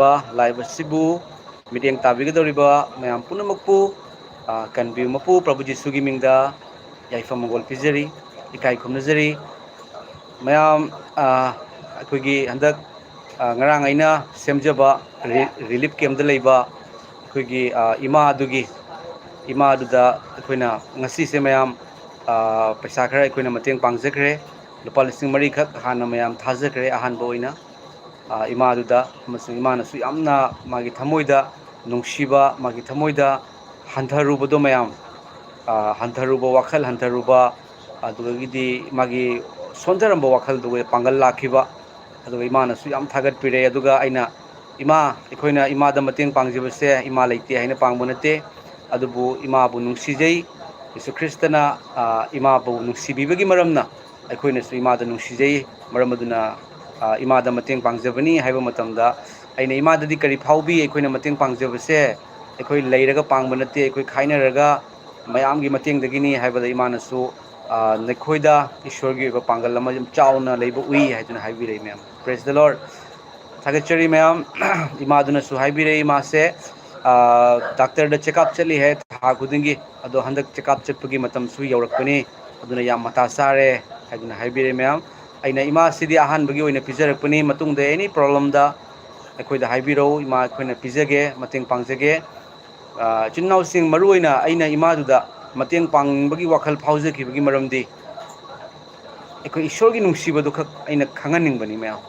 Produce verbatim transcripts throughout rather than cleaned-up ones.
ꯂꯥꯛꯏꯕ live ꯑꯁꯤꯕꯨ ꯃꯤꯠꯌꯦꯡ ꯇꯥꯕꯤꯒꯗꯧꯔꯤꯕ ꯃꯌꯥꯝ ꯄꯨꯝꯅꯃꯛꯄꯨ, ꯑ, ꯀꯟꯕꯤꯌꯨ ꯃꯄꯨ ꯄ꯭ꯔꯚꯨ ꯖꯤꯁꯨꯒꯤ ꯃꯤꯡꯗ ꯌꯥꯏꯐ ꯃꯪꯒꯣꯜ ꯄꯤꯖꯔꯤ, ꯏꯀꯥꯏ ꯈꯨꯝꯅꯖꯔꯤ꯫ ꯃꯌꯥꯝ, ꯑ, ꯑꯩꯈꯣꯏꯒꯤ ꯍꯟꯗꯛ, ꯑ, ꯉꯔꯥꯡ ꯑꯩꯅ ꯁꯦꯝꯖꯕ ꯔꯤ-, relief camp ꯇ ꯂꯩꯕ ꯑꯩꯈꯣꯏꯒꯤ, ꯑ, ꯏꯃꯥ ꯑꯗꯨꯒꯤ, ꯏꯃꯥ ꯑꯗꯨꯗ ꯑꯩꯈꯣꯏꯅ ꯉꯁꯤꯁꯦ ꯃꯌꯥꯝ, ꯑ, ꯄꯩꯁꯥ ꯈꯔ ꯑꯩꯈꯣꯏꯅ ꯃꯇꯦꯡ ꯄꯥꯡꯖꯈ꯭ꯔꯦ꯫ ꯂꯨꯄꯥ ꯂꯤꯁꯤꯡ ꯃꯔꯤꯈꯛ ꯍꯥꯟꯅ ꯃꯌꯥꯝ ꯊꯥꯖꯈ꯭ꯔꯦ ꯑꯍꯥꯟꯕ ꯑꯣꯏꯅ, ꯑ, ꯏꯃꯥ ꯑꯗꯨꯗ, ꯑꯃꯁꯨꯡ ꯏꯃꯥꯅꯁꯨ ꯌꯥꯝꯅ ꯃꯥꯒꯤ ꯊꯃꯣꯏꯗ ꯅꯨꯡꯁꯤꯕ, ꯃꯥꯒꯤ ꯊꯃꯣꯏꯗ ꯍꯟꯊꯔꯨꯕꯗꯣ ꯃꯌꯥꯝ, ꯑ, ꯍꯟꯊꯔꯨꯕ, ꯋꯥꯈꯜ ꯍꯟꯊꯔꯨꯕ, ꯑꯗꯨꯗꯒꯤꯗꯤ ꯃꯥꯒꯤ ꯁꯣꯟꯊꯔꯝꯕ ꯋꯥꯈꯜꯗꯨꯒ ꯄꯥꯡꯒꯜ ꯂꯥꯛꯈꯤꯕ, ꯑꯗꯨꯒ ꯏꯃꯥꯅꯁꯨ ꯌꯥꯝ ꯊꯥꯒꯠꯄꯤꯔꯦ꯫ ꯑꯗꯨꯒ ꯑꯩꯅ, "ꯏꯃꯥ, ꯑꯩꯈꯣꯏꯅ ꯏꯃꯥꯗ ꯃꯇꯦꯡ ꯄꯥꯡꯖꯕꯁꯦ ꯏꯃꯥ ꯂꯩꯇꯦ ꯍꯥꯏꯅ ꯄꯥꯡꯕ ꯅꯠꯇꯦ, ꯑꯗꯨꯕꯨ ꯏꯃꯥꯕꯨ ꯅꯨꯡꯁꯤꯖꯩ꯫ ꯌꯦꯁꯨ ꯈ꯭ꯔꯤꯁꯇꯅ, ꯑ, ꯏꯃꯥꯕꯨ ꯅꯨꯡꯁꯤꯕꯤꯕꯒꯤ ꯃꯔꯝꯅ ꯑꯩꯈꯣꯏꯅꯁꯨ ꯏꯃꯥꯗ ꯅꯨꯡꯁꯤꯖꯩ꯫ ꯃꯔꯝ ꯑꯗꯨꯅ, ꯑ, ꯏꯃꯥꯗ ꯃꯇꯦꯡ ꯄꯥꯡꯖꯕꯅꯤ" ꯍꯥꯏꯕ ꯃꯇꯝꯗ, ꯑꯩꯅ, "ꯏꯃꯥꯗꯗꯤ ꯀꯔꯤ ꯐꯥꯎꯕꯤ ꯑꯩꯈꯣꯏꯅ ꯃꯇꯦꯡ ꯄꯥꯡꯖꯕꯁꯦ? ꯑꯩꯈꯣꯏ ꯂꯩꯔꯒ ꯄꯥꯡꯕ ꯅꯠꯇꯦ, ꯑꯩꯈꯣꯏ ꯈꯥꯏꯅꯔꯒ ꯃꯌꯥꯝꯒꯤ ꯃꯇꯦꯡꯗꯒꯤꯅꯤ" ꯍꯥꯏꯕꯗ ꯏꯃꯥꯅꯁꯨ, ꯑ, "ꯅꯈꯣꯏꯗ ꯏꯁꯣꯔꯒꯤ ꯑꯣꯏꯕ ꯄꯥꯡꯒꯜ ꯑꯃ ꯌꯥꯝ ꯆꯥꯎꯅ ꯂꯩꯕ ꯎꯏ" ꯍꯥꯏꯗꯨꯅ ꯍꯥꯏꯕꯤꯔꯛꯏ ꯃꯌꯥꯝ꯫ Praise the Lord꯫ ꯊꯥꯒꯠꯆꯔꯤ ꯃꯌꯥꯝ꯫ ꯏꯃꯥꯗꯨꯅꯁꯨ ꯍꯥꯏꯕꯤꯔꯛꯏ, ꯃꯥꯁꯦ, ꯑ, ꯗꯥꯛꯇꯔꯗ check up ꯆꯠꯂꯤ ꯍꯥꯏ ꯊꯥ ꯈꯨꯗꯤꯡꯒꯤ, ꯑꯗꯣ ꯍꯟꯗꯛ check up ꯆꯠꯄꯒꯤ ꯃꯇꯝꯁꯨ ꯌꯧꯔꯛꯄꯅꯤ, ꯑꯗꯨꯅ ꯌꯥꯝ ꯃꯊꯥ ꯆꯥꯔꯦ ꯍꯥꯏꯗꯨꯅ ꯍꯥꯏꯕꯤꯔꯛꯏ ꯃꯌꯥꯝ꯫ ꯑꯩꯅ, "ꯏꯃꯥꯁꯤꯗꯤ ꯑꯍꯥꯟꯕꯒꯤ ꯑꯣꯏꯅ ꯄꯤꯖꯔꯛꯄꯅꯤ, ꯃꯇꯨꯡꯗ any problem ꯗ ꯑꯩꯈꯣꯏꯗ ꯍꯥꯏꯕꯤꯔꯛꯎ, ꯏꯃꯥ ꯑꯩꯈꯣꯏꯅ ꯄꯤꯖꯒꯦ, ꯃꯇꯦꯡ ꯄꯥꯡꯖꯒꯦ"꯫ ꯑ, ꯏꯆꯤꯟ ꯏꯅꯥꯎꯁꯤꯡ, ꯃꯔꯨ ꯑꯣꯏꯅ ꯑꯩꯅ ꯏꯃꯥꯗꯨꯗ ꯃꯇꯦꯡ ꯄꯥꯡꯅꯤꯡꯕꯒꯤ ꯋꯥꯈꯜ ꯐꯥꯎꯖꯈꯤꯕꯒꯤ ꯃꯔꯝꯗꯤ, ꯑꯩꯈꯣꯏ ꯏꯁꯣꯔꯒꯤ ꯅꯨꯡꯁꯤꯕꯗꯨ ꯈꯛ ꯑꯩꯅ ꯈꯪꯍꯟꯅꯤꯡꯕꯅꯤ ꯃꯌꯥꯝ꯫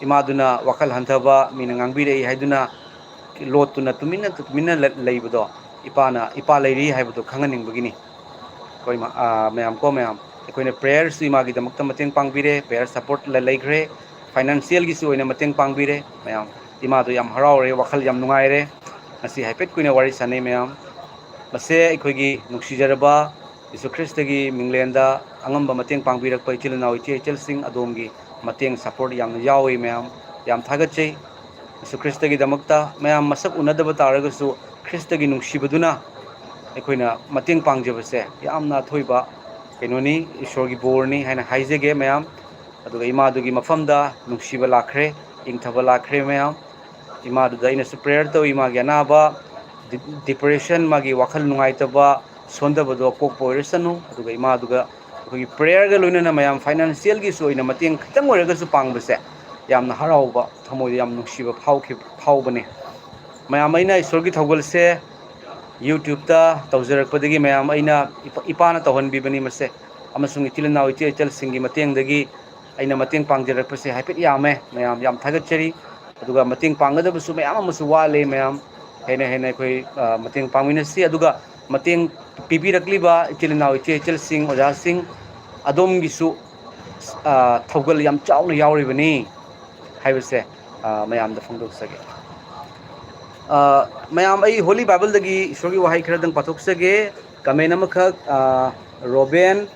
ꯏꯃꯥꯗꯨꯅ ꯋꯥꯈꯜ ꯍꯟꯊꯕ, ꯃꯤꯅ ꯉꯥꯡꯕꯤꯔꯛꯏ ꯍꯥꯏꯗꯨꯅ ꯂꯣꯠꯇꯨꯅ ꯇꯨꯃꯤꯟꯅ, ꯇꯨꯃꯤꯟꯅ ꯂ-, ꯂꯩꯕꯗꯣ, ꯏꯄꯥꯅ, "ꯏꯄꯥ ꯂꯩꯔꯤ" ꯍꯥꯏꯕꯗꯣ ꯈꯪꯍꯟꯅꯤꯡꯕꯒꯤꯅꯤ꯫ ꯑꯩꯈꯣꯏ ꯃ-, ꯑ, ꯃꯌꯥꯝ ꯀꯣ ꯃꯌꯥꯝ, ꯑꯩꯈꯣꯏꯅ prayer ꯁꯨ ꯏꯃꯥꯒꯤꯗꯃꯛꯇ ꯃꯇꯦꯡ ꯄꯥꯡꯕꯤꯔꯦ, prayer support ꯂ-, ꯂꯩꯈ꯭ꯔꯦ, financial ꯒꯤꯁꯨ ꯑꯣꯏꯅ ꯃꯇꯦꯡ ꯄꯥꯡꯕꯤꯔꯦ ꯃꯌꯥꯝ꯫ ꯏꯃꯥꯗꯣ ꯌꯥꯝ ꯍꯔꯥꯎꯔꯦ, ꯋꯥꯈꯜ ꯌꯥꯝ ꯅꯨꯡꯉꯥꯏꯔꯦ꯫ ꯉꯁꯤ ꯍꯥꯏꯐꯦꯠ ꯀꯨꯏꯅ ꯋꯥꯔꯤ ꯁꯥꯟꯅꯩ ꯃꯌꯥꯝ꯫ ꯃꯁꯦ ꯑꯩꯈꯣꯏꯒꯤ ꯅꯨꯡꯁꯤꯖꯔꯕ ꯌꯦꯁꯨ ꯈ꯭ꯔꯤꯁꯇꯒꯤ ꯃꯤꯡꯂꯦꯟꯗ ꯑꯉꯝꯕ ꯃꯇꯦꯡ ꯄꯥꯡꯕꯤꯔꯛꯄ ꯏꯆꯤꯜ ꯏꯅꯥꯎ, ꯏꯆꯦ ꯏꯆꯜꯁꯤꯡ, ꯑꯗꯣꯝꯒꯤ ꯃꯇꯦꯡ support ꯌꯥꯝꯅ ꯌꯥꯎꯏ ꯃꯌꯥꯝ꯫ ꯌꯥꯝ ꯊꯥꯒꯠꯆꯩ꯫ ꯌꯦꯁꯨ ꯈ꯭ꯔꯤꯁꯇꯒꯤꯗꯃꯛꯇ ꯃꯌꯥꯝ ꯃꯁꯛ ꯎꯅꯗꯕ ꯇꯥꯔꯒꯁꯨ ꯈ꯭ꯔꯤꯁꯇꯒꯤ ꯅꯨꯡꯁꯤꯕꯗꯨꯅ ꯑꯩꯈꯣꯏꯅ ꯃꯇꯦꯡ ꯄꯥꯡꯖꯕꯁꯦ ꯌꯥꯝꯅ ꯑꯊꯣꯏꯕ ꯀꯩꯅꯣꯅꯤ, ꯏꯁꯣꯔꯒꯤ ꯕꯣꯔꯅꯤ ꯍꯥꯏꯅ ꯍꯥꯏꯖꯒꯦ ꯃꯌꯥꯝ꯫ ꯑꯗꯨꯒ ꯏꯃꯥꯗꯨꯒꯤ ꯃꯐꯝꯗ ꯅꯨꯡꯁꯤꯕ ꯂꯥꯛꯈ꯭ꯔꯦ, ꯏꯪꯊꯕ ꯂꯥꯛꯈ꯭ꯔꯦ ꯃꯌꯥꯝ꯫ ꯏꯃꯥꯗꯨꯗ ꯑꯩꯅꯁꯨ prayer ꯇꯧꯏ, ꯏꯃꯥꯒꯤ ꯑꯅꯥꯕ, ꯗꯤ-, depression, ꯃꯥꯒꯤ ꯋꯥꯈꯜ ꯅꯨꯡꯉꯥꯏꯇꯕ, ꯁꯣꯟꯊꯕꯗꯣ ꯀꯣꯛꯄ ꯑꯣꯏꯔꯁꯅꯨ꯫ ꯑꯗꯨꯒ ꯏꯃꯥꯗꯨꯒ ꯑꯩꯈꯣꯏꯒꯤ prayer ꯒ ꯂꯣꯏꯅꯅ ꯃꯌꯥꯝ financial ꯒꯤꯁꯨ ꯑꯣꯏꯅ ꯃꯇꯦꯡ ꯈꯤꯇꯪ ꯑꯣꯏꯔꯒꯁꯨ ꯄꯥꯡꯕꯁꯦ ꯌꯥꯝꯅ ꯍꯔꯥꯎꯕ, ꯊꯃꯣꯏꯗ ꯌꯥꯝ ꯅꯨꯡꯁꯤꯕ ꯐꯥꯎꯈꯤ-, ꯐꯥꯎꯕꯅꯦ꯫ ꯃꯌꯥꯝ, ꯑꯩꯅ ꯏꯁꯣꯔꯒꯤ ꯊꯧꯒꯜꯁꯦ YouTube ꯇ ꯇꯧꯖꯔꯛꯄꯗꯒꯤ ꯃꯌꯥꯝ ꯑꯩꯅ ꯏꯄꯥ-, ꯏꯄꯥꯅ ꯇꯧꯍꯟꯕꯤꯕꯅꯤ ꯃꯁꯦ, ꯑꯃꯁꯨꯡ ꯏꯆꯤꯜ ꯏꯅꯥꯎ ꯏꯆꯦ ꯏꯆꯜꯁꯤꯡꯒꯤ ꯃꯇꯦꯡꯗꯒꯤ ꯑꯩꯅ ꯃꯇꯦꯡ ꯄꯥꯡꯖꯔꯛꯄꯁꯦ ꯍꯥꯏꯐꯦꯠ ꯌꯥꯝꯃꯦ꯫ ꯃꯌꯥꯝ ꯌꯥꯝ ꯊꯥꯒꯠꯆꯔꯤ꯫ ꯑꯗꯨꯒ ꯃꯇꯦꯡ ꯄꯥꯡꯒꯗꯕꯁꯨ ꯃꯌꯥꯝ ꯑꯃꯁꯨ ꯋꯥꯠꯂꯤ꯫ ꯃꯌꯥꯝ ꯍꯦꯟꯅ ꯍꯦꯟꯅ ꯑꯩꯈꯣꯏ, ꯑ, ꯃꯇꯦꯡ ꯄꯥꯡꯃꯤꯟꯅꯁꯤ꯫ ꯑꯗꯨꯒ ꯃꯇꯦꯡ ꯄꯤꯕꯤꯔꯛꯂꯤꯕ ꯏꯆꯤꯜ ꯏꯅꯥꯎ ꯏꯆꯦ ꯏꯆꯜꯁꯤꯡ, ꯑꯣꯖꯥꯁꯤꯡ, ꯑꯗꯣꯝꯒꯤꯁꯨ, ꯑ, ꯊꯧꯒꯜ ꯌꯥꯝ ꯆꯥꯎꯅ ꯌꯥꯎꯔꯤꯕꯅꯤ ꯍꯥꯏꯕꯁꯦ, ꯑ, ꯃꯌꯥꯝꯗ ꯐꯣꯡꯗꯣꯛꯆꯒꯦ꯫ ꯑ, ꯃꯌꯥꯝ, ꯑꯩ Holy Bible ꯗꯒꯤ ꯏꯁꯣꯔꯒꯤ ꯋꯥꯍꯩ ꯈꯔꯗꯪ ꯄꯥꯊꯣꯛꯆꯒꯦ꯫ Comment ꯑꯃꯈꯛ, ꯑ, ꯔꯣꯕꯦꯟ,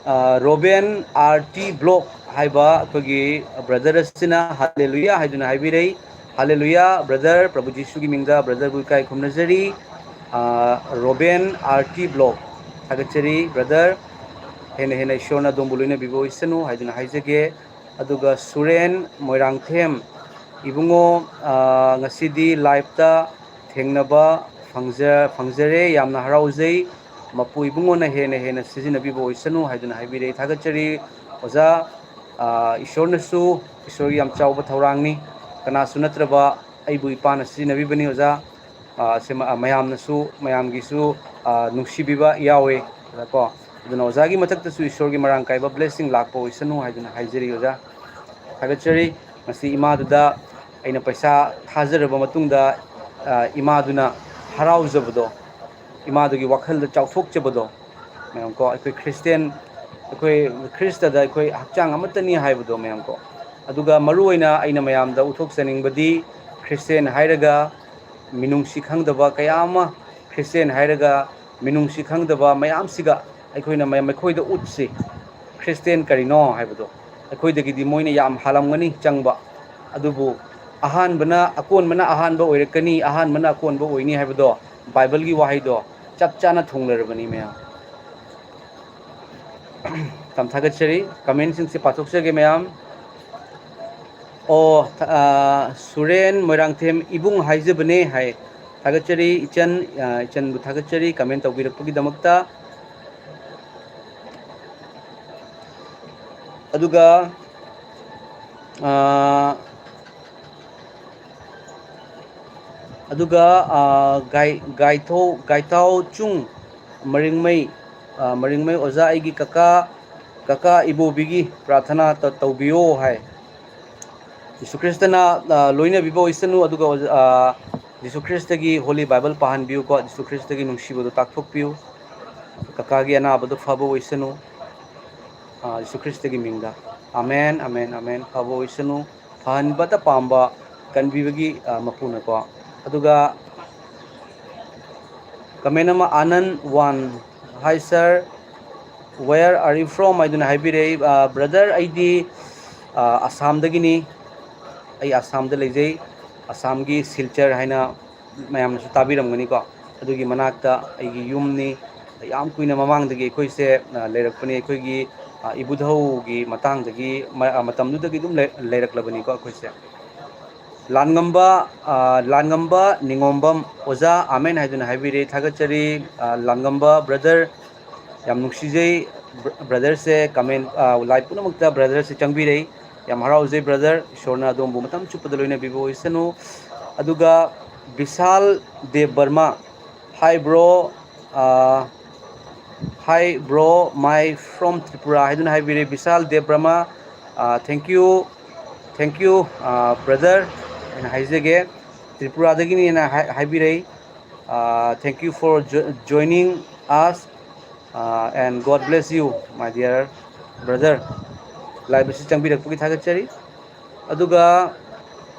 ꯑ, ꯔꯣꯕꯦꯟ R T Block ꯍꯥꯏꯕ ꯑꯩꯈꯣꯏꯒꯤ brother ꯑꯁꯤꯅ "ꯍꯥꯂꯦꯂꯨꯌꯥ" ꯍꯥꯏꯗꯨꯅ ꯍꯥꯏꯕꯤꯔꯩ꯫ ꯍꯥꯂꯦꯂꯨꯌꯥ, brother, ꯄ꯭ꯔꯚꯨ ꯖꯤꯁꯨꯒꯤ ꯃꯤꯡꯗ brother ꯕꯨ ꯏꯀꯥꯏ ꯈꯨꯝꯅꯖꯔꯤ꯫ ꯑ, ꯔꯣꯕꯦꯟ R T Block, ꯊꯥꯒꯠꯆꯔꯤ, brother꯫ ꯍꯦꯟꯅ ꯍꯦꯟꯅ ꯏꯁꯣꯔꯅ ꯑꯗꯣꯝꯕꯨ ꯂꯣꯏꯅꯕꯤꯕ ꯑꯣꯏꯁꯅꯨ ꯍꯥꯏꯗꯨꯅ ꯍꯥꯏꯖꯒꯦ꯫ ꯑꯗꯨꯒ ꯁꯨꯔꯦꯟ ꯃꯣꯏꯔꯥꯡꯊꯦꯝ, ꯏꯕꯨꯡꯉꯣ, ꯑ, ꯉꯁꯤꯗꯤ live ꯇ ꯊꯦꯡꯅꯕ ꯐꯪꯖ-, ꯐꯪꯖꯔꯦ, ꯌꯥꯝꯅ ꯍꯔꯥꯎꯖꯩ꯫ ꯃꯄꯨ ꯏꯕꯨꯡꯉꯣꯅ ꯍꯦꯟꯅ ꯍꯦꯟꯅ ꯁꯤꯖꯤꯟꯅꯕꯤꯕ ꯑꯣꯏꯁꯅꯨ ꯍꯥꯏꯗꯨꯅ ꯍꯥꯏꯕꯤꯔꯦ꯫ ꯊꯥꯒꯠꯆꯔꯤ ꯑꯣꯖꯥ꯫ ꯑ, ꯏꯁꯣꯔꯅꯁꯨ, ꯏꯁꯣꯔꯒꯤ ꯌꯥꯝ ꯆꯥꯎꯕ ꯊꯧꯔꯥꯡꯅꯤ꯫ ꯀꯅꯥꯁꯨ ꯅꯠꯇ꯭ꯔꯕ ꯑꯩꯕꯨ ꯏꯄꯥꯅ ꯁꯤꯖꯤꯟꯅꯕꯤꯕꯅꯤ ꯑꯣꯖꯥ꯫ ꯑ, ꯁꯤ ꯃ-, ꯑ, ꯃꯌꯥꯝꯅꯁꯨ, ꯃꯌꯥꯝꯒꯤꯁꯨ, ꯑ, ꯅꯨꯡꯁꯤꯕꯤꯕ ꯌꯥꯎꯋꯦ, ꯀꯣ꯫ ꯑꯗꯨꯅ ꯑꯣꯖꯥꯒꯤ ꯃꯊꯛꯇꯁꯨ ꯏꯁꯣꯔꯒꯤ ꯃꯔꯥꯡ ꯀꯥꯏꯕ blessing ꯂꯥꯛꯄ ꯑꯣꯏꯁꯅꯨ ꯍꯥꯏꯗꯨꯅ ꯍꯥꯏꯖꯔꯤ ꯑꯣꯖꯥ꯫ ꯊꯥꯒꯠꯆꯔꯤ꯫ ꯉꯁꯤ ꯏꯃꯥꯗꯨꯗ ꯑꯩꯅ ꯄꯩꯁꯥ ꯊꯥꯖꯔꯕ ꯃꯇꯨꯡꯗ, ꯑ, ꯏꯃꯥꯗꯨꯅ ꯍꯔꯥꯎꯖꯕꯗꯣ, ꯏꯃꯥꯗꯨꯒꯤ ꯋꯥꯈꯜꯗ ꯆꯥꯎꯊꯣꯛꯆꯕꯗꯣ, ꯃꯌꯥꯝ ꯀꯣ, ꯑꯩꯈꯣꯏ Christian, ꯑꯩꯈꯣꯏ ꯈ꯭ꯔꯤꯁꯇꯗ ꯑꯩꯈꯣꯏ ꯍꯛꯆꯥꯡ ꯑꯃꯠꯇꯅꯤ ꯍꯥꯏꯕꯗꯣ, ꯃꯌꯥꯝ ꯀꯣ꯫ ꯑꯗꯨꯒ ꯃꯔꯨ ꯑꯣꯏꯅ ꯑꯩꯅ ꯃꯌꯥꯝꯗ ꯎꯠꯊꯣꯛꯆꯅꯤꯡꯕꯗꯤ, Christian ꯍꯥꯏꯔꯒ ꯃꯤꯅꯨꯡꯁꯤ ꯈꯪꯗꯕ ꯀꯌꯥ ꯑꯃ, Christian ꯍꯥꯏꯔꯒ ꯃꯤꯅꯨꯡꯁꯤ ꯈꯪꯗꯕ ꯃꯌꯥꯝꯁꯤꯒ ꯑꯩꯈꯣꯏꯅ ꯃꯌꯥꯝ, ꯃꯈꯣꯏꯗ ꯎꯠꯁꯤ꯫ Christian ꯀꯔꯤꯅꯣ ꯍꯥꯏꯕꯗꯣ꯫ ꯑꯩꯈꯣꯏꯗꯒꯤꯗꯤ ꯃꯣꯏꯅ ꯌꯥꯝ ꯍꯥꯜꯂꯝꯒꯅꯤ ꯆꯪꯕ꯫ ꯑꯗꯨꯕꯨ ꯑꯍꯥꯟꯕꯅ, ꯑꯀꯣꯟꯕꯅ ꯑꯍꯥꯟꯕ ꯑꯣꯏꯔꯛꯀꯅꯤ, ꯑꯍꯥꯟꯕꯅ ꯑꯀꯣꯟꯕ ꯑꯣꯏꯅꯤ ꯍꯥꯏꯕꯗꯣ ꯕꯥꯏꯕꯜꯒꯤ ꯋꯥꯍꯩꯗꯣ ꯆꯞ ꯆꯥꯅ ꯊꯨꯡꯂꯔꯕꯅꯤ ꯃꯌꯥꯝ꯫ ꯌꯥꯝ ꯊꯥꯒꯠꯆꯔꯤ꯫ Comment ꯁꯤꯡꯁꯦ ꯄꯥꯊꯣꯛꯆꯒꯦ ꯃꯌꯥꯝ꯫ ꯑꯣ, ꯊ-, ꯑ, ꯁꯨꯔꯦꯟ ꯃꯣꯏꯔꯥꯡꯊꯦꯝ ꯏꯕꯨꯡ ꯍꯥꯏꯖꯕꯅꯦ ꯍꯥꯏ꯫ ꯊꯥꯒꯠꯆꯔꯤ ꯏꯆꯟ, ꯑ, ꯏꯆꯟꯕꯨ ꯊꯥꯒꯠꯆꯔꯤ comment ꯇꯧꯕꯤꯔꯛꯄꯒꯤꯗꯃꯛꯇ꯫ ꯑꯗꯨꯒ, ꯑ, ꯑꯗꯨꯒ, ꯑ, ꯒꯥꯏ-, ꯒꯥꯏꯊꯧ-, ꯒꯥꯏꯊꯥꯎ ꯆꯨꯡ ꯃꯔꯤꯡꯃꯩ, ꯑ, ꯃꯔꯤꯡꯃꯩ ꯑꯣꯖꯥ, ꯑꯩꯒꯤ ꯀꯀꯥ, ꯀꯀꯥ ꯏꯕꯣꯕꯤꯒꯤ ꯄ꯭ꯔꯥꯊꯅꯥ ꯇ-, ꯇꯧꯕꯤꯌꯣ ꯍꯥꯏ꯫ ꯖꯤꯁꯨ ꯈ꯭ꯔꯤꯁꯇꯅ, ꯑ, ꯂꯣꯏꯅꯕꯤꯕ ꯑꯣꯏꯁꯅꯨ, ꯑꯗꯨꯒ ꯑꯣꯖꯥ, ꯑ, ꯖꯤꯁꯨ ꯈ꯭ꯔꯤꯁꯇꯒꯤ Holy Bible ꯄꯥꯍꯟꯕꯤꯌꯨꯀꯣ, ꯖꯤꯁꯨ ꯈ꯭ꯔꯤꯁꯇꯒꯤ ꯅꯨꯡꯁꯤꯕꯗꯣ ꯇꯥꯛꯊꯣꯛꯄꯤꯌꯨ꯫ ꯀꯀꯥꯒꯤ ꯑꯅꯥꯕꯗꯣ ꯐꯕ ꯑꯣꯏꯁꯅꯨ꯫ ꯑ, ꯖꯤꯁꯨ ꯈ꯭ꯔꯤꯁꯇꯒꯤ ꯃꯤꯡꯗ꯫ Amen, amen, amen. ꯐꯕ ꯑꯣꯏꯁꯅꯨ꯫ ꯐꯍꯟꯕꯇ ꯄꯥꯝꯕ, ꯀꯟꯕꯤꯕꯒꯤ, ꯑ, ꯃꯄꯨꯅꯀꯣ꯫ ꯑꯗꯨꯒ comment ꯑꯃ, ꯑꯅꯟ one, "Hi sir, where are you from?" ꯍꯥꯏꯗꯨꯅ ꯍꯥꯏꯕꯤꯔꯛꯏ꯫ ꯑ, brother, ꯑꯩꯗꯤ, ꯑ, ꯑꯁꯥꯝꯗꯒꯤꯅꯤ꯫ ꯑꯩ ꯑꯁꯥꯝꯗ ꯂꯩꯖꯩ꯫ ꯑꯁꯥꯝꯒꯤ ꯁꯤꯜꯆꯔ ꯍꯥꯏꯅ ꯃꯌꯥꯝꯅꯁꯨ ꯇꯥꯕꯤꯔꯝꯒꯅꯤꯀꯣ꯫ ꯑꯗꯨꯒꯤ ꯃꯅꯥꯛꯇ ꯑꯩꯒꯤ ꯌꯨꯝꯅꯤ꯫ ꯌꯥꯝ ꯀꯨꯏꯅ ꯃꯃꯥꯡꯗꯒꯤ ꯑꯩꯈꯣꯏꯁꯦ, ꯑ, ꯂꯩꯔꯛꯄꯅꯤ꯫ ꯑꯩꯈꯣꯏꯒꯤ, ꯑ, ꯏꯕꯨꯙꯧꯒꯤ ꯃꯇꯥꯡꯗꯒꯤ, ꯃ-, ꯑ, ꯃꯇꯝꯗꯨꯗꯒꯤ ꯑꯗꯨꯝ ꯂꯩ-, ꯂꯩꯔꯛꯂꯕꯅꯤꯀꯣ ꯑꯩꯈꯣꯏꯁꯦ꯫ ꯂꯥꯟꯉꯝꯕ, ꯑ, ꯂꯥꯟꯉꯝꯕ ꯅꯤꯉꯣꯝꯕꯝ ꯑꯣꯖꯥ, ꯑꯃꯦꯟ ꯍꯥꯏꯗꯨꯅ ꯍꯥꯏꯕꯤꯔꯦ꯫ ꯊꯥꯒꯠꯆꯔꯤ, ꯑ, ꯂꯥꯟꯉꯝꯕ brother꯫ ꯌꯥꯝ ꯅꯨꯡꯁꯤꯖꯩ, br-, brotherꯁꯦ comment, ꯑ, live ꯄꯨꯝꯅꯃꯛꯇ brotherꯁꯦ ꯆꯪꯕꯤꯔꯛꯏ꯫ ꯌꯥꯝ ꯍꯔꯥꯎꯖꯩ brother, ꯏꯁꯣꯔꯅ ꯑꯗꯣꯝꯕꯨ ꯃꯇꯝ ꯆꯨꯞꯄꯗ ꯂꯣꯏꯅꯕꯤꯕ ꯑꯣꯏꯁꯅꯨ꯫ ꯑꯗꯨꯒ ꯕꯤꯁꯥꯜ ꯗꯦꯕ ꯕꯔꯃꯥ, "Hi bro, ꯑ, hi bro, my from Tripura" ꯍꯥꯏꯗꯨꯅ ꯍꯥꯏꯕꯤꯔꯦ ꯕꯤꯁꯥꯜ ꯗꯦꯕ ꯕꯔꯃꯥ꯫ ꯑ, thank you, thank you, ꯑ, brother ꯍꯥꯏꯅ ꯍꯥꯏꯖꯒꯦ꯫ ꯇ꯭ꯔꯤꯄꯨꯔꯥꯗꯒꯤꯅꯦꯅ ꯍꯥꯏ-, ꯍꯥꯏꯕꯤꯔꯛꯏ꯫ ꯑ, thank you for jo-, joining us, ꯑ, and God bless you, my dear brother꯫ Live ꯑꯁꯤ ꯆꯪꯕꯤꯔꯛꯄꯒꯤ ꯊꯥꯒꯠꯆꯔꯤ꯫ ꯑꯗꯨꯒ,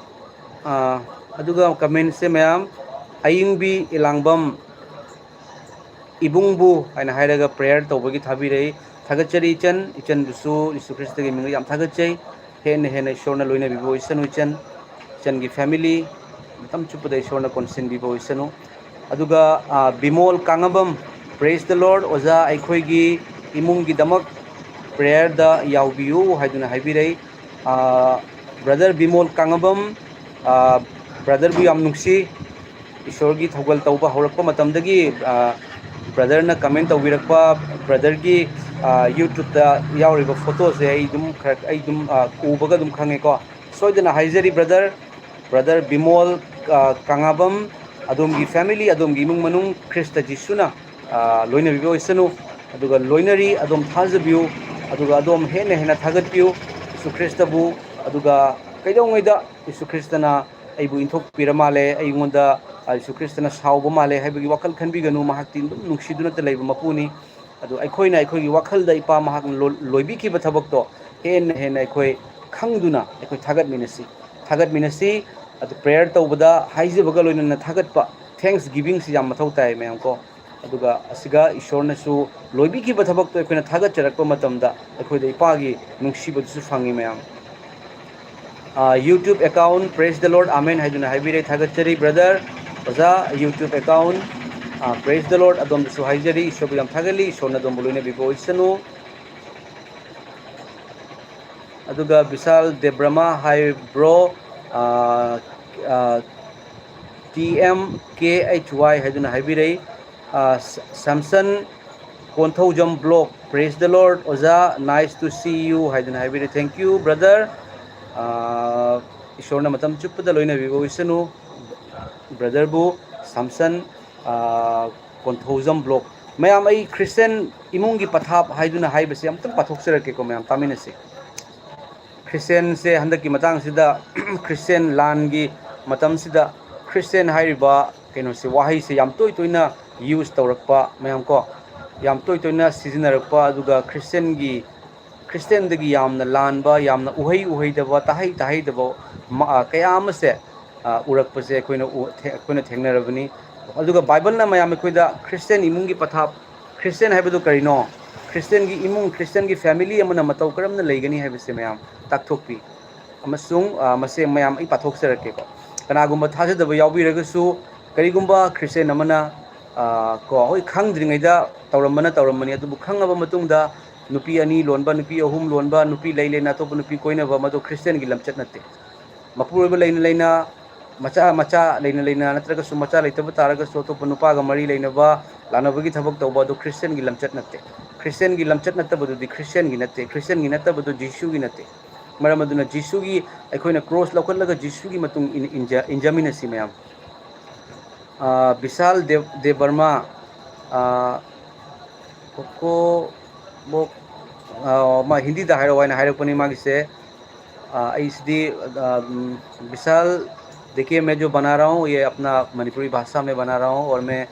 ꯑ, ꯑꯗꯨꯒ commentꯁꯦ ꯃꯌꯥꯝ, ꯑꯌꯤꯡꯕꯤ ꯏꯂꯥꯡꯕꯝ ꯏꯕꯨꯡꯕꯨ ꯍꯥꯏꯅ ꯍꯥꯏꯔꯒ prayer ꯇꯧꯕꯒꯤ ꯊꯥꯕꯤꯔꯛꯏ꯫ ꯊꯥꯒꯠꯆꯔꯤ ꯏꯆꯟ, ꯏꯆꯟꯕꯨꯁꯨ ꯖꯤꯁꯨ ꯈ꯭ꯔꯤꯁꯇꯒꯤ ꯃꯤꯡꯗ ꯌꯥꯝ ꯊꯥꯒꯠꯆꯩ꯫ ꯍꯦꯟꯅ ꯍꯦꯟꯅ ꯏꯁꯣꯔꯅ ꯂꯣꯏꯅꯕꯤꯕ ꯑꯣꯏꯁꯅꯨ ꯏꯆꯟ, ꯏꯆꯟꯒꯤ family ꯃꯇꯝ ꯆꯨꯞꯄꯗ ꯏꯁꯣꯔꯅ ꯀꯣꯟꯁꯤꯟꯕꯤꯕ ꯑꯣꯏꯁꯅꯨ꯫ ꯑꯗꯨꯒ, ꯑ, ꯕꯤꯃꯣꯜ ꯀꯥꯡꯉꯕꯝ, "Praise the Lord ꯑꯣꯖꯥ, ꯑꯩꯈꯣꯏꯒꯤ ꯏꯃꯨꯡꯒꯤꯗꯃꯛ prayerꯗ ꯌꯥꯎꯕꯤꯌꯨ" ꯍꯥꯏꯗꯨꯅ ꯍꯥꯏꯕꯤꯔꯛꯏ꯫ ꯑ, ꯕ꯭ꯔꯗꯔ ꯕꯤꯃꯣꯜ ꯀꯥꯡꯉꯕꯝ, ꯑ, ꯕ꯭ꯔꯗꯔꯕꯨ ꯌꯥꯝ ꯅꯨꯡꯁꯤ꯫ ꯏꯁꯣꯔꯒꯤ ꯊꯧꯒꯜ ꯇꯧꯕ ꯍꯧꯔꯛꯄ ꯃꯇꯝꯗꯒꯤ, ꯑ, ꯕ꯭ꯔꯗꯔꯅ ꯀꯃꯦꯟ ꯇꯧꯕꯤꯔꯛꯄ, ꯕ꯭ꯔꯗꯔꯒꯤ, ꯑ, YouTube-ꯇ ꯌꯥꯎꯔꯤꯕ ꯐꯣꯇꯣꯁꯦ ꯑꯩ ꯑꯗꯨꯝ ꯈꯔ, ꯑꯩ ꯑꯗꯨꯝ, ꯑ, ꯎꯕꯒ ꯑꯗꯨꯝ ꯈꯪꯉꯦꯀꯣ꯫ ꯁꯣꯏꯗꯅ ꯍꯥꯏꯖꯔꯤ ꯕ꯭ꯔꯗꯔ, ꯕ꯭ꯔꯗꯔ ꯕꯤꯃꯣꯜ, ꯑ, ꯀꯥꯡꯉꯥꯕꯝ, ꯑꯗꯣꯝꯒꯤ family, ꯑꯗꯣꯝꯒꯤ ꯏꯃꯨꯡ ꯃꯅꯨꯡ ꯈ꯭ꯔꯤꯁꯇ ꯖꯤꯁꯨꯅ, ꯑ, ꯂꯣꯏꯅꯕꯤꯕ ꯑꯣꯏꯁꯅꯨ꯫ ꯑꯗꯨꯒ ꯂꯣꯏꯅꯔꯤ, ꯑꯗꯣꯝ ꯊꯥꯖꯕꯤꯌꯨ, ꯑꯗꯨꯒ ꯑꯗꯣꯝ ꯍꯦꯟꯅ ꯍꯦꯟꯅ ꯊꯥꯒꯠꯄꯤꯌꯨ ꯌꯤꯁꯨ ꯈ꯭ꯔꯤꯁꯇꯕꯨ꯫ ꯑꯗꯨꯒ ꯀꯩꯗꯧꯉꯩꯗ ꯌꯤꯁꯨ ꯈ꯭ꯔꯤꯁꯇꯅ ꯑꯩꯕꯨ ꯏꯟꯊꯣꯛꯄꯤꯔ ꯃꯥꯜꯂꯦ, ꯑꯩꯉꯣꯟꯗ, ꯑ, ꯌꯤꯁꯨ ꯈ꯭ꯔꯤꯁꯇꯅ ꯁꯥꯎꯕ ꯃꯥꯜꯂꯦ ꯍꯥꯏꯕꯒꯤ ꯋꯥꯈꯜ ꯈꯟꯕꯤꯒꯅꯨ꯫ ꯃꯍꯥꯛꯇꯤ ꯑꯗꯨꯝ ꯅꯨꯡꯁꯤꯗꯨꯅꯇ ꯂꯩꯕ ꯃꯄꯨꯅꯤ꯫ ꯑꯗꯨ ꯑꯩꯈꯣꯏꯅ ꯑꯩꯈꯣꯏꯒꯤ ꯋꯥꯈꯜꯗ ꯏꯄꯥ ꯃꯍꯥꯛꯅ ꯂꯣ-, ꯂꯣꯏꯕꯤꯈꯤꯕ ꯊꯕꯛꯇꯣ ꯍꯦꯟꯅ ꯍꯦꯟꯅ ꯑꯩꯈꯣꯏ ꯈꯪꯗꯨꯅ ꯑꯩꯈꯣꯏ ꯊꯥꯒꯠꯃꯤꯟꯅꯁꯤ꯫ ꯊꯥꯒꯠꯃꯤꯟꯅꯁꯤ꯫ ꯑꯗꯨ prayer ꯇꯧꯕꯗ ꯍꯥꯏꯖꯕꯒ ꯂꯣꯏꯅꯅ ꯊꯥꯒꯠꯄ, thanksgiving-ꯁꯤ ꯌꯥꯝ ꯃꯊꯧ ꯇꯥꯏ ꯃꯌꯥꯝ ꯀꯣ꯫ ꯑꯗꯨꯒ ꯑꯁꯤꯒ ꯏꯁꯣꯔꯅꯁꯨ ꯂꯣꯏꯕꯤꯈꯤꯕ ꯊꯕꯛꯇꯣ ꯑꯩꯈꯣꯏꯅ ꯊꯥꯒꯠꯆꯔꯛꯄ ꯃꯇꯝꯗ ꯑꯩꯈꯣꯏꯗ ꯏꯄꯥꯒꯤ ꯅꯨꯡꯁꯤꯕꯗꯨꯁꯨ ꯐꯪꯉꯤ ꯃꯌꯥꯝ꯫ ꯑꯥ, YouTube account Praise the Lord, Amen ꯍꯥꯏꯗꯨꯅ ꯍꯥꯏꯕꯤꯔꯦ, ꯊꯥꯒꯠꯆꯔꯤ ꯕ꯭ꯔꯗꯔ꯫ ꯑꯣꯖꯥ, YouTube account, ah, Praise the Lord, ꯑꯗꯣꯝꯗꯁꯨ ꯍꯥꯏꯖꯔꯤ, ꯏꯁꯣꯔꯕꯨ ꯌꯥꯝ ꯊꯥꯒꯠꯂꯤ, ꯏꯁꯣꯔꯅ ꯑꯗꯣꯝꯕꯨ ꯂꯣꯏꯅꯕꯤꯕ ꯑꯣꯏꯁꯅꯨ꯫ ꯑꯗꯨꯒ ꯕꯤꯁꯥꯜ ꯗꯦꯕ꯭ꯔꯃꯥ ꯍꯥꯏ ꯕ꯭ꯔꯣ, ꯑꯥ, ꯑꯥ, T M K H Y ꯍꯥꯏꯗꯨꯅ ꯍꯥꯏꯕꯤꯔꯛꯏ꯫ ꯑꯥ, ꯁ-, Samson Konthoujam block, Praise the Lord ꯑꯣꯖꯥ, nice to see you ꯍꯥꯏꯗꯨꯅ ꯍꯥꯏꯕꯤꯔꯛꯏ꯫ Thank you brother꯫ ꯑꯥ, ꯏꯁꯣꯔꯅ ꯃꯇꯝ ꯆꯨꯞꯄꯗ ꯂꯣꯏꯅꯕꯤꯕ ꯑꯣꯏꯁꯅꯨ ꯕ꯭ꯔꯗꯔꯕꯨ꯫ ꯁꯦꯝꯁꯟ, ꯑꯥ, ꯀꯣꯟꯊꯧꯖꯝ ꯕ꯭ꯂꯣꯛ꯫ ꯃꯌꯥꯝ, ꯑꯩ ꯈ꯭ꯔꯤꯁꯇꯤꯌꯥꯟ ꯏꯃꯨꯡꯒꯤ ꯄꯊꯥꯞ ꯍꯥꯏꯗꯨꯅ ꯍꯥꯏꯕꯁꯤ ꯑꯃꯨꯛꯇꯪ ꯄꯥꯊꯣꯛꯆꯔꯛꯀꯦꯀꯣ ꯃꯌꯥꯝ, ꯇꯥꯃꯤꯟꯅꯁꯤ꯫ ꯈ꯭ꯔꯤꯁꯇꯤꯌꯥꯟꯁꯦ ꯍꯟꯗꯛꯀꯤ ꯃꯇꯥꯡꯁꯤꯗ, ꯈ꯭ꯔꯤꯁꯇꯤꯌꯥꯟ ꯂꯥꯟꯒꯤ ꯃꯇꯝꯁꯤꯗ ꯈ꯭ꯔꯤꯁꯇꯤꯌꯥꯟ ꯍꯥꯏꯔꯤꯕ ꯀꯩꯅꯣꯁꯦ, ꯋꯥꯍꯩꯁꯦ ꯌꯥꯝ ꯇꯣꯏ ꯇꯣꯏꯅ use ꯇꯧꯔꯛꯄ ꯃꯌꯥꯝ ꯀꯣ, ꯌꯥꯝ ꯇꯣꯏ ꯇꯣꯏꯅ ꯁꯤꯖꯤꯟꯅꯔꯛꯄ, ꯑꯗꯨꯒ ꯈ꯭ꯔꯤꯁꯇꯤꯌꯥꯟꯒꯤ, ꯈ꯭ꯔꯤꯁꯇꯤꯌꯥꯟꯗꯒꯤ ꯌꯥꯝꯅ ꯂꯥꯟꯕ, ꯌꯥꯝꯅ ꯎꯍꯩ ꯎꯍꯩꯗꯕ, ꯇꯥꯍꯩ ꯇꯥꯍꯩꯗꯕ ꯃ-, ꯑ, ꯀꯌꯥ ꯑꯃꯁꯦ, ꯑ, ꯎꯔꯛꯄꯁꯦ ꯑꯩꯈꯣꯏꯅ ꯎ-, ꯊꯦ-, ꯑꯩꯈꯣꯏꯅ ꯊꯦꯡꯅꯔꯕꯅꯤ꯫ ꯑꯗꯨꯒ ꯕꯥꯏꯕꯜꯅ ꯃꯌꯥꯝ ꯑꯩꯈꯣꯏꯗ ꯈ꯭ꯔꯤꯁꯇꯤꯌꯥꯟ ꯏꯃꯨꯡꯒꯤ ꯄꯊꯥꯞ, ꯈ꯭ꯔꯤꯁꯇꯤꯌꯥꯟ ꯍꯥꯏꯕꯗꯨ ꯀꯔꯤꯅꯣ? ꯈ꯭ꯔꯤꯁꯇꯤꯌꯥꯟꯒꯤ ꯏꯃꯨꯡ, ꯈ꯭ꯔꯤꯁꯇꯤꯌꯥꯟꯒꯤ family ꯑꯃꯅ ꯃꯇꯧ ꯀꯔꯝꯅ ꯂꯩꯒꯅꯤ ꯍꯥꯏꯕꯁꯦ ꯃꯌꯥꯝ ꯇꯥꯛꯊꯣꯛꯄꯤ꯫ ꯑꯃꯁꯨꯡ, ꯑ, ꯃꯁꯦ ꯃꯌꯥꯝ ꯑꯩ ꯄꯥꯊꯣꯛꯆꯔꯛꯀꯦꯀꯣ꯫ ꯀꯅꯥꯒꯨꯝꯕ ꯊꯥꯖꯗꯕ ꯌꯥꯎꯕꯤꯔꯒꯁꯨ, ꯀꯔꯤꯒꯨꯝꯕ ꯈ꯭ꯔꯤꯁꯇꯤꯌꯥꯟ ꯑꯃꯅ, ꯑ, ꯀꯣ, ꯍꯣꯏ, ꯈꯪꯗ꯭ꯔꯤꯉꯩꯗ ꯇꯧꯔꯝꯕꯅ ꯇꯧꯔꯝꯕꯅꯤ, ꯑꯗꯨꯕꯨ ꯈꯪꯉꯕ ꯃꯇꯨꯡꯗ ꯅꯨꯄꯤ ꯑꯅꯤ ꯂꯣꯟꯕ, ꯅꯨꯄꯤ ꯑꯍꯨꯝ ꯂꯣꯟꯕ, ꯅꯨꯄꯤ ꯂꯩ ꯂꯩꯅ ꯑꯇꯣꯞꯄ ꯅꯨꯄꯤ ꯀꯣꯏꯅꯕ, ꯃꯗꯨ ꯈ꯭ꯔꯤꯁꯇꯤꯌꯥꯟꯒꯤ ꯂꯝꯆꯠ ꯅꯠꯇꯦ꯫ ꯃꯄꯨꯔꯣꯏꯕ ꯂꯩꯅ ꯂꯩꯅ, ꯃꯆꯥ, ꯃꯆꯥ ꯂꯩꯅ ꯂꯩꯅ, ꯅꯠꯇ꯭ꯔꯒꯁꯨ ꯃꯆꯥ ꯂꯩꯇꯕ ꯇꯥꯔꯒꯁꯨ ꯑꯇꯣꯞꯄ ꯅꯨꯄꯥꯒ ꯃꯔꯤ ꯂꯩꯅꯕ, ꯂꯥꯟꯅꯕꯒꯤ ꯊꯕꯛ ꯇꯧꯕ ꯑꯗꯨ ꯈ꯭ꯔꯤꯁꯇꯤꯌꯥꯟꯒꯤ ꯂꯝꯆꯠ ꯅꯠꯇꯦ꯫ ꯈ꯭ꯔꯤꯁꯇꯤꯌꯥꯟꯒꯤ ꯂꯝꯆꯠ ꯅꯠꯇꯕꯗꯨꯗꯤ ꯈ꯭ꯔꯤꯁꯇꯤꯌꯥꯟꯒꯤ ꯅꯠꯇꯦ, ꯈ꯭ꯔꯤꯁꯇꯤꯌꯥꯟꯒꯤ ꯅꯠꯇꯕꯗꯨ ꯖꯤꯁꯨꯒꯤ ꯅꯠꯇꯦ꯫ ꯃꯔꯝ ꯑꯗꯨꯅ ꯖꯤꯁꯨꯒꯤ ꯑꯩꯈꯣꯏꯅ ꯀ꯭ꯔꯣꯁ ꯂꯧꯈꯠꯂꯒ ꯖꯤꯁꯨꯒꯤ ꯃꯇꯨꯡ ꯏꯟ-, ꯏꯟꯖ-, ꯏꯟꯖꯃꯤꯟꯅꯁꯤ ꯃꯌꯥꯝ꯫ ꯑ, ꯕꯤꯁꯥꯜ ꯗꯦꯕ, ꯗꯦꯕ ꯕꯔꯃꯥ, ꯑ, ꯀꯣꯀꯣ ꯕꯣꯛ, ꯑ, ꯃꯥ ꯍꯤꯟꯗꯤꯗ ꯍꯥꯏꯔꯛꯑꯣ ꯍꯥꯏꯅ ꯍꯥꯏꯔꯛꯄꯅꯤ ꯃꯥꯒꯤꯁꯦ꯫ ꯑ, ꯑꯩꯁꯤꯗꯤ, ꯑ, ꯎꯝ, विशाल, देखिए, मैं जो बना रहा हूँ, ये अपना मणिपुरी भाषा में बना रहा हूँ, और मैं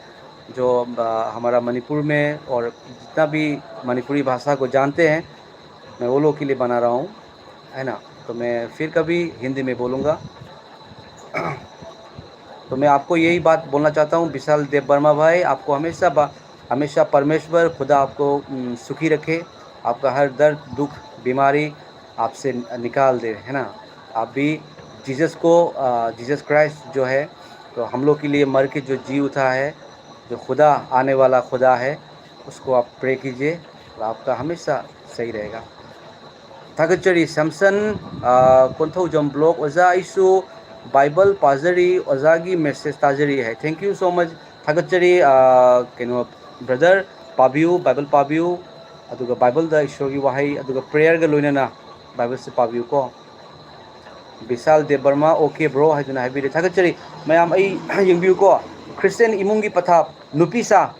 जो, अ, हमारा मणिपुर में और जितना भी मणिपुरी भाषा को जानते हैं, मैं वो लोग के लिए बना रहा हूँ, है ना? तो मैं फिर कभी हिंदी में बोलूँगा। तो मैं आपको यही बात बोलना चाहता हूँ, विशाल देव वर्मा भाई, आपको हमेशा बा-, हमेशा परमेश्वर खुदा आपको, उम, सुखी रखे, आपका हर दर्द, दुख, बीमारी आपसे निकाल दे, है ना? आप भी जीसस को, अ, जीसस क्राइस्ट जो है, तो हम लोग के लिए मर के जो जी उठा है, जो खुदा, आने वाला खुदा है, उसको आप प्रे कीजिए, और आपका हमेशा सही रहेगा। ꯊꯥꯒꯠꯆꯔꯤ ꯁꯦꯝꯁꯟ, ꯑ, ꯀꯣꯟꯊꯧꯖꯝ ꯕ꯭ꯂꯣꯛ꯫ ꯑꯣꯖꯥ, ꯑꯩꯁꯨ ꯕꯥꯏꯕꯜ ꯄꯥꯖꯔꯤ, ꯑꯣꯖꯥꯒꯤ ꯃꯦꯁꯦꯖ ꯇꯥꯖꯔꯤ ꯍꯥꯏ꯫ Thank you so much꯫ ꯊꯥꯒꯠꯆꯔꯤ, ꯑ, ꯀꯩꯅꯣ, ꯕ꯭ꯔꯗꯔ, ꯄꯥꯕꯤꯌꯨ, ꯕꯥꯏꯕꯜ ꯄꯥꯕꯤꯌꯨ, ꯑꯗꯨꯒ ꯕꯥꯏꯕꯜꯗ ꯏꯁꯣꯔꯒꯤ ꯋꯥꯍꯩ, ꯑꯗꯨꯒ ꯄ꯭ꯔꯦꯌꯔꯒ ꯂꯣꯏꯅꯅ ꯕꯥꯏꯕꯜꯁꯦ ꯄꯥꯕꯤꯌꯨꯀꯣ꯫ ꯕꯤꯁꯥꯜ ꯗꯦꯕ ꯕꯔꯃꯥ, "ꯑꯣꯀꯦ ꯕ꯭ꯔꯣ" ꯍꯥꯏꯗꯨꯅ ꯍꯥꯏꯕꯤꯔꯦ꯫ ꯊꯥꯒꯠꯆꯔꯤ꯫ ꯃꯌꯥꯝ ꯑꯩ ꯌꯦꯡꯕꯤꯌꯨꯀꯣ꯫ ꯈ꯭ꯔꯤꯁꯇꯤꯌꯥꯟ ꯏꯃꯨꯡꯒꯤ ꯄꯊꯥꯞ, ꯅꯨꯄꯤꯁꯥ꯫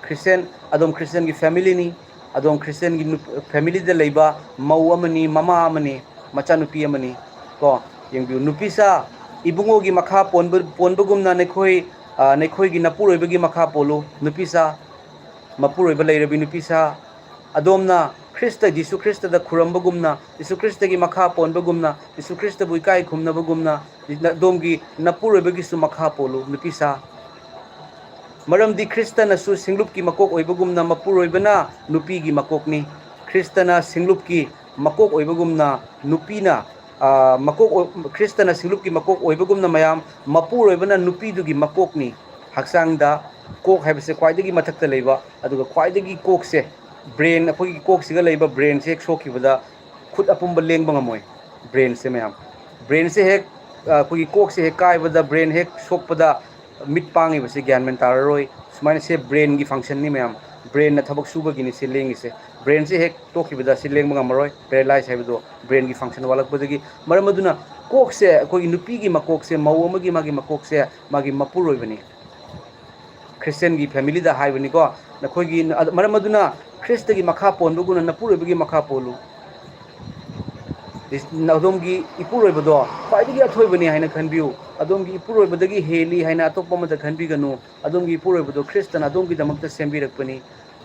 ꯈ꯭ꯔꯤꯁꯇꯤꯌꯥꯟ, ꯑꯗꯣꯝ ꯈ꯭ꯔꯤꯁꯇꯤꯌꯥꯟꯒꯤ ꯐꯦꯃꯤꯂꯤꯅꯤ꯫ ꯑꯗꯣꯝ ꯈ꯭ꯔꯤꯁꯇꯤꯌꯥꯟꯒꯤ ꯅꯨꯞ-, ꯐꯦꯃꯤꯂꯤꯗ ꯂꯩꯕ ꯃꯧ ꯑꯃꯅꯤ, ꯃꯃꯥ ꯑꯃꯅꯤ, ꯃꯆꯥꯅꯨꯄꯤ ꯑꯃꯅꯤ꯫ ꯀꯣ, ꯌꯦꯡꯕꯤꯌꯨ꯫ ꯅꯨꯄꯤꯁꯥ, ꯏꯕꯨꯡꯉꯣꯒꯤ ꯃꯈꯥ ꯄꯣꯟꯕ, ꯄꯣꯟꯕꯒꯨꯝꯅ ꯅꯈꯣꯏ, ꯑ, ꯅꯈꯣꯏꯒꯤ ꯅꯄꯨꯔꯣꯏꯕꯒꯤ ꯃꯈꯥ ꯄꯣꯜꯂꯨ꯫ ꯅꯨꯄꯤꯁꯥ, ꯃꯄꯨꯔꯣꯏꯕ ꯂꯩꯔꯕꯤ ꯅꯨꯄꯤꯁꯥ, ꯑꯗꯣꯝꯅ ꯈ꯭ꯔꯤꯁꯇ, ꯖꯤꯁꯨ ꯈ꯭ꯔꯤꯁꯇꯗ ꯈꯨꯔꯝꯕꯒꯨꯝꯅ, ꯖꯤꯁꯨ ꯈ꯭ꯔꯤꯁꯇꯒꯤ ꯃꯈꯥ ꯄꯣꯟꯕꯒꯨꯝꯅ, ꯖꯤꯁꯨ ꯈ꯭ꯔꯤꯁꯇꯕꯨ ꯏꯀꯥꯏ ꯈꯨꯝꯅꯕꯒꯨꯝꯅ, ꯑꯗꯣꯝꯒꯤ ꯅꯄꯨꯔꯣꯏꯕꯒꯤꯁꯨ ꯃꯈꯥ ꯄꯣꯜꯂꯨ, ꯅꯨꯄꯤꯁꯥ꯫ ꯃꯔꯝꯗꯤ ꯈ꯭ꯔꯤꯁꯇꯅꯁꯨ ꯁꯤꯡꯂꯨꯞꯀꯤ ꯃꯀꯣꯛ ꯑꯣꯏꯕꯒꯨꯝꯅ, ꯃꯄꯨꯔꯣꯏꯕꯅ ꯅꯨꯄꯤꯒꯤ ꯃꯀꯣꯛꯅꯤ꯫ ꯈ꯭ꯔꯤꯁꯇꯅ ꯁꯤꯡꯂꯨꯞꯀꯤ ꯃꯀꯣꯛ ꯑꯣꯏꯕꯒꯨꯝꯅ, ꯅꯨꯄꯤꯅ, ꯑ, ꯃꯀꯣꯛ ꯑꯣꯏ-, ꯈ꯭ꯔꯤꯁꯇꯅ ꯁꯤꯡꯂꯨꯞꯀꯤ ꯃꯀꯣꯛ ꯑꯣꯏꯕꯒꯨꯝꯅ, ꯃꯌꯥꯝ, ꯃꯄꯨꯔꯣꯏꯕꯅ ꯅꯨꯄꯤꯗꯨꯒꯤ ꯃꯀꯣꯛꯅꯤ꯫ ꯍꯛꯆꯥꯡꯗ ꯀꯣꯛ ꯍꯥꯏꯕꯁꯦ ꯈ꯭ꯋꯥꯏꯗꯒꯤ ꯃꯊꯛꯇ ꯂꯩꯕ, ꯑꯗꯨꯒ ꯈ꯭ꯋꯥꯏꯗꯒꯤ ꯀꯣꯛꯁꯦ, ꯕ꯭ꯔꯦꯟ, ꯑꯩꯈꯣꯏꯒꯤ ꯀꯣꯛꯁꯤꯒ ꯂꯩꯕ ꯕ꯭ꯔꯦꯟꯁꯦ ꯍꯦꯛ ꯁꯣꯛꯈꯤꯕꯗ ꯈꯨꯠ ꯑꯄꯨꯝꯕ ꯂꯦꯡꯕ ꯉꯝꯃꯣꯏ꯫ ꯕ꯭ꯔꯦꯟꯁꯦ ꯃꯌꯥꯝ, ꯕ꯭ꯔꯦꯟꯁꯦ ꯍꯦꯛ, ꯑꯩꯈꯣꯏꯒꯤ ꯀꯣꯛꯁꯦ ꯍꯦꯛ ꯀꯥꯏꯕꯗ, ꯕ꯭ꯔꯦꯟ ꯍꯦꯛ ꯁꯣꯛꯄꯗ ꯃꯤꯠ ꯄꯥꯡꯉꯤꯕꯁꯦ ꯒ꯭ꯌꯥꯟ ꯃꯦꯟ ꯇꯥꯔꯔꯣꯏ꯫ ꯁꯨꯃꯥꯏꯅ ꯁꯦ ꯕ꯭ꯔꯦꯟꯒꯤ ꯐꯪꯁꯟꯅꯤ ꯃꯌꯥꯝ꯫ ꯕ꯭ꯔꯦꯟꯅ ꯊꯕꯛ ꯁꯨꯕꯒꯤꯅꯤ ꯁꯤ ꯂꯦꯡꯉꯤꯁꯦ꯫ ꯕ꯭ꯔꯦꯟꯁꯦ ꯍꯦꯛ ꯇꯣꯛꯈꯤꯕꯗ ꯁꯤ ꯂꯦꯡꯕ ꯉꯝꯃꯔꯣꯏ, ꯄꯦꯔꯥꯂꯥꯏꯁ ꯍꯥꯏꯕꯗꯣ ꯕ꯭ꯔꯦꯟꯒꯤ ꯐꯪꯁꯟ ꯋꯥꯠꯂꯛꯄꯗꯒꯤ꯫ ꯃꯔꯝ ꯑꯗꯨꯅ ꯀꯣꯛꯁꯦ, ꯑꯩꯈꯣꯏꯒꯤ ꯅꯨꯄꯤꯒꯤ ꯃꯀꯣꯛꯁꯦ, ꯃꯧ ꯑꯃꯒꯤ ꯃꯥꯒꯤ ꯃꯀꯣꯛꯁꯦ ꯃꯥꯒꯤ ꯃꯄꯨꯔꯣꯏꯕꯅꯤ꯫ ꯈ꯭ꯔꯤꯁꯇꯤꯌꯥꯟꯒꯤ ꯐꯦꯃꯤꯂꯤꯗ ꯍꯥꯏꯕꯅꯤꯀꯣ, ꯅꯈꯣꯏꯒꯤ, ꯃꯔꯝ ꯑꯗꯨꯅ ꯈ꯭ꯔꯤꯁꯇꯒꯤ ꯃꯈꯥ ꯄꯣꯟꯕꯒꯨꯝꯅ ꯅꯄꯨꯔꯣꯏꯕꯒꯤ ꯃꯈꯥ ꯄꯣꯜꯂꯨ꯫ ꯑꯗꯣꯝꯒꯤ ꯏꯄꯨꯔꯣꯏꯕꯗꯣ ꯈ꯭ꯋꯥꯏꯗꯒꯤ ꯑꯊꯣꯏꯕꯅꯤ ꯍꯥꯏꯅ ꯈꯟꯕꯤꯌꯨ꯫ ꯑꯗꯣꯝꯒꯤ ꯏꯄꯨꯔꯣꯏꯕꯗꯒꯤ ꯍꯦꯜꯂꯤ ꯍꯥꯏꯅ ꯑꯇꯣꯞꯄ ꯑꯃꯗ ꯈꯟꯕꯤꯒꯅꯨ꯫ ꯑꯗꯣꯝꯒꯤ ꯏꯄꯨꯔꯣꯏꯕꯗꯣ ꯈ꯭ꯔꯤꯁꯇꯅ ꯑꯗꯣꯝꯒꯤꯗꯃꯛꯇ ꯁꯦꯝꯕꯤꯔꯛꯄꯅꯤ꯫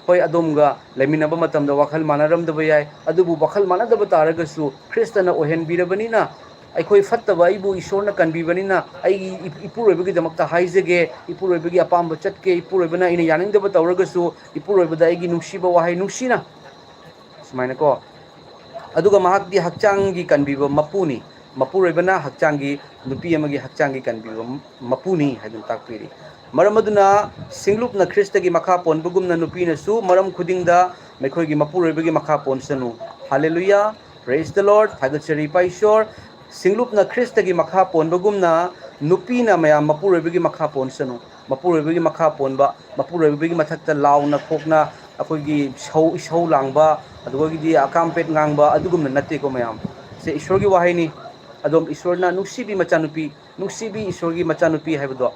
ꯍꯣꯏ, ꯑꯗꯣꯝꯒ ꯂꯩꯃꯤꯟꯅꯕ ꯃꯇꯝꯗ ꯋꯥꯈꯜ ꯃꯥꯟꯅꯔꯝꯗꯕ ꯌꯥꯏ, ꯑꯗꯨꯕꯨ ꯋꯥꯈꯜ ꯃꯥꯟꯅꯗꯕ ꯇꯥꯔꯒꯁꯨ ꯈ꯭ꯔꯤꯁꯇꯅ ꯑꯣꯏꯍꯟꯕꯤꯔꯕꯅꯤꯅ, ꯑꯩꯈꯣꯏ ꯐꯠꯇꯕ ꯑꯩꯕꯨ ꯏꯁꯣꯔꯅ ꯀꯟꯕꯤꯕꯅꯤꯅ ꯑꯩꯒꯤ ꯏꯄꯨꯔꯣꯏꯕꯒꯤꯗꯃꯛꯇ ꯍꯥꯏꯖꯒꯦ, ꯏꯄꯨꯔꯣꯏꯕꯒꯤ ꯑꯄꯥꯝꯕ ꯆꯠꯀꯦ, ꯏꯄꯨꯔꯣꯏꯕꯅ ꯑꯩꯅ ꯌꯥꯅꯤꯡꯗꯕ ꯇꯧꯔꯒꯁꯨ ꯏꯄꯨꯔꯣꯏꯕꯗ ꯑꯩꯒꯤ ꯅꯨꯡꯁꯤꯕ ꯋꯥꯍꯩ ꯅꯨꯡꯁꯤꯅ, ꯁꯨꯃꯥꯏꯅꯀꯣ꯫ ꯑꯗꯨꯒ ꯃꯍꯥꯛꯇꯤ ꯍꯛꯆꯥꯡꯒꯤ ꯀꯟꯕꯤꯕ ꯃꯄꯨꯅꯤ꯫ ꯃꯄꯨꯔꯣꯏꯕꯅ ꯍꯛꯆꯥꯡꯒꯤ, ꯅꯨꯄꯤ ꯑꯃꯒꯤ ꯍꯛꯆꯥꯡꯒꯤ ꯀꯟꯕꯤꯕ ꯃꯄꯨꯅꯤ ꯍꯥꯏꯗꯨꯅ ꯇꯥꯛꯄꯤꯔꯤ꯫ ꯃꯔꯝ ꯑꯗꯨꯅ ꯁꯤꯡꯂꯨꯞꯅ ꯈ꯭ꯔꯤꯁꯇꯒꯤ ꯃꯈꯥ ꯄꯣꯟꯕꯒꯨꯝꯅ ꯅꯨꯄꯤꯅꯁꯨ ꯃꯔꯝ ꯈꯨꯗꯤꯡꯗ ꯃꯈꯣꯏꯒꯤ ꯃꯄꯨꯔꯣꯏꯕꯒꯤ ꯃꯈꯥ ꯄꯣꯟꯁꯅꯨ꯫ ꯍꯥꯂꯦꯂꯨꯌꯥ, praise the Lord, ꯊꯥꯒꯠꯆꯔꯤ ꯏꯄꯥ ꯏꯁꯣꯔ꯫ ꯁꯤꯡꯂꯨꯞꯅ ꯈ꯭ꯔꯤꯁꯇꯒꯤ ꯃꯈꯥ ꯄꯣꯟꯕꯒꯨꯝꯅ ꯅꯨꯄꯤꯅ ꯃꯌꯥꯝ ꯃꯄꯨꯔꯣꯏꯕꯒꯤ ꯃꯈꯥ ꯄꯣꯟꯁꯅꯨ꯫ ꯃꯄꯨꯔꯣꯏꯕꯒꯤ ꯃꯈꯥ ꯄꯣꯟꯕ, ꯃꯄꯨꯔꯣꯏꯕꯒꯤ ꯃꯊꯛꯇ ꯂꯥꯎꯅ ꯈꯣꯛꯅ ꯑꯩꯈꯣꯏꯒꯤ ꯏꯁꯧ, ꯏꯁꯧ ꯂꯥꯡꯕ, ꯑꯗꯨꯗꯒꯤꯗꯤ ꯑꯀꯥꯝꯄꯦꯠ ꯉꯥꯡꯕ ꯑꯗꯨꯒꯨꯝꯅ ꯅꯠꯇꯦꯀꯣ ꯃꯌꯥꯝ꯫ ꯁꯦ ꯏꯁꯣꯔꯒꯤ ꯋꯥꯍꯩꯅꯤ꯫ ꯑꯗꯨꯝ ꯏꯁꯣꯔꯅ ꯅꯨꯡꯁꯤꯕꯤ ꯃꯆꯥꯅꯨꯄꯤ, ꯅꯨꯡꯁꯤꯕꯤ ꯏꯁꯣꯔꯒꯤ ꯃꯆꯥꯅꯨꯄꯤ ꯍꯥꯏꯕꯗꯣ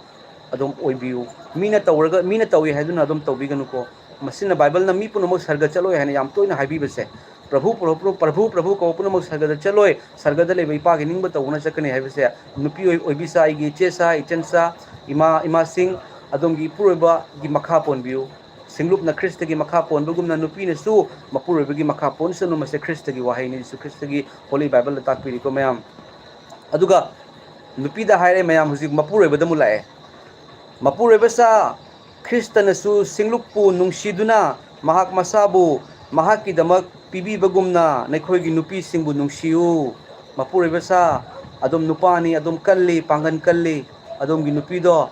ꯑꯗꯨꯝ ꯑꯣꯏꯕꯤꯌꯨ꯫ ꯃꯤꯅ ꯇꯧꯔꯒ, ꯃꯤꯅ ꯇꯧꯏ ꯍꯥꯏꯗꯨꯅ ꯑꯗꯨꯝ ꯇꯧꯕꯤꯒꯅꯨꯀꯣ꯫ ꯃꯁꯤꯅ ꯕꯥꯏꯕꯜꯅ ꯃꯤ ꯄꯨꯝꯅꯃꯛ ꯁꯔꯒ ꯆꯠꯂꯣꯏ ꯍꯥꯏꯅ ꯌꯥꯝ ꯇꯣꯏꯅ ꯍꯥꯏꯕꯤꯕꯁꯦ꯫ ꯄ꯭ꯔꯚꯨ, ꯄ꯭ꯔꯚꯨ, ꯄ꯭ꯔꯚꯨ, ꯄ꯭ꯔꯚꯨ ꯀꯧꯕ ꯄꯨꯝꯅꯃꯛ ꯁꯔꯒꯗ ꯆꯠꯂꯣꯏ, ꯁꯔꯒꯗ ꯂꯩꯕ ꯏꯄꯥꯒꯤ ꯅꯤꯡꯕ ꯇꯧꯕꯅ ꯆꯠꯀꯅꯤ ꯍꯥꯏꯕꯁꯦ꯫ ꯅꯨꯄꯤ ꯑꯣꯏ-, ꯑꯣꯏꯕꯤꯁꯥ, ꯑꯩꯒꯤ ꯏꯆꯦꯁꯥ, ꯏꯆꯟꯁꯥ, ꯏꯃꯥ, ꯏꯃꯥꯁꯤꯡ, ꯑꯗꯣꯝꯒꯤ ꯏꯄꯨꯔꯣꯏꯕꯒꯤ ꯃꯈꯥ ꯄꯣꯟꯕꯤꯌꯨ꯫ ꯁꯤꯡꯂꯨꯞꯅ ꯈ꯭ꯔꯤꯁꯇꯒꯤ ꯃꯈꯥ ꯄꯣꯟꯕꯒꯨꯝꯅ ꯅꯨꯄꯤꯅꯁꯨ ꯃꯄꯨꯔꯣꯏꯕꯒꯤ ꯃꯈꯥ ꯄꯣꯟꯁꯅꯨ꯫ ꯃꯁꯦ ꯈ꯭ꯔꯤꯁꯇꯒꯤ ꯋꯥꯍꯩꯅꯤ, ꯖꯤꯁꯨ ꯈ꯭ꯔꯤꯁꯇꯒꯤ ꯍꯣꯂꯤ ꯕꯥꯏꯕꯜꯗ ꯇꯥꯛꯄꯤꯔꯤꯀꯣ ꯃꯌꯥꯝ꯫ ꯑꯗꯨꯒ ꯅꯨꯄꯤꯗ ꯍꯥꯏꯔꯦ ꯃꯌꯥꯝ, ꯍꯧꯖꯤꯛ ꯃꯄꯨꯔꯣꯏꯕꯗ ꯑꯃꯨꯛ ꯂꯥꯛꯑꯦ꯫ ꯃꯄꯨꯔꯣꯏꯕꯁꯥ, ꯈ꯭ꯔꯤꯁꯇꯅꯁꯨ ꯁꯤꯡꯂꯨꯞꯄꯨ ꯅꯨꯡꯁꯤꯗꯨꯅ ꯃꯍꯥꯛ ꯃꯁꯥꯕꯨ ꯃꯍꯥꯛꯀꯤꯗꯃꯛ ꯄꯤꯕꯤꯕꯒꯨꯝꯅ ꯅꯈꯣꯏꯒꯤ ꯅꯨꯄꯤꯁꯤꯡꯕꯨ ꯅꯨꯡꯁꯤꯌꯨ꯫ ꯃꯄꯨꯔꯣꯏꯕꯁꯥ, ꯑꯗꯨꯝ ꯅꯨꯄꯥꯅꯤ, ꯑꯗꯨꯝ ꯀꯜꯂꯤ, ꯄꯥꯡꯒꯟ ꯀꯜꯂꯤ, ꯑꯗꯣꯝꯒꯤ ꯅꯨꯄꯤꯗꯣ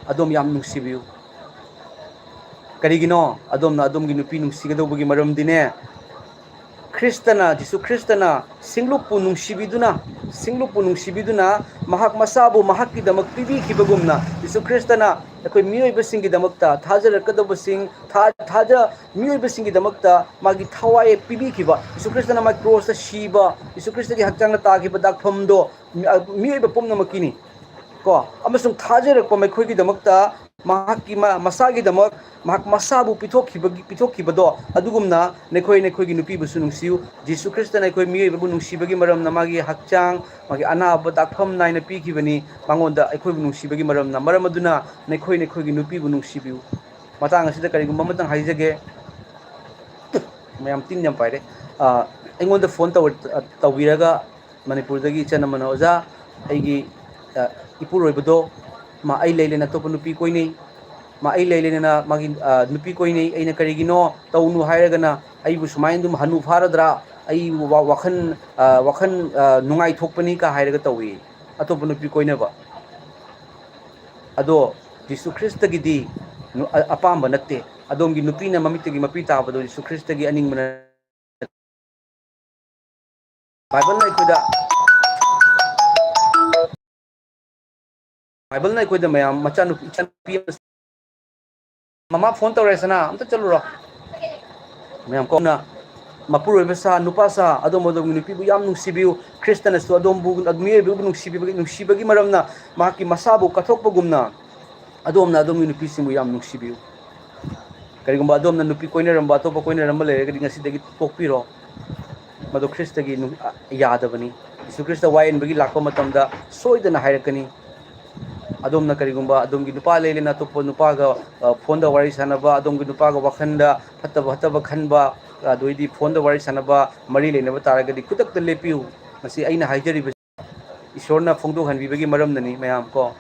ꯑꯗꯨꯝ ꯌꯥꯝ ꯅꯨꯡꯁꯤꯕꯤꯌꯨ꯫ ꯀꯔꯤꯒꯤꯅꯣ? ꯑꯗꯣꯝꯅ ꯑꯗꯣꯝꯒꯤ ꯅꯨꯄꯤ ꯅꯨꯡꯁꯤꯒꯗꯧꯕꯒꯤ ꯃꯔꯝꯗꯤꯅꯦ, ꯈ꯭ꯔꯤꯁꯇꯅ, ꯖꯤꯁꯨ ꯈ꯭ꯔꯤꯁꯇꯅ ꯁꯤꯡꯂꯨꯞꯄꯨ ꯅꯨꯡꯁꯤꯕꯤꯗꯨꯅ, ꯁꯤꯡꯂꯨꯞꯄꯨ ꯅꯨꯡꯁꯤꯕꯤꯗꯨꯅ, ꯃꯍꯥꯛ ꯃꯁꯥꯕꯨ ꯃꯍꯥꯛꯀꯤꯗꯃꯛ ꯄꯤꯕꯤꯈꯤꯕꯒꯨꯝꯅ, ꯖꯤꯁꯨ ꯈ꯭ꯔꯤꯁꯇꯅ ꯑꯩꯈꯣꯏ ꯃꯤꯑꯣꯏꯕꯁꯤꯡꯒꯤꯗꯃꯛꯇ, ꯊꯥꯖꯔꯛꯀꯗꯕꯁꯤꯡ, ꯊꯥ-, ꯊꯥꯖ-, ꯃꯤꯑꯣꯏꯕꯁꯤꯡꯒꯤꯗꯃꯛꯇ ꯃꯥꯒꯤ ꯊꯋꯥꯏ ꯄꯤꯕꯤꯈꯤꯕ, ꯖꯤꯁꯨ ꯈ꯭ꯔꯤꯁꯇꯅ ꯃꯥꯒꯤ ꯀ꯭ꯔꯣꯁꯇ ꯁꯤꯕ, ꯖꯤꯁꯨ ꯈ꯭ꯔꯤꯁꯇꯒꯤ ꯍꯛꯆꯥꯡꯗ ꯇꯥꯈꯤꯕ ꯗꯥꯛꯐꯝꯗꯣ, ꯃꯤ-, ꯑ, ꯃꯤꯑꯣꯏꯕ ꯄꯨꯝꯅꯃꯛꯀꯤꯅꯤ꯫ ꯀꯣ, ꯑꯃꯁꯨꯡ ꯊꯥꯖꯔꯛꯄ ꯃꯈꯣꯏꯒꯤꯗꯃꯛꯇ, ꯃꯍꯥꯛꯀꯤ ꯃ-, ꯃꯁꯥꯒꯤꯗꯃꯛ, ꯃꯍꯥꯛ ꯃꯁꯥꯕꯨ ꯄꯤꯊꯣꯛꯈꯤꯕꯒꯤ, ꯄꯤꯊꯣꯛꯈꯤꯕꯗꯣ, ꯑꯗꯨꯒꯨꯝꯅ ꯅꯈꯣꯏ, ꯅꯈꯣꯏꯒꯤ ꯅꯨꯄꯤꯕꯨꯁꯨ ꯅꯨꯡꯁꯤꯌꯨ꯫ ꯖꯤꯁꯨ ꯈ꯭ꯔꯤꯁꯇꯅ ꯑꯩꯈꯣꯏ ꯃꯤꯑꯣꯏꯕꯕꯨ ꯅꯨꯡꯁꯤꯕꯒꯤ ꯃꯔꯝꯅ ꯃꯥꯒꯤ ꯍꯛꯆꯥꯡ, ꯃꯥꯒꯤ ꯑꯅꯥꯕ ꯗꯥꯛꯐꯝ ꯅꯥꯏꯅ ꯄꯤꯈꯤꯕꯅꯤ꯫ ꯃꯉꯣꯟꯗ ꯑꯩꯈꯣꯏꯕꯨ ꯅꯨꯡꯁꯤꯕꯒꯤ ꯃꯔꯝꯅ, ꯃꯔꯝ ꯑꯗꯨꯅ ꯅꯈꯣꯏ, ꯅꯈꯣꯏꯒꯤ ꯅꯨꯄꯤꯕꯨ ꯅꯨꯡꯁꯤꯕꯤꯌꯨ꯫ ꯃꯇꯥꯡ ꯑꯁꯤꯗ ꯀꯔꯤꯒꯨꯝꯕ ꯑꯃꯇꯪ ꯍꯥꯏꯖꯒꯦ꯫ ꯃꯌꯥꯝ ꯇꯤꯟ ꯌꯥꯝ ꯄꯥꯏꯔꯦ꯫ ꯑ, ꯑꯩꯉꯣꯟꯗ ꯐꯣꯟ ꯇꯧꯔ-, ꯇꯧꯕꯤꯔꯒ ꯃꯅꯤꯄꯨꯔꯗꯒꯤ ꯏꯆꯟ ꯑꯃꯅ, "ꯑꯣꯖꯥ, ꯑꯩꯒꯤ, ꯑ, ꯏꯄꯨꯔꯣꯏꯕꯗꯣ, ꯃꯥ ꯑꯩ ꯂꯩ ꯂꯩꯅ ꯑꯇꯣꯞꯄ ꯅꯨꯄꯤ ꯀꯣꯏꯅꯩ꯫ ꯃꯥ ꯑꯩ ꯂꯩ ꯂꯩꯅ ꯃꯥꯒꯤ, ꯑ, ꯅꯨꯄꯤ ꯀꯣꯏꯅꯩ꯫ ꯑꯩꯅ ꯀꯔꯤꯒꯤꯅꯣ ꯇꯧꯅꯨ ꯍꯥꯏꯔꯒꯅ, ꯑꯩꯕꯨ ꯁꯨꯃꯥꯏꯅ ꯑꯗꯨꯝ ꯍꯅꯨ ꯐꯥꯔꯗ꯭ꯔꯥ? ꯑꯩꯕꯨ ꯋꯥ-, ꯋꯥꯈꯜ, ꯑ, ꯋꯥꯈꯜ, ꯑ, ꯅꯨꯡꯉꯥꯏꯊꯣꯛꯄꯅꯤ" ꯀ ꯍꯥꯏꯔꯒ ꯇꯧꯏ꯫ ꯑꯇꯣꯞꯄ ꯅꯨꯄꯤ ꯀꯣꯏꯅꯕ꯫ ꯑꯗꯣ ꯖꯤꯁꯨ ꯈ꯭ꯔꯤꯁꯇꯒꯤꯗꯤ ꯅꯨ-, ꯑ-, ꯑꯄꯥꯝꯕ ꯅꯠꯇꯦ꯫ ꯑꯗꯣꯝꯒꯤ ꯅꯨꯄꯤꯅ ꯃꯃꯤꯠꯇꯒꯤ ꯃꯄꯤ ꯇꯥꯕꯗꯣ ꯖꯤꯁꯨ ꯈ꯭ꯔꯤꯁꯇꯒꯤ ꯑꯅꯤꯡꯕꯅ ꯕꯥꯏꯕꯜꯅ ꯑꯩꯈꯣꯏꯗ, ꯕꯥꯏꯕꯜꯅ ꯑꯩꯈꯣꯏꯗ ꯃꯌꯥꯝ ꯃꯆꯥꯅꯨꯄꯤ, ꯏꯆꯥꯅꯨꯄꯤ ꯑꯃ, "ꯃꯃꯥ ꯐꯣꯟ ꯇꯧꯔꯦ, ꯁꯅꯥ, ꯑꯝꯇ ꯆꯠꯂꯨꯔꯣ꯫" ꯃꯌꯥꯝ ꯀꯧꯅ, ꯃꯄꯨꯔꯣꯏꯕ ꯁꯥ, ꯅꯨꯄꯥ ꯁꯥ, ꯑꯗꯣꯝ ꯑꯗꯣꯝꯒꯤ ꯅꯨꯄꯤꯕꯨ ꯌꯥꯝ ꯅꯨꯡꯁꯤꯕꯤꯌꯨ꯫ ꯈ꯭ꯔꯤꯁꯇꯅꯁꯨ ꯑꯗꯣꯝꯕꯨ, ꯃꯤꯑꯣꯏꯕꯕꯨ ꯅꯨꯡꯁꯤꯕꯤꯕꯒꯤ, ꯅꯨꯡꯁꯤꯕꯒꯤ ꯃꯔꯝꯅ ꯃꯍꯥꯛꯀꯤ ꯃꯁꯥꯕꯨ ꯀꯠꯊꯣꯛꯄꯒꯨꯝꯅ, ꯑꯗꯣꯝꯅ ꯑꯗꯣꯝꯒꯤ ꯅꯨꯄꯤꯁꯤꯡꯕꯨ ꯌꯥꯝ ꯅꯨꯡꯁꯤꯕꯤꯌꯨ꯫ ꯀꯔꯤꯒꯨꯝꯕ ꯑꯗꯣꯝꯅ ꯅꯨꯄꯤ ꯀꯣꯏꯅꯔꯝꯕ, ꯑꯇꯣꯞꯄ ꯀꯣꯏꯅꯔꯝꯕ ꯂꯩꯔꯒꯗꯤ ꯉꯁꯤꯗꯒꯤ ꯇꯣꯛꯄꯤꯔꯣ꯫ ꯃꯗꯨ ꯈ꯭ꯔꯤꯁꯇꯒꯤ ꯅꯨ-, ꯑ, ꯌꯥꯗꯕꯅꯤ꯫ ꯖꯤꯁꯨ ꯈ꯭ꯔꯤꯁꯇ ꯋꯥꯌꯦꯟꯕꯒꯤ ꯂꯥꯛꯄ ꯃꯇꯝꯗ ꯁꯣꯏꯗꯅ ꯍꯥꯏꯔꯛꯀꯅꯤ꯫ ꯑꯗꯣꯝꯅ ꯀꯔꯤꯒꯨꯝꯕ ꯑꯗꯣꯝꯒꯤ ꯅꯨꯄꯥ ꯂꯩ ꯂꯩꯅ ꯑꯇꯣꯞꯄ ꯅꯨꯄꯥꯒ, ꯑ, ꯐꯣꯟꯗ ꯋꯥꯔꯤ ꯁꯥꯟꯅꯕ, ꯑꯗꯣꯝꯒꯤ ꯅꯨꯄꯥꯒ ꯋꯥꯈꯜꯗ ꯐꯠꯇꯕ, ꯐꯠꯇꯕ ꯈꯟꯕ, ꯑꯗꯨ ꯑꯣꯏꯗꯤ ꯐꯣꯟꯗ ꯋꯥꯔꯤ ꯁꯥꯟꯅꯕ ꯃꯔꯤ ꯂꯩꯅꯕ ꯇꯥꯔꯒꯗꯤ ꯈꯨꯗꯛꯇ ꯂꯦꯞꯄꯤꯌꯨ꯫ ꯃꯁꯤ ꯑꯩꯅ ꯍꯥꯏꯖꯔꯤꯕ ꯏꯁꯣꯔꯅ ꯐꯣꯡꯗꯣꯛꯍꯟꯕꯤꯕꯒꯤ ꯃꯔꯝꯅꯅꯤ ꯃꯌꯥꯝ ꯀꯣ꯫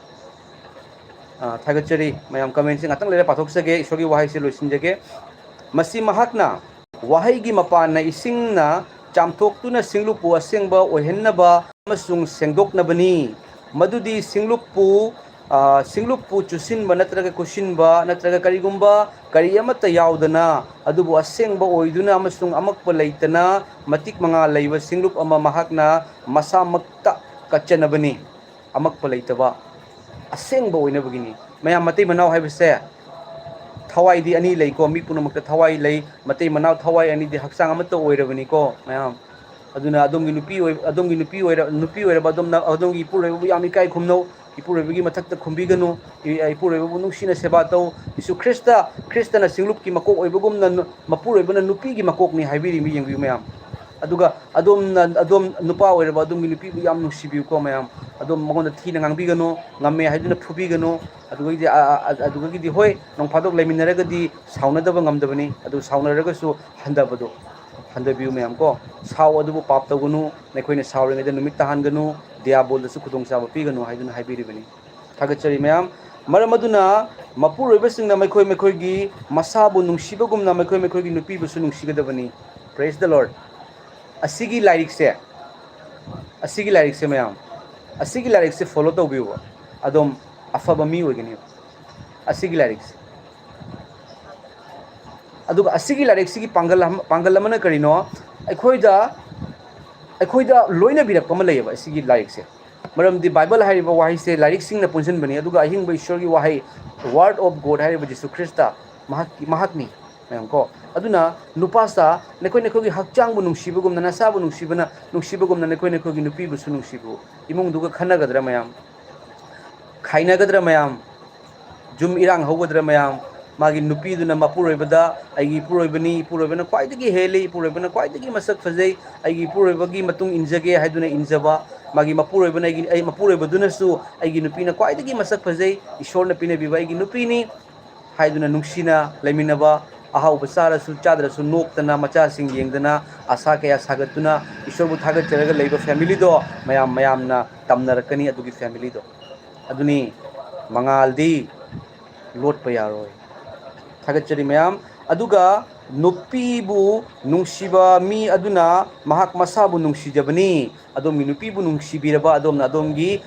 ꯑ, ꯊꯥꯒꯠꯆꯔꯤ꯫ ꯃꯌꯥꯝ ꯀꯃꯦꯟꯁꯦ ꯉꯥꯛꯇꯪ ꯂꯩꯔ ꯄꯥꯊꯣꯛꯆꯒꯦ, ꯏꯁꯣꯔꯒꯤ ꯋꯥꯍꯩꯁꯦ ꯂꯣꯏꯁꯤꯟꯖꯒꯦ꯫ ꯃꯁꯤ ꯃꯍꯥꯛꯅ ꯋꯥꯍꯩꯒꯤ ꯃꯄꯥꯟꯅ ꯏꯁꯤꯡꯅ ꯆꯥꯝꯊꯣꯛꯇꯨꯅ ꯁꯤꯡꯂꯨꯞꯄꯨ ꯑꯁꯦꯡꯕ ꯑꯣꯏꯍꯟꯅꯕ ꯑꯃꯁꯨꯡ ꯁꯦꯡꯗꯣꯛꯅꯕꯅꯤ꯫ ꯃꯗꯨꯗꯤ ꯁꯤꯡꯂꯨꯞꯄꯨ ꯁꯤꯡꯂꯨꯞꯄꯨ ꯆꯨꯁꯤꯟꯕ ꯅꯠꯇ꯭ꯔꯒ ꯀꯨꯁꯤꯟꯕ ꯅꯠꯇ꯭ꯔꯒ ꯀꯔꯤꯒꯨꯝꯕ ꯀꯔꯤ ꯑꯃꯠꯇ ꯌꯥꯎꯗꯅ, ꯑꯗꯨꯕꯨ ꯑꯁꯦꯡꯕ ꯑꯣꯏꯗꯨꯅ ꯑꯃꯁꯨꯡ ꯑꯃꯛꯄ ꯂꯩꯇꯅ ꯃꯇꯤꯛ ꯃꯉꯥ ꯂꯩꯕ ꯁꯤꯡꯂꯨꯞ ꯑꯃ ꯃꯍꯥꯛꯅ ꯃꯁꯥꯃꯛꯇ ꯀꯠꯆꯅꯕꯅꯤ꯫ ꯑꯃꯛꯄ ꯂꯩꯇꯕ ꯑꯁꯦꯡꯕ ꯑꯣꯏꯅꯕꯒꯤꯅꯤ꯫ ꯃꯌꯥꯝ, ꯃꯇꯩ ꯃꯅꯥꯎ ꯍꯥꯏꯕꯁꯦ ꯊꯋꯥꯏꯗꯤ ꯑꯅꯤ ꯂꯩꯀꯣ, ꯃꯤ ꯄꯨꯝꯅꯃꯛꯇ ꯊꯋꯥꯏ ꯂꯩ꯫ ꯃꯇꯩ ꯃꯅꯥꯎ ꯊꯋꯥꯏ ꯑꯅꯤꯗꯤ ꯍꯛꯆꯥꯡ ꯑꯃꯠꯇ ꯑꯣꯏꯔꯕꯅꯤꯀꯣ ꯃꯌꯥꯝ꯫ ꯑꯗꯨꯅ ꯑꯗꯣꯝꯒꯤ ꯅꯨꯄꯤ ꯑꯣꯏ-, ꯑꯗꯣꯝꯒꯤ ꯅꯨꯄꯤ ꯑꯣꯏꯔ-, ꯅꯨꯄꯤ ꯑꯣꯏꯔꯕ ꯑꯗꯣꯝꯅ ꯑꯗꯣꯝꯒꯤ ꯏꯄꯨꯔꯣꯏꯕꯕꯨ ꯌꯥꯝ ꯏꯀꯥꯏ ꯈꯨꯝꯅꯧ꯫ ꯏꯄꯨꯔꯣꯏꯕꯒꯤ ꯃꯊꯛꯇ ꯈꯨꯝꯕꯤꯒꯅꯨ꯫ ꯏ-, ꯏꯄꯨꯔꯣꯏꯕꯕꯨ ꯅꯨꯡꯁꯤꯅ ꯁꯦꯕꯥ ꯇꯧ꯫ ꯖꯤꯁꯨ ꯈ꯭ꯔꯤꯁꯇ, ꯈ꯭ꯔꯤꯁꯇꯅ ꯁꯤꯡꯂꯨꯞꯀꯤ ꯃꯀꯣꯛ ꯑꯣꯏꯕꯒꯨꯝꯅ ꯅꯨ-, ꯃꯄꯨꯔꯣꯏꯕꯅ ꯅꯨꯄꯤꯒꯤ ꯃꯀꯣꯛꯅꯤ ꯍꯥꯏꯕꯤꯔꯤ, ꯃꯤ ꯌꯦꯡꯕꯤꯌꯨ ꯃꯌꯥꯝ꯫ ꯑꯗꯨꯒ ꯑꯗꯣꯝꯅ, ꯑꯗꯣꯝ ꯅꯨꯄꯥ ꯑꯣꯏꯔꯕ ꯑꯗꯣꯝꯒꯤ ꯅꯨꯄꯤꯕꯨ ꯌꯥꯝ ꯅꯨꯡꯁꯤꯕꯤꯌꯨꯀꯣ ꯃꯌꯥꯝ꯫ ꯑꯗꯣꯝ ꯃꯉꯣꯟꯗ ꯊꯤꯅ ꯉꯥꯡꯕꯤꯒꯅꯨ, ꯉꯝꯃꯦ ꯍꯥꯏꯗꯨꯅ ꯐꯨꯕꯤꯒꯅꯨ꯫ ꯑꯗꯨꯒꯤꯗꯤ, ꯑ, ꯑ, ꯑꯗꯨꯒꯤꯗꯤ ꯍꯣꯏ, ꯅꯣꯡ ꯐꯥꯗꯣꯛ ꯂꯩꯃꯤꯟꯅꯔꯒꯗꯤ ꯁꯥꯎꯅꯗꯕ ꯉꯝꯗꯕꯅꯤ, ꯑꯗꯨ ꯁꯥꯎꯅꯔꯒꯁꯨ ꯍꯟꯊꯕꯗꯣ, ꯍꯟꯊꯕꯤꯌꯨ ꯃꯌꯥꯝ ꯀꯣ꯫ ꯁꯥꯎ ꯑꯗꯨꯕꯨ ꯄꯥꯞ ꯇꯧꯒꯅꯨ, ꯅꯈꯣꯏꯅ ꯁꯥꯎꯔꯤꯉꯩꯗ ꯅꯨꯃꯤꯠ ꯇꯥꯍꯟꯒꯅꯨ, ꯗꯤꯌꯥꯕꯣꯜꯗꯁꯨ ꯈꯨꯗꯣꯡꯆꯥꯕ ꯄꯤꯒꯅꯨ ꯍꯥꯏꯗꯨꯅ ꯍꯥꯏꯕꯤꯔꯤꯕꯅꯤ꯫ ꯊꯥꯒꯠꯆꯔꯤ ꯃꯌꯥꯝ꯫ ꯃꯔꯝ ꯑꯗꯨꯅ ꯃꯄꯨꯔꯣꯏꯕꯁꯤꯡꯅ ꯃꯈꯣꯏ ꯃꯈꯣꯏꯒꯤ ꯃꯁꯥꯕꯨ ꯅꯨꯡꯁꯤꯕꯒꯨꯝꯅ ꯃꯈꯣꯏ ꯃꯈꯣꯏꯒꯤ ꯅꯨꯄꯤꯕꯨꯁꯨ ꯅꯨꯡꯁꯤꯒꯗꯕꯅꯤ꯫ Praise the Lord꯫ ꯑꯁꯤꯒꯤ ꯂꯥꯏꯔꯤꯛꯁꯦ, ꯑꯁꯤꯒꯤ ꯂꯥꯏꯔꯤꯛꯁꯦ ꯃꯌꯥꯝ, ꯑꯁꯤꯒꯤ ꯂꯥꯏꯔꯤꯛꯁꯦ follow ꯇꯧꯕꯤꯌꯨꯕ, ꯑꯗꯨꯝ ꯑꯐꯕ ꯃꯤ ꯑꯣꯏꯒꯅꯤ꯫ ꯑꯁꯤꯒꯤ ꯂꯥꯏꯔꯤꯛꯁꯦ꯫ ꯑꯗꯨꯒ ꯑꯁꯤꯒꯤ ꯂꯥꯏꯔꯤꯛꯁꯤꯒꯤ ꯄꯥꯡꯒꯜ ꯑꯃ, ꯄꯥꯡꯒꯜ ꯑꯃꯅ ꯀꯔꯤꯅꯣ? ꯑꯩꯈꯣꯏꯗ, ꯑꯩꯈꯣꯏꯗ ꯂꯣꯏꯅꯕꯤꯔꯛꯄ ꯑꯃ ꯂꯩꯌꯦꯕ ꯑꯁꯤꯒꯤ ꯂꯥꯏꯔꯤꯛꯁꯦ꯫ ꯃꯔꯝꯗꯤ ꯕꯥꯏꯕꯜ ꯍꯥꯏꯔꯤꯕ ꯋꯥꯍꯩꯁꯦ ꯂꯥꯏꯔꯤꯛꯁꯤꯡꯅ ꯄꯨꯟꯁꯤꯟꯕꯅꯤ, ꯑꯗꯨꯒ ꯑꯍꯤꯡꯕ ꯏꯁꯣꯔꯒꯤ ꯋꯥꯍꯩ, Word of God ꯍꯥꯏꯔꯤꯕ ꯖꯤꯁꯨ ꯈ꯭ꯔꯤꯁꯇ, ꯃꯍꯥꯛꯀꯤ, ꯃꯍꯥꯛꯅꯤ꯫ ꯃꯌꯥꯝ ꯀꯣ꯫ ꯑꯗꯨꯅ ꯅꯨꯄꯥꯁꯥ, ꯅꯈꯣꯏ ꯅꯈꯣꯏꯒꯤ ꯍꯛꯆꯥꯡꯕꯨ ꯅꯨꯡꯁꯤꯕꯒꯨꯝꯅ, ꯅꯁꯥꯕꯨ ꯅꯨꯡꯁꯤꯕꯅ, ꯅꯨꯡꯁꯤꯕꯒꯨꯝꯅ ꯅꯈꯣꯏ ꯅꯈꯣꯏꯒꯤ ꯅꯨꯄꯤꯕꯨꯁꯨ ꯅꯨꯡꯁꯤꯕꯨ꯫ ꯏꯃꯨꯡꯗꯨꯒ ꯈꯟꯅꯒꯗ꯭ꯔꯥ ꯃꯌꯥꯝ? ꯈꯥꯏꯅꯒꯗ꯭ꯔꯥ ꯃꯌꯥꯝ? ꯌꯨꯝ ꯏꯔꯥꯡ ꯍꯧꯒꯗ꯭ꯔꯥ ꯃꯌꯥꯝ? ꯃꯥꯒꯤ ꯅꯨꯄꯤꯗꯨꯅ ꯃꯄꯨꯔꯣꯏꯕꯗ, "ꯑꯩꯒꯤ ꯏꯄꯨꯔꯣꯏꯕꯅꯤ, ꯏꯄꯨꯔꯣꯏꯕꯅ ꯈ꯭ꯋꯥꯏꯗꯒꯤ ꯍꯦꯜꯂꯤ, ꯏꯄꯨꯔꯣꯏꯕꯅ ꯈ꯭ꯋꯥꯏꯗꯒꯤ ꯃꯁꯛ ꯐꯖꯩ, ꯑꯩꯒꯤ ꯏꯄꯨꯔꯣꯏꯕꯒꯤ ꯃꯇꯨꯡ ꯏꯟꯖꯒꯦ" ꯍꯥꯏꯗꯨꯅ ꯏꯟꯖꯕ, ꯃꯥꯒꯤ ꯃꯄꯨꯔꯣꯏꯕꯅ ꯑꯩꯒꯤ, ꯑꯩ, ꯃꯄꯨꯔꯣꯏꯕꯗꯨꯅꯁꯨ "ꯑꯩꯒꯤ ꯅꯨꯄꯤꯅ ꯈ꯭ꯋꯥꯏꯗꯒꯤ ꯃꯁꯛ ꯐꯖꯩ, ꯏꯁꯣꯔꯅ ꯄꯤꯅꯕꯤꯕ ꯑꯩꯒꯤ ꯅꯨꯄꯤꯅꯤ" ꯍꯥꯏꯗꯨꯅ ꯅꯨꯡꯁꯤꯅ ꯂꯩꯃꯤꯟꯅꯕ, ꯑꯍꯥꯎꯕ ꯆꯥꯔꯁꯨ ꯆꯥꯗ꯭ꯔꯁꯨ ꯅꯣꯛꯇꯅ, ꯃꯆꯥꯁꯤꯡ ꯌꯦꯡꯗꯅ, ꯑꯁꯥ ꯀꯌꯥ ꯁꯥꯒꯠꯇꯨꯅ, ꯏꯁꯣꯔꯕꯨ ꯊꯥꯒꯠꯆꯔꯒ ꯂꯩꯕ family ꯗꯣ ꯃꯌꯥꯝ, ꯃꯌꯥꯝꯅ ꯇꯝꯅꯔꯛꯀꯅꯤ ꯑꯗꯨꯒꯤ family ꯗꯣ꯫ ꯑꯗꯨꯅꯤ ꯃꯉꯥꯜꯗꯤ ꯂꯣꯠꯄ ꯌꯥꯔꯣꯏ꯫ ꯊꯥꯒꯠꯆꯔꯤ ꯃꯌꯥꯝ꯫ ꯑꯗꯨꯒ ꯅꯨꯄꯤꯕꯨ ꯅꯨꯡꯁꯤꯕ ꯃꯤ ꯑꯗꯨꯅ ꯃꯍꯥꯛ ꯃꯁꯥꯕꯨ ꯅꯨꯡꯁꯤꯖꯕꯅꯤ꯫ ꯑꯗꯣꯝꯒꯤ ꯅꯨꯄꯤꯕꯨ ꯅꯨꯡꯁꯤꯕꯤꯔꯕ ꯑꯗꯣꯝꯅ ꯑꯗꯣꯝꯒꯤ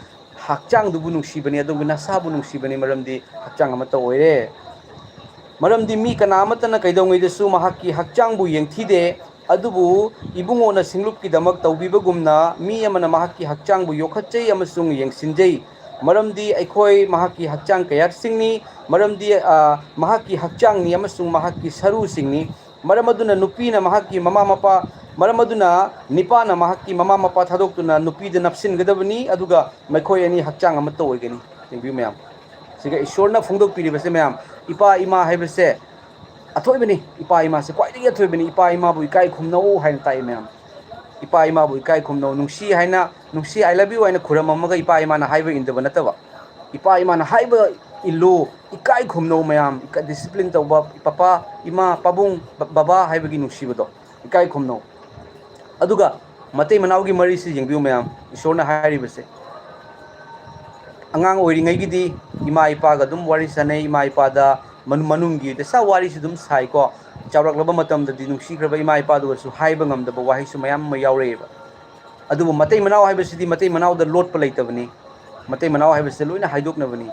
ꯍꯛꯆꯥꯡꯗꯨꯕꯨ ꯅꯨꯡꯁꯤꯕꯅꯤ, ꯑꯗꯣꯝꯒꯤ ꯅꯁꯥꯕꯨ ꯅꯨꯡꯁꯤꯕꯅꯤ, ꯃꯔꯝꯗꯤ ꯍꯛꯆꯥꯡ ꯑꯃꯠꯇ ꯑꯣꯏꯔꯦ꯫ ꯃꯔꯝꯗꯤ ꯃꯤ ꯀꯅꯥ ꯑꯃꯠꯇꯅ ꯀꯩꯗꯧꯉꯩꯗꯁꯨ ꯃꯍꯥꯛꯀꯤ ꯍꯛꯆꯥꯡꯕꯨ ꯌꯦꯡꯊꯤꯗꯦ, ꯑꯗꯨꯕꯨ ꯏꯕꯨꯡꯉꯣꯅ ꯁꯤꯡꯂꯨꯞꯀꯤꯗꯃꯛ ꯇꯧꯕꯤꯕꯒꯨꯝꯅ ꯃꯤ ꯑꯃꯅ ꯃꯍꯥꯛꯀꯤ ꯍꯛꯆꯥꯡꯕꯨ ꯌꯣꯛꯈꯠꯆꯩ ꯑꯃꯁꯨꯡ ꯌꯦꯡꯁꯤꯟꯖꯩ꯫ ꯃꯔꯝꯗꯤ ꯑꯩꯈꯣꯏ ꯃꯍꯥꯛꯀꯤ ꯍꯛꯆꯥꯡ ꯀꯌꯥꯠꯁꯤꯡꯅꯤ, ꯃꯔꯝꯗꯤ ꯑ, ꯃꯍꯥꯛꯀꯤ ꯍꯛꯆꯥꯡꯅꯤ ꯑꯃꯁꯨꯡ ꯃꯍꯥꯛꯀꯤ ꯁꯔꯨꯁꯤꯡꯅꯤ꯫ ꯃꯔꯝ ꯑꯗꯨꯅ ꯅꯨꯄꯤꯅ ꯃꯍꯥꯛꯀꯤ ꯃꯃꯥ ꯃꯄꯥ, ꯃꯔꯝ ꯑꯗꯨꯅ ꯅꯤꯄꯥꯅ ꯃꯍꯥꯛꯀꯤ ꯃꯃꯥ ꯃꯄꯥ ꯊꯥꯗꯣꯛꯇꯨꯅ ꯅꯨꯄꯤꯗ ꯅꯞꯁꯤꯟꯒꯗꯕꯅꯤ, ꯑꯗꯨꯒ ꯃꯈꯣꯏ ꯑꯅꯤ ꯍꯛꯆꯥꯡ ꯑꯃꯠꯇ ꯑꯣꯏꯒꯅꯤ꯫ ꯌꯦꯡꯕꯤꯌꯨ ꯃꯌꯥꯝ, ꯁꯤꯒ ꯏꯁꯣꯔꯅ ꯐꯣꯡꯗꯣꯛꯄꯤꯔꯤꯕꯁꯦ ꯃꯌꯥꯝ, ꯏꯄꯥ ꯏꯃꯥ ꯍꯥꯏꯕꯁꯦ ꯑꯊꯣꯏꯕꯅꯤ꯫ ꯏꯄꯥ ꯏꯃꯥꯁꯦ ꯈ꯭ꯋꯥꯏꯗꯒꯤ ꯑꯊꯣꯏꯕꯅꯤ꯫ ꯏꯄꯥ ꯏꯃꯥꯕꯨ ꯏꯀꯥꯏ ꯈꯨꯝꯅꯧ ꯍꯥꯏꯅ ꯇꯥꯛꯏ ꯃꯌꯥꯝ꯫ ꯏꯄꯥ ꯏꯃꯥꯕꯨ ꯏꯀꯥꯏ ꯈꯨꯝꯅꯧ, ꯅꯨꯡꯁꯤ ꯍꯥꯏꯅ, ꯅꯨꯡꯁꯤ, "I love you" ꯍꯥꯏꯅ ꯈꯨꯔꯝꯃꯝꯃꯒ ꯏꯄꯥ ꯏꯃꯥꯅ ꯍꯥꯏꯕ ꯏꯟꯗꯕ ꯅꯠꯇꯕ, ꯏꯄꯥ ꯏꯃꯥꯅ ꯍꯥꯏꯕ ꯏꯜꯂꯨ, ꯏꯀꯥꯏ ꯈꯨꯝꯅꯧ ꯃꯌꯥꯝ, ꯗꯤꯁꯤꯄ꯭ꯂꯤꯟ ꯇꯧꯕ, ꯄꯄꯥ, ꯏꯃꯥ, ꯄꯥꯕꯨꯡ, ꯕ-, ꯕꯕꯥ ꯍꯥꯏꯕꯒꯤ ꯅꯨꯡꯁꯤꯕꯗꯣ, ꯏꯀꯥꯏ ꯈꯨꯝꯅꯧ꯫ ꯑꯗꯨꯒ ꯃꯇꯩ ꯃꯅꯥꯎꯒꯤ ꯃꯔꯤꯁꯤ ꯌꯦꯡꯕꯤꯌꯨ ꯃꯌꯥꯝ, ꯏꯁꯣꯔꯅ ꯍꯥꯏꯔꯤꯕꯁꯦ꯫ ꯑꯉꯥꯡ ꯑꯣꯏꯔꯤꯉꯩꯒꯤꯗꯤ ꯏꯃꯥ ꯏꯄꯥꯒ ꯑꯗꯨꯝ ꯋꯥꯔꯤ ꯁꯥꯟꯅꯩ, ꯏꯃꯥ ꯏꯄꯥꯗ ꯃꯅꯨꯡꯒꯤ ꯗꯁꯥ ꯋꯥꯔꯤꯁꯨ ꯑꯗꯨꯝ ꯁꯥꯏꯀꯣ꯫ ꯆꯥꯎꯔꯛꯂꯕ ꯃꯇꯝꯗꯗꯤ ꯅꯨꯡꯁꯤꯈ꯭ꯔꯕ ꯏꯃꯥ ꯏꯄꯥꯗꯨꯒꯁꯨ ꯍꯥꯏꯕ ꯉꯝꯗꯕ ꯋꯥꯍꯩꯁꯨ ꯃꯌꯥꯝ ꯑꯃ ꯌꯥꯎꯔꯛꯑꯦꯕ꯫ ꯑꯗꯨꯕꯨ ꯃꯇꯩ ꯃꯅꯥꯎ ꯍꯥꯏꯕꯁꯤꯗꯤ ꯃꯇꯩ ꯃꯅꯥꯎꯗ ꯂꯣꯠꯄ ꯂꯩꯇꯕꯅꯤ꯫ ꯃꯇꯩ ꯃꯅꯥꯎ ꯍꯥꯏꯕꯁꯤꯗ ꯂꯣꯏꯅ ꯍꯥꯏꯗꯣꯛꯅꯕꯅꯤ꯫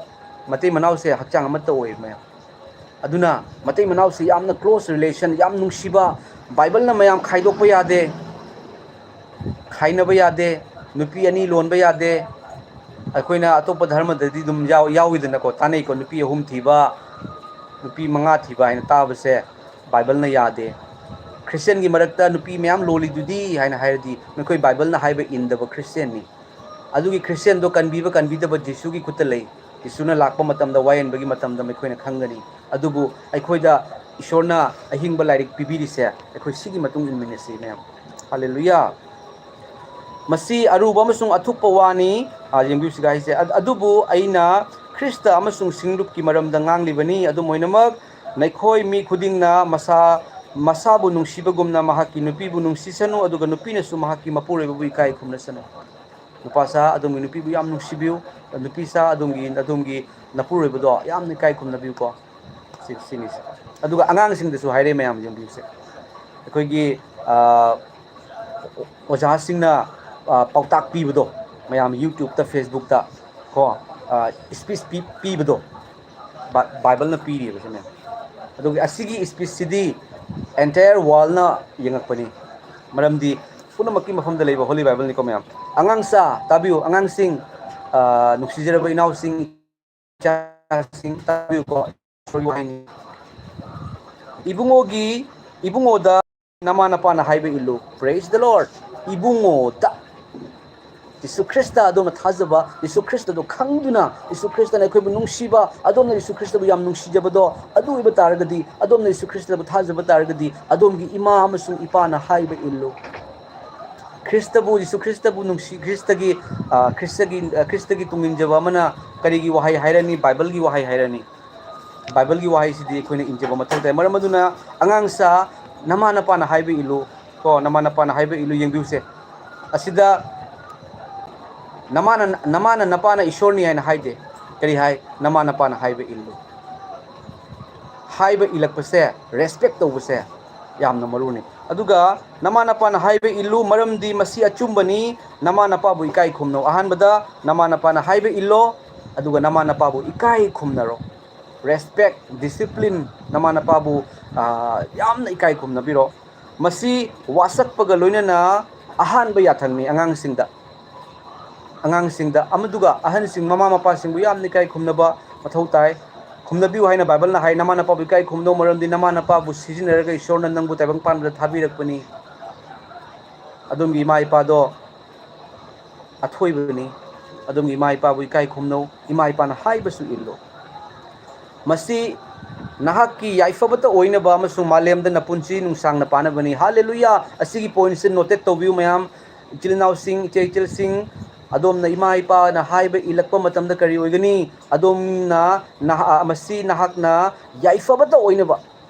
ꯃꯇꯩ ꯃꯅꯥꯎꯁꯦ ꯍꯛꯆꯥꯡ ꯑꯃꯠꯇ ꯑꯣꯏꯌꯦ ꯃꯌꯥꯝ꯫ ꯑꯗꯨꯅ ꯃꯇꯩ ꯃꯅꯥꯎꯁꯤ ꯌꯥꯝꯅ close relation, ꯌꯥꯝ ꯅꯨꯡꯁꯤꯕ, ꯕꯥꯏꯕꯜꯅ ꯃꯌꯥꯝ ꯈꯥꯏꯗꯣꯛꯄ ꯌꯥꯗꯦ, ꯈꯥꯏꯅꯕ ꯌꯥꯗꯦ, ꯅꯨꯄꯤ ꯑꯅꯤ ꯂꯣꯟꯕ ꯌꯥꯗꯦ꯫ ꯑꯩꯈꯣꯏꯅ ꯑꯇꯣꯞꯄ ꯙꯔꯃꯗꯗꯤ ꯑꯗꯨꯝ ꯌꯥꯎ-, ꯌꯥꯎꯋꯤꯗꯅꯀꯣ, ꯇꯥꯅꯩꯀꯣ, ꯅꯨꯄꯤ ꯑꯍꯨꯝ ꯊꯤꯕ, ꯅꯨꯄꯤ ꯃꯉꯥ ꯊꯤꯕ ꯍꯥꯏꯅ ꯇꯥꯕꯁꯦ ꯕꯥꯏꯕꯜꯅ ꯌꯥꯗꯦ꯫ ꯈ꯭ꯔꯤꯁꯇꯤꯌꯟꯒꯤ ꯃꯔꯛꯇ ꯅꯨꯄꯤ ꯃꯌꯥꯝ ꯂꯣꯜꯂꯤꯗꯨꯗꯤ ꯍꯥꯏꯅ ꯍꯥꯏꯔꯗꯤ ꯃꯈꯣꯏ ꯕꯥꯏꯕꯜꯅ ꯍꯥꯏꯕ ꯏꯟꯗꯕ ꯈ꯭ꯔꯤꯁꯇꯤꯌꯟꯅꯤ꯫ ꯑꯗꯨꯒꯤ ꯈ꯭ꯔꯤꯁꯇꯤꯌꯟꯗꯣ ꯀꯟꯕꯤꯕ ꯀꯟꯕꯤꯗꯕ ꯖꯤꯁꯨꯒꯤ ꯈꯨꯠꯇ ꯂꯩ꯫ ꯖꯤꯁꯨꯅ ꯂꯥꯛꯄ ꯃꯇꯝꯗ, ꯋꯥꯌꯦꯟꯕꯒꯤ ꯃꯇꯝꯗ ꯃꯈꯣꯏꯅ ꯈꯪꯒꯅꯤ꯫ ꯑꯗꯨꯕꯨ ꯑꯩꯈꯣꯏꯗ ꯏꯁꯣꯔꯅ ꯑꯍꯤꯡꯕ ꯂꯥꯏꯔꯤꯛ ꯄꯤꯕꯤꯔꯤꯁꯦ ꯑꯩꯈꯣꯏ ꯁꯤꯒꯤ ꯃꯇꯨꯡ ꯏꯟꯃꯤꯟꯅꯁꯤ ꯃꯌꯥꯝ꯫ ꯍꯜꯂꯦꯂꯨꯌꯥ! ꯃꯁꯤ ꯑꯔꯨꯕ ꯑꯃꯁꯨꯡ ꯑꯊꯨꯞꯄ ꯋꯥꯅꯤ꯫ ꯑꯥ, ꯌꯦꯡꯕꯤꯌꯨ ꯁꯤꯒ ꯍꯥꯏꯁꯦ, "ꯑ-, ꯑꯗꯨꯕꯨ ꯑꯩꯅ ꯈ꯭ꯔꯤꯁꯇ ꯑꯃꯁꯨꯡ ꯁꯤꯡꯂꯨꯞꯀꯤ ꯃꯔꯝꯗ ꯉꯥꯡꯂꯤꯕꯅꯤ꯫ ꯑꯗꯨꯝ ꯑꯣꯏꯅꯃꯛ, ꯅꯈꯣꯏ ꯃꯤ ꯈꯨꯗꯤꯡꯅ ꯃꯁꯥ, ꯃꯁꯥꯕꯨ ꯅꯨꯡꯁꯤꯕꯒꯨꯝꯅ ꯃꯍꯥꯛꯀꯤ ꯅꯨꯄꯤꯕꯨ ꯅꯨꯡꯁꯤꯁꯅꯨ, ꯑꯗꯨꯒ ꯅꯨꯄꯤꯅꯁꯨ ꯃꯍꯥꯛꯀꯤ ꯃꯄꯨꯔꯣꯏꯕꯕꯨ ꯏꯀꯥꯏ ꯈꯨꯝꯅꯁꯅꯨ꯫" ꯅꯨꯄꯥ ꯁꯥ ꯑꯗꯣꯝꯒꯤ ꯅꯨꯄꯤꯕꯨ ꯌꯥꯝ ꯅꯨꯡꯁꯤꯕꯤꯌꯨ꯫ ꯅꯨꯄꯤ ꯁꯥ ꯑꯗꯣꯝꯒꯤ, ꯑꯗꯣꯝꯒꯤ ꯅꯄꯨꯔꯣꯏꯕꯗꯣ ꯌꯥꯝꯅ ꯏꯀꯥꯏ ꯈꯨꯝꯅꯕꯤꯌꯨꯀꯣ꯫ ꯁꯤ, ꯁꯤꯅꯤ꯫ ꯑꯗꯨꯒ ꯑꯉꯥꯡꯁꯤꯡꯗꯁꯨ ꯍꯥꯏꯔꯦ ꯃꯌꯥꯝ ꯌꯦꯡꯕꯤꯌꯨꯁꯦ꯫ ꯑꯩꯈꯣꯏꯒꯤ, ꯑ, ꯑꯣꯖꯥꯁꯤꯡꯅ, ꯑ, ꯄꯥꯎꯇꯥꯛ ꯄꯤꯕꯗꯣ, ꯃꯌꯥꯝ YouTube-ꯇ, Facebook-ꯇ ꯀꯣ, speech ꯄꯤꯕꯗꯣ, ꯕꯥꯏꯕꯜꯅ ꯄꯤꯔꯤꯕꯁꯦ ꯃꯌꯥꯝ꯫ ꯑꯗꯨꯒꯤ ꯑꯁꯤꯒꯤ speech-ꯁꯤꯗꯤ entire world-ꯅ ꯌꯦꯡꯉꯛꯄꯅꯤ꯫ ꯃꯔꯝꯗꯤ ꯄꯨꯝꯅꯃꯛꯀꯤ ꯃꯐꯝꯗ ꯂꯩꯕ Holy Bible-ꯅꯤꯀꯣ ꯃꯌꯥꯝ꯫ ꯑꯉꯥꯡꯁꯥ, ꯇꯥꯕꯤꯌꯨ, ꯑꯉꯥꯡꯁꯤꯡ, ꯅꯨꯡꯁꯤꯖꯔꯕ ꯏꯅꯥꯎꯁꯤꯡ, ꯏꯆꯥꯁꯤꯡ, ꯇꯥꯕꯤꯌꯨꯀꯣ꯫ ꯏꯕꯨꯡꯉꯣꯒꯤ, ꯏꯕꯨꯡꯉꯣꯗ ꯅꯃꯥ ꯅꯄꯥꯅ ꯍꯥꯏꯕ ꯏꯜꯂꯨ꯫ Praise the Lord꯫ ꯏꯕꯨꯡꯉꯣꯗ꯫ ꯌꯤꯁꯨ ꯈ꯭ꯔꯤꯁꯇ ꯑꯗꯣꯝꯅ ꯊꯥꯖꯕ, ꯌꯤꯁꯨ ꯈ꯭ꯔꯤꯁꯇꯗꯣ ꯈꯪꯗꯨꯅ, ꯌꯤꯁꯨ ꯈ꯭ꯔꯤꯁꯇꯅ ꯑꯩꯈꯣꯏꯕꯨ ꯅꯨꯡꯁꯤꯕ, ꯑꯗꯣꯝꯅ ꯌꯤꯁꯨ ꯈ꯭ꯔꯤꯁꯇꯕꯨ ꯌꯥꯝ ꯅꯨꯡꯁꯤꯖꯕꯗꯣ, ꯑꯗꯨ ꯑꯣꯏꯕ ꯇꯥꯔꯒꯗꯤ, ꯑꯗꯣꯝꯅ ꯌꯤꯁꯨ ꯈ꯭ꯔꯤꯁꯇꯕꯨ ꯊꯥꯖꯕ ꯇꯥꯔꯒꯗꯤ, ꯑꯗꯣꯝꯒꯤ ꯏꯃꯥ ꯑꯃꯁꯨꯡ ꯏꯄꯥꯅ ꯍꯥꯏꯕ ꯏꯜꯂꯨ꯫ ꯈ꯭ꯔꯤꯁꯇꯕꯨ, ꯌꯤꯁꯨ ꯈ꯭ꯔꯤꯁꯇꯕꯨ ꯅꯨꯡꯁꯤ, ꯈ꯭ꯔꯤꯁꯇꯒꯤ, ꯈ꯭ꯔꯤꯁꯇꯒꯤ, ꯈ꯭ꯔꯤꯁꯇꯒꯤ ꯇꯨꯡ ꯏꯟꯖꯕ ꯑꯃꯅ ꯀꯔꯤꯒꯤ ꯋꯥꯍꯩ ꯍꯥꯏꯔꯅꯤ? ꯕꯥꯏꯕꯜꯒꯤ ꯋꯥꯍꯩ ꯍꯥꯏꯔꯅꯤ꯫ ꯕꯥꯏꯕꯜꯒꯤ ꯋꯥꯍꯩꯁꯤꯗꯤ ꯑꯩꯈꯣꯏꯅ ꯏꯟꯖꯕ ꯃꯊꯧ ꯇꯥꯏ꯫ ꯃꯔꯝ ꯑꯗꯨꯅ, ꯑꯉꯥꯡꯁꯥ, ꯅꯃꯥ ꯅꯄꯥꯅ ꯍꯥꯏꯕ ꯏꯜꯂꯨ꯫ ꯀꯣ, ꯅꯃꯥ ꯅꯄꯥꯅ ꯍꯥꯏꯕ ꯏꯜꯂꯨ꯫ ꯌꯦꯡꯕꯤꯌꯨꯁꯦ꯫ ꯑꯁꯤꯗ ꯅꯃꯥꯅ, ꯅꯃꯥꯅ ꯅꯄꯥꯅ ꯏꯁꯣꯔꯅꯤ ꯍꯥꯏꯅ ꯍꯥꯏꯗꯦ꯫ ꯀꯔꯤ ꯍꯥꯏ? ꯅꯃꯥ ꯅꯄꯥꯅ ꯍꯥꯏꯕ ꯏꯜꯂꯨ꯫ ꯍꯥꯏꯕ ꯏꯜꯂꯛꯄꯁꯦ, respect ꯇꯧꯕꯁꯦ ꯌꯥꯝꯅ ꯃꯔꯨꯅꯤ꯫ ꯑꯗꯨꯒ ꯅꯃꯥ ꯅꯄꯥꯅ ꯍꯥꯏꯕ ꯏꯜꯂꯨ, ꯃꯔꯝꯗꯤ ꯃꯁꯤ ꯑꯆꯨꯝꯕꯅꯤ꯫ ꯅꯃꯥ ꯅꯄꯥꯕꯨ ꯏꯀꯥꯏ ꯈꯨꯝꯅꯧ꯫ ꯑꯍꯥꯟꯕꯗ ꯅꯃꯥ ꯅꯄꯥꯅ ꯍꯥꯏꯕ ꯏꯜꯂꯣ, ꯑꯗꯨꯒ ꯅꯃꯥ ꯅꯄꯥꯕꯨ ꯏꯀꯥꯏ ꯈꯨꯝꯅꯔꯣ꯫ Respect, discipline, ꯅꯃꯥ ꯅꯄꯥꯕꯨ, ꯑ, ꯌꯥꯝꯅ ꯏꯀꯥꯏ ꯈꯨꯝꯅꯕꯤꯔꯣ꯫ ꯃꯁꯤ ꯋꯥꯁꯛꯄꯒ ꯂꯣꯏꯅꯅ ꯑꯍꯥꯟꯕ ꯌꯥꯊꯪꯅꯤ ꯑꯉꯥꯡꯁꯤꯡꯗ꯫ ꯑꯉꯥꯡꯁꯤꯡꯗ, ꯑꯃꯗꯨꯒ ꯑꯍꯟꯁꯤꯡ, ꯃꯃꯥ ꯃꯄꯥꯁꯤꯡꯕꯨ ꯌꯥꯝꯅ ꯏꯀꯥꯏ ꯈꯨꯝꯅꯕ ꯃꯊꯧ ꯇꯥꯏ꯫ ꯈꯨꯝꯅꯕꯤꯌꯨ ꯍꯥꯏꯅ ꯕꯥꯏꯕꯜꯅ ꯍꯥꯏ꯫ ꯅꯃꯥ ꯅꯄꯥꯕꯨ ꯏꯀꯥꯏ ꯈꯨꯝꯅꯧ, ꯃꯔꯝꯗꯤ ꯅꯃꯥ ꯅꯄꯥꯕꯨ ꯁꯤꯖꯤꯟꯅꯔꯒ ꯏꯁꯣꯔꯅ ꯅꯪꯕꯨ ꯇꯥꯏꯕꯪ ꯄꯥꯟꯕꯗ ꯊꯥꯕꯤꯔꯛꯄꯅꯤ꯫ ꯑꯗꯣꯝꯒꯤ ꯏꯃꯥ ꯏꯄꯥꯗꯣ ꯑꯊꯣꯏꯕꯅꯤ꯫ ꯑꯗꯣꯝꯒꯤ ꯏꯃꯥ ꯏꯄꯥꯕꯨ ꯏꯀꯥꯏ ꯈꯨꯝꯅꯧ, ꯏꯃꯥ ꯏꯄꯥꯅ ꯍꯥꯏꯕꯁꯨ ꯏꯜꯂꯨ꯫ ꯃꯁꯤ ꯅꯍꯥꯛꯀꯤ ꯌꯥꯏꯐꯕꯇ ꯑꯣꯏꯅꯕ ꯑꯃꯁꯨꯡ ꯃꯥꯂꯦꯝꯗ ꯅꯄꯨꯟꯁꯤ ꯅꯨꯡꯁꯥꯡꯅ ꯄꯥꯟꯅꯕꯅꯤ꯫ ꯍꯥꯂꯦꯂꯨꯌꯥ! ꯑꯁꯤꯒꯤ point-ꯁꯤ note ꯇꯧꯕꯤꯌꯨ ꯃꯌꯥꯝ꯫ ꯏꯆꯤꯜ ꯏꯅꯥꯎꯁꯤꯡ, ꯏꯆꯦ ꯏꯆꯜꯁꯤꯡ, ꯑꯗꯣꯝꯅ ꯏꯃꯥ ꯏꯄꯥꯅ ꯍꯥꯏꯕ ꯏꯜꯂꯛꯄ ꯃꯇꯝꯗ ꯀꯔꯤ ꯑꯣꯏꯒꯅꯤ? ꯑꯗꯣꯝꯅ ꯅꯍꯥ-, ꯃꯁꯤ ꯅꯍꯥꯛꯅ ꯌꯥꯏꯐꯕꯇ ꯑꯣꯏꯅꯕ꯫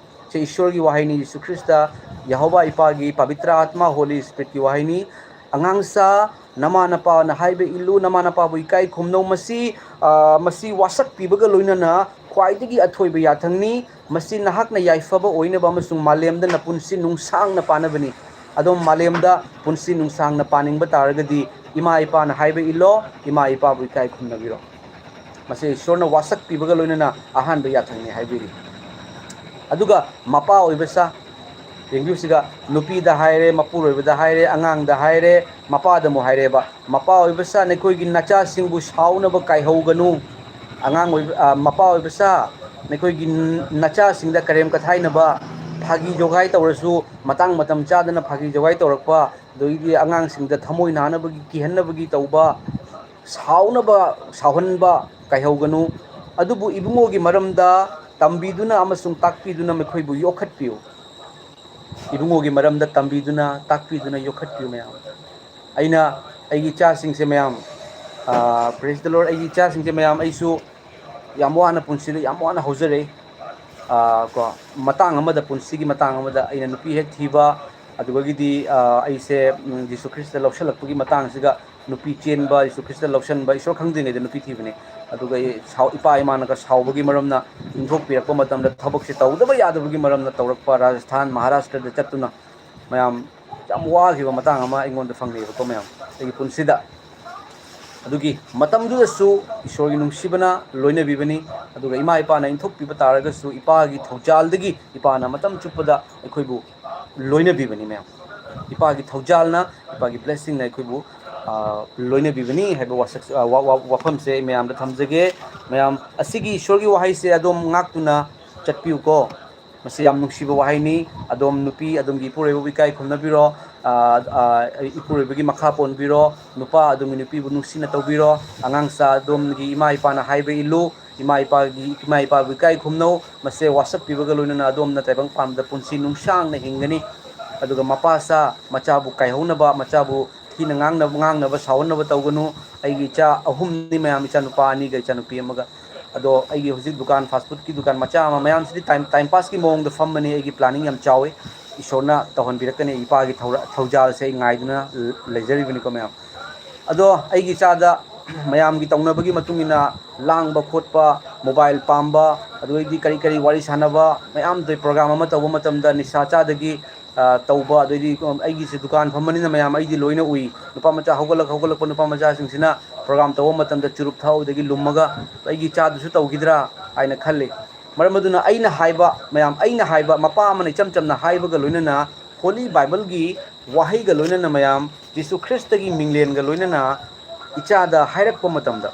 ꯁꯤ ꯏꯁꯣꯔꯒꯤ ꯋꯥꯍꯩꯅꯤ꯫ ꯌꯤꯁꯨ ꯈ꯭ꯔꯤꯁꯇ, ꯌꯦꯍꯣꯕꯥ ꯏꯄꯥꯒꯤ ꯄꯕꯤꯇ꯭ꯔ ꯑꯥꯠꯃꯥ, Holy Spirit-ꯀꯤ ꯋꯥꯍꯩꯅꯤ꯫ ꯑꯉꯥꯡꯁꯥ, ꯅꯃꯥ ꯅꯄꯥꯅ ꯍꯥꯏꯕ ꯏꯜꯂꯨ, ꯅꯃꯥ ꯅꯄꯥꯕꯨ ꯏꯀꯥꯏ ꯈꯨꯝꯅꯧ꯫ ꯃꯁꯤ, ꯑ, ꯃꯁꯤ ꯋꯥꯁꯛꯄꯤꯕꯒ ꯂꯣꯏꯅꯅ ꯈ꯭ꯋꯥꯏꯗꯒꯤ ꯑꯊꯣꯏꯕ ꯌꯥꯊꯪꯅꯤ꯫ ꯃꯁꯤ ꯅꯍꯥꯛꯅ ꯌꯥꯏꯐꯕ ꯑꯣꯏꯅꯕ ꯑꯃꯁꯨꯡ ꯃꯥꯂꯦꯝꯗ ꯅꯄꯨꯟꯁꯤ ꯅꯨꯡꯁꯥꯡꯅ ꯄꯥꯟꯅꯕꯅꯤ꯫ ꯑꯗꯣꯝ ꯃꯥꯂꯦꯝꯗ ꯄꯨꯟꯁꯤ ꯅꯨꯡꯁꯥꯡꯅ ꯄꯥꯅꯤꯡꯕ ꯇꯥꯔꯒꯗꯤ, ꯏꯃꯥ ꯏꯄꯥꯅ ꯍꯥꯏꯕ ꯏꯜꯂꯣ, ꯏꯃꯥ ꯏꯄꯥꯕꯨ ꯏꯀꯥꯏ ꯈꯨꯝꯅꯕꯤꯔꯣ꯫ ꯃꯁꯤ ꯏꯁꯣꯔꯅ ꯋꯥꯁꯛꯄꯤꯕꯒ ꯂꯣꯏꯅꯅ ꯑꯍꯥꯟꯕ ꯌꯥꯊꯪꯅꯤ ꯍꯥꯏꯕꯤꯔꯤ꯫ ꯑꯗꯨꯒ ꯃꯄꯥ ꯑꯣꯏꯕꯁꯥ, ꯌꯦꯡꯕꯤꯌꯨ ꯁꯤꯗ, ꯅꯨꯄꯤꯗ ꯍꯥꯏꯔꯦ, ꯃꯄꯨꯔꯣꯏꯕꯗ ꯍꯥꯏꯔꯦ, ꯑꯉꯥꯡꯗ ꯍꯥꯏꯔꯦ, ꯃꯄꯥꯗ ꯑꯃꯨꯛ ꯍꯥꯏꯔꯦꯕ, "ꯃꯄꯥ ꯑꯣꯏꯕꯁꯥ, ꯅꯈꯣꯏꯒꯤ ꯅꯆꯥꯁꯤꯡꯕꯨ ꯁꯥꯎꯅꯕ ꯀꯥꯏꯍꯧꯒꯅꯨ"꯫ ꯑꯉꯥꯡ ꯑꯣꯏꯕ, ꯑ, "ꯃꯄꯥ ꯑꯣꯏꯕꯁꯥ, ꯅꯈꯣꯏꯒꯤ ꯅꯆꯥꯁꯤꯡꯗ ꯀꯔꯦꯝ ꯀꯊꯥꯏꯅꯕ, ꯐꯥꯒꯤ ꯖꯣꯒꯥꯏ ꯇꯧꯔꯁꯨ ꯃꯇꯥꯡ ꯃꯇꯝ ꯆꯥꯗꯅ ꯐꯥꯒꯤ ꯖꯣꯒꯥꯏ ꯇꯧꯔꯛꯄ, ꯑꯗꯒꯤꯗꯤ ꯑꯉꯥꯡꯁꯤꯡꯗ ꯊꯃꯣꯏ ꯅꯥꯅꯕꯒꯤ, ꯀꯤꯍꯟꯅꯕꯒꯤ ꯇꯧꯕ, ꯁꯥꯎꯅꯕ, ꯁꯥꯎꯍꯟꯕ ꯀꯥꯏꯍꯧꯒꯅꯨ꯫ ꯑꯗꯨꯕꯨ ꯏꯕꯨꯡꯉꯣꯒꯤ ꯃꯔꯝꯗ ꯇꯝꯕꯤꯗꯨꯅ ꯑꯃꯁꯨꯡ ꯇꯥꯛꯄꯤꯗꯨꯅ ꯃꯈꯣꯏꯕꯨ ꯌꯣꯛꯈꯠꯄꯤꯌꯨ"꯫ ꯏꯕꯨꯡꯉꯣꯒꯤ ꯃꯔꯝꯗ ꯇꯝꯕꯤꯗꯨꯅ, ꯇꯥꯛꯄꯤꯗꯨꯅ ꯌꯣꯛꯈꯠꯄꯤꯌꯨ ꯃꯌꯥꯝ꯫ ꯑꯩꯅ ꯑꯩꯒꯤ ꯏꯆꯥꯁꯤꯡꯁꯦ ꯃꯌꯥꯝ, ꯑ, praise the Lord, ꯑꯩꯒꯤ ꯏꯆꯥꯁꯤꯡꯁꯦ ꯃꯌꯥꯝ, ꯑꯩꯁꯨ ꯌꯥꯝ ꯋꯥꯅ ꯄꯨꯟꯁꯤꯗ ꯌꯥꯝ ꯋꯥꯅ ꯍꯧꯖꯔꯛꯏ꯫ ꯑ, ꯀꯣ, ꯃꯇꯥꯡ ꯑꯃꯗ, ꯄꯨꯟꯁꯤꯒꯤ ꯃꯇꯥꯡ ꯑꯃꯗ ꯑꯩꯅ ꯅꯨꯄꯤ ꯍꯦꯛ ꯊꯤꯕ, ꯑꯗꯨꯗꯒꯤꯗꯤ, ꯑ, ꯑꯩꯁꯦ, ꯎꯝ, ꯖꯤꯁꯨ ꯈ꯭ꯔꯤꯁꯇ ꯂꯧꯁꯜꯂꯛꯄꯒꯤ ꯃꯇꯥꯡꯁꯤꯒ ꯅꯨꯄꯤ ꯆꯦꯟꯕ, ꯖꯤꯁꯨ ꯈ꯭ꯔꯤꯁꯇ ꯂꯧꯁꯟꯕ, ꯏꯁꯣꯔ ꯈꯪꯗ꯭ꯔꯤꯉꯩꯗ ꯅꯨꯄꯤ ꯊꯤꯕꯅꯤ꯫ ꯑꯗꯨꯒ ꯑꯩ ꯁꯥꯎ-, ꯏꯄꯥ ꯏꯃꯥꯅꯒ ꯁꯥꯎꯕꯒꯤ ꯃꯔꯝꯅ ꯏꯟꯊꯣꯛꯄꯤꯔꯛꯄ ꯃꯇꯝꯗ ꯊꯕꯛꯁꯦ ꯇꯧꯗꯕ ꯌꯥꯗꯕꯒꯤ ꯃꯔꯝꯅ ꯇꯧꯔꯛꯄ, ꯔꯥꯖꯁꯊꯥꯟ, ꯃꯍꯥꯔꯥꯁꯇ꯭ꯔꯗ ꯆꯠꯇꯨꯅ ꯃꯌꯥꯝ ꯌꯥꯝ ꯋꯥꯈꯤꯕ ꯃꯇꯥꯡ ꯑꯃ ꯑꯩꯉꯣꯟꯗ ꯐꯪꯉꯦꯕꯀꯣ ꯃꯌꯥꯝ, ꯑꯩꯒꯤ ꯄꯨꯟꯁꯤꯗ꯫ ꯑꯗꯨꯒꯤ ꯃꯇꯝꯗꯨꯗꯁꯨ ꯏꯁꯣꯔꯒꯤ ꯅꯨꯡꯁꯤꯕꯅ ꯂꯣꯏꯅꯕꯤꯕꯅꯤ꯫ ꯑꯗꯨꯒ ꯏꯃꯥ ꯏꯄꯥꯅ ꯏꯟꯊꯣꯛꯄꯤꯕ ꯇꯥꯔꯒꯁꯨ ꯏꯄꯥꯒꯤ ꯊꯧꯖꯥꯜꯗꯒꯤ ꯏꯄꯥꯅ ꯃꯇꯝ ꯆꯨꯞꯄꯗ ꯑꯩꯈꯣꯏꯕꯨ ꯂꯣꯏꯅꯕꯤꯕꯅꯤ ꯃꯌꯥꯝ꯫ ꯏꯄꯥꯒꯤ ꯊꯧꯖꯥꯜꯅ, ꯏꯄꯥꯒꯤ blessingꯅ ꯑꯩꯈꯣꯏꯕꯨ, ꯑ, ꯂꯣꯏꯅꯕꯤꯕꯅꯤ ꯍꯥꯏꯕ ꯋꯥꯁꯛ-, ꯑ, ꯋꯥ-, ꯋꯥ-, ꯋꯥꯐꯝꯁꯦ ꯑꯩ ꯃꯌꯥꯝꯗ ꯊꯝꯖꯒꯦ꯫ ꯃꯌꯥꯝ, ꯑꯁꯤꯒꯤ ꯏꯁꯣꯔꯒꯤ ꯋꯥꯍꯩꯁꯦ ꯑꯗꯣꯝ ꯉꯥꯛꯇꯨꯅ ꯆꯠꯄꯤꯌꯨꯀꯣ꯫ ꯃꯁꯤ ꯌꯥꯝ ꯅꯨꯡꯁꯤꯕ ꯋꯥꯍꯩꯅꯤ꯫ ꯑꯗꯣꯝ ꯅꯨꯄꯤ, ꯑꯗꯣꯝꯒꯤ ꯏꯄꯨꯔꯣꯏꯕꯕꯨ ꯏꯀꯥꯏ ꯈꯨꯝꯅꯕꯤꯔꯣ꯫ ꯑ, ꯑ, ꯏꯄꯨꯔꯣꯏꯕꯒꯤ ꯃꯈꯥ ꯄꯣꯟꯕꯤꯔꯣ꯫ ꯅꯨꯄꯥ, ꯑꯗꯣꯝꯒꯤ ꯅꯨꯄꯤꯕꯨ ꯅꯨꯡꯁꯤꯅ ꯇꯧꯕꯤꯔꯣ꯫ ꯑꯉꯥꯡꯁꯥ, ꯑꯗꯣꯝꯒꯤ ꯏꯃꯥ ꯏꯄꯥꯅ ꯍꯥꯏꯕ ꯏꯜꯂꯨ꯫ ꯏꯃꯥ ꯏꯄꯥꯒꯤ, ꯏꯃꯥ ꯏꯄꯥꯕꯨ ꯏꯀꯥꯏ ꯈꯨꯝꯅꯧ꯫ ꯃꯁꯦ ꯋꯥꯁꯛꯄꯤꯕꯒ ꯂꯣꯏꯅꯅ ꯑꯗꯣꯝꯅ ꯇꯥꯏꯕꯪ ꯄꯥꯟꯕꯗ ꯄꯨꯟꯁꯤ ꯅꯨꯡꯁꯥꯡꯅ ꯍꯤꯡꯒꯅꯤ꯫ ꯑꯗꯨꯒ ꯃꯄꯥꯁꯥ, ꯃꯆꯥꯕꯨ ꯀꯥꯏꯍꯧꯅꯕ, ꯃꯆꯥꯕꯨ ꯊꯤꯅ ꯉꯥꯡꯅ-, ꯉꯥꯡꯅꯕ, ꯁꯥꯎꯍꯟꯅꯕ ꯇꯧꯒꯅꯨ꯫ ꯑꯩꯒꯤ ꯏꯆꯥ ꯑꯍꯨꯝꯅꯤ ꯃꯌꯥꯝ, ꯏꯆꯥꯅꯨꯄꯥ ꯑꯅꯤꯒ ꯏꯆꯥꯅꯨꯄꯤ ꯑꯃꯒ꯫ ꯑꯗꯣ ꯑꯩꯒꯤ ꯍꯧꯖꯤꯛ ꯗꯨꯀꯥꯟ, fast foodꯀꯤ ꯗꯨꯀꯥꯟ ꯃꯆꯥ ꯑꯃ, ꯃꯌꯥꯝꯁꯤꯗꯤ time, time passꯀꯤ ꯃꯑꯣꯡꯗ ꯐꯝꯕꯅꯤ꯫ ꯑꯩꯒꯤ planning ꯌꯥꯝ ꯆꯥꯎꯋꯤ꯫ ꯏꯁꯣꯔꯅ ꯇꯧꯍꯟꯕꯤꯔꯛꯀꯅꯤ꯫ ꯏꯄꯥꯒꯤ ꯊꯧꯔ-, ꯊꯧꯖꯥꯜꯁꯦ ꯑꯩ ꯉꯥꯏꯗꯨꯅ ꯂꯩꯖꯔꯤꯕꯅꯤꯀꯣ ꯃꯌꯥꯝ꯫ ꯑꯗꯣ ꯑꯩꯒꯤ ꯏꯆꯥꯗ ꯃꯌꯥꯝꯒꯤ ꯇꯧꯅꯕꯒꯤ ꯃꯇꯨꯡ ꯏꯟꯅ ꯂꯥꯡꯕ ꯈꯣꯠꯄ, mobile ꯄꯥꯝꯕ, ꯑꯗꯨꯗꯩꯗꯤ ꯀꯔꯤ ꯀꯔꯤ ꯋꯥꯔꯤ ꯁꯥꯟꯅꯕ ꯃꯌꯥꯝꯗ program ꯑꯃ ꯇꯧꯕ ꯃꯇꯝꯗ ꯅꯤꯁꯥ ꯆꯥꯗꯒꯤ ꯑ, ꯇꯧꯕ, ꯑꯗꯩꯗꯤ, ꯎꯝ, ꯑꯩꯒꯤꯁꯦ ꯗꯨꯀꯥꯟ ꯐꯝꯕꯅꯤꯅ ꯃꯌꯥꯝ ꯑꯩꯗꯤ ꯂꯣꯏꯅ ꯎꯏ꯫ ꯅꯨꯄꯥ ꯃꯆꯥ ꯍꯧꯒꯠꯂꯛ-, ꯍꯧꯒꯠꯂꯛꯄ ꯅꯨꯄꯥ ꯃꯆꯥꯁꯤꯡꯁꯤꯅ program ꯇꯧꯕ ꯃꯇꯝꯗ ꯆꯨꯔꯨꯞ ꯊꯛꯍꯧꯗꯒꯤ ꯂꯨꯝꯃꯒ ꯑꯩꯒꯤ ꯏꯆꯥꯗꯨꯁꯨ ꯇꯧꯈꯤꯗ꯭ꯔꯥ ꯍꯥꯏꯅ ꯈꯜꯂꯤ꯫ ꯃꯔꯝ ꯑꯗꯨꯅ ꯑꯩꯅ ꯍꯥꯏꯕ, ꯃꯌꯥꯝ, ꯑꯩꯅ ꯍꯥꯏꯕ, ꯃꯄꯥ ꯑꯃꯅ ꯏꯆꯝ ꯆꯝꯅ ꯍꯥꯏꯕꯒ ꯂꯣꯏꯅꯅ Holy Bible ꯒꯤ ꯋꯥꯍꯩꯒ ꯂꯣꯏꯅꯅ ꯃꯌꯥꯝ ꯖꯤꯁꯨ ꯈ꯭ꯔꯤꯁꯇꯒꯤ ꯃꯤꯡꯂꯦꯟꯒ ꯂꯣꯏꯅꯅ ꯏꯆꯥꯗ ꯍꯥꯏꯔꯛꯄ ꯃꯇꯝꯗ,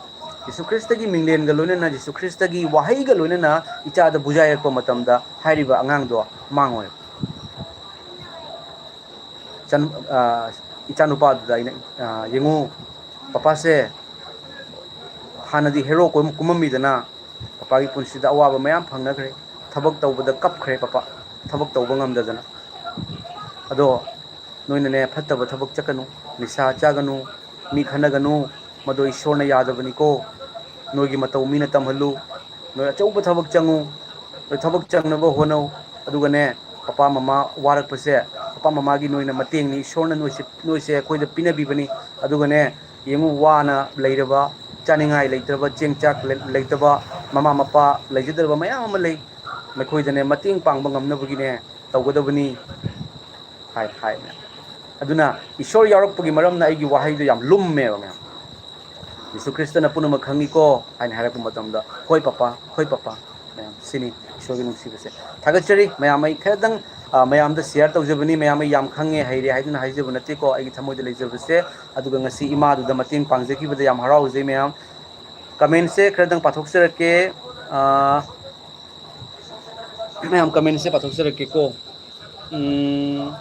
ꯖꯤꯁꯨ ꯈ꯭ꯔꯤꯁꯇꯒꯤ ꯃꯤꯡꯂꯦꯟꯒ ꯂꯣꯏꯅꯅ, ꯖꯤꯁꯨ ꯈ꯭ꯔꯤꯁꯇꯒꯤ ꯋꯥꯍꯩꯒ ꯂꯣꯏꯅꯅ ꯏꯆꯥꯗ ꯕꯨꯖꯥꯏꯔꯛꯄ ꯃꯇꯝꯗ ꯍꯥꯏꯔꯤꯕ ꯑꯉꯥꯡꯗꯣ ꯃꯥꯡꯉꯣꯏ꯫ ꯏꯆꯥꯅꯨ-, ꯑ, ꯏꯆꯥꯅꯨꯄꯥꯗꯨꯗ ꯑꯩꯅ, ꯑ, "ꯌꯦꯡꯉꯨ, ꯄꯄꯥꯁꯦ ꯍꯥꯟꯅꯗꯤ ꯍꯦꯔꯣ ꯀꯨꯝ-, ꯀꯨꯝꯃꯝꯃꯤꯗꯅ, ꯄꯄꯥꯒꯤ ꯄꯨꯟꯁꯤꯗ ꯑꯋꯥꯕ ꯃꯌꯥꯝ ꯐꯪꯅꯈ꯭ꯔꯦ, ꯊꯕꯛ ꯇꯧꯕꯗ ꯀꯞꯈ꯭ꯔꯦ ꯄꯄꯥ, ꯊꯕꯛ ꯇꯧꯕ ꯉꯝꯗꯗꯅ꯫ ꯑꯗꯣ ꯅꯣꯏꯅꯅꯦ ꯐꯠꯇꯕ ꯊꯕꯛ ꯆꯠꯀꯅꯨ, ꯅꯤꯁꯥ ꯆꯥꯒꯅꯨ, ꯃꯤ ꯈꯠꯅꯒꯅꯨ, ꯃꯗꯨ ꯏꯁꯣꯔꯅ ꯌꯥꯗꯕꯅꯤꯀꯣ꯫ ꯅꯣꯏꯒꯤ ꯃꯇꯧ ꯃꯤꯅ ꯇꯝꯍꯜꯂꯨ, ꯅꯣꯏ ꯑꯆꯧꯕ ꯊꯕꯛ ꯆꯪꯉꯨ, ꯅꯣꯏ ꯊꯕꯛ ꯆꯪꯅꯕ ꯍꯣꯠꯅꯧ꯫ ꯑꯗꯨꯒꯅꯦ, ꯄꯄꯥ ꯃꯃꯥ ꯋꯥꯔꯛꯄꯁꯦ, ꯄꯄꯥ ꯃꯃꯥꯒꯤ ꯅꯣꯏꯅ ꯃꯇꯦꯡꯅꯤ, ꯏꯁꯣꯔꯅ ꯅꯣꯏꯁꯦ, ꯅꯣꯏꯁꯦ ꯑꯩꯈꯣꯏꯗ ꯄꯤꯅꯕꯤꯕꯅꯤ꯫ ꯑꯗꯨꯒꯅꯦ, ꯌꯦꯡꯉꯨ, ꯋꯥꯅ ꯂꯩꯔꯕ, ꯆꯥꯅꯤꯡꯉꯥꯏ ꯂꯩꯇ꯭ꯔꯕ, ꯆꯦꯡ ꯆꯥꯛ ꯂꯩ-, ꯂꯩꯇꯕ, ꯃꯃꯥ ꯃꯄꯥ ꯂꯩꯖꯗ꯭ꯔꯕ ꯃꯌꯥꯝ ꯑꯃ ꯂꯩ꯫ ꯃꯈꯣꯏꯗꯅꯦ ꯃꯇꯦꯡ ꯄꯥꯡꯕ ꯉꯝꯅꯕꯒꯤꯅꯦ ꯇꯧꯒꯗꯕꯅꯤ" ꯍꯥꯏ, ꯍꯥꯏ꯫ ꯑꯗꯨꯅ ꯏꯁꯣꯔ ꯌꯥꯎꯔꯛꯄꯒꯤ ꯃꯔꯝꯅ ꯑꯩꯒꯤ ꯋꯥꯍꯩꯗꯣ ꯌꯥꯝ ꯂꯨꯝꯃꯦꯕ, ꯃꯌꯥꯝ꯫ "ꯖꯤꯁꯨ ꯈ꯭ꯔꯤꯁꯇꯅ ꯄꯨꯝꯅꯃꯛ ꯈꯪꯉꯤꯀꯣ" ꯍꯥꯏꯅ ꯍꯥꯏꯔꯛꯄ ꯃꯇꯝꯗ, "ꯍꯣꯏ ꯄꯄꯥ, ꯍꯣꯏ ꯄꯄꯥ", ꯃꯌꯥꯝ, ꯁꯤꯅꯤ ꯏꯁꯣꯔꯒꯤ ꯅꯨꯡꯁꯤꯕꯁꯦ꯫ ꯊꯥꯒꯠꯆꯔꯤ ꯃꯌꯥꯝ꯫ ꯑꯩ ꯈꯔꯗꯪ, ꯑ, ꯃꯌꯥꯝꯗ share ꯇꯧꯖꯕꯅꯤ꯫ ꯃꯌꯥꯝ ꯑꯩ ꯌꯥꯝ ꯈꯪꯉꯦ, ꯍꯩꯔꯦ ꯍꯥꯏꯗꯨꯅ ꯍꯥꯏꯖꯕ ꯅꯠꯇꯦꯀꯣ, ꯑꯩꯒꯤ ꯊꯃꯣꯏꯗ ꯂꯩꯖꯕꯁꯦ꯫ ꯑꯗꯨꯒ ꯉꯁꯤ ꯏꯃꯥꯗꯨꯗ ꯃꯇꯦꯡ ꯄꯥꯡꯖꯈꯤꯕꯗ ꯌꯥꯝ ꯍꯔꯥꯎꯖꯩ ꯃꯌꯥꯝ꯫ Comment ꯁꯦ ꯈꯔꯗꯪ ꯄꯥꯊꯣꯛꯆꯔꯛꯀꯦ꯫ ꯑ, ꯃꯌꯥꯝ comment ꯁꯦ ꯄꯥꯊꯣꯛꯆꯔꯛꯀꯦꯀꯣ꯫ ꯎꯝ,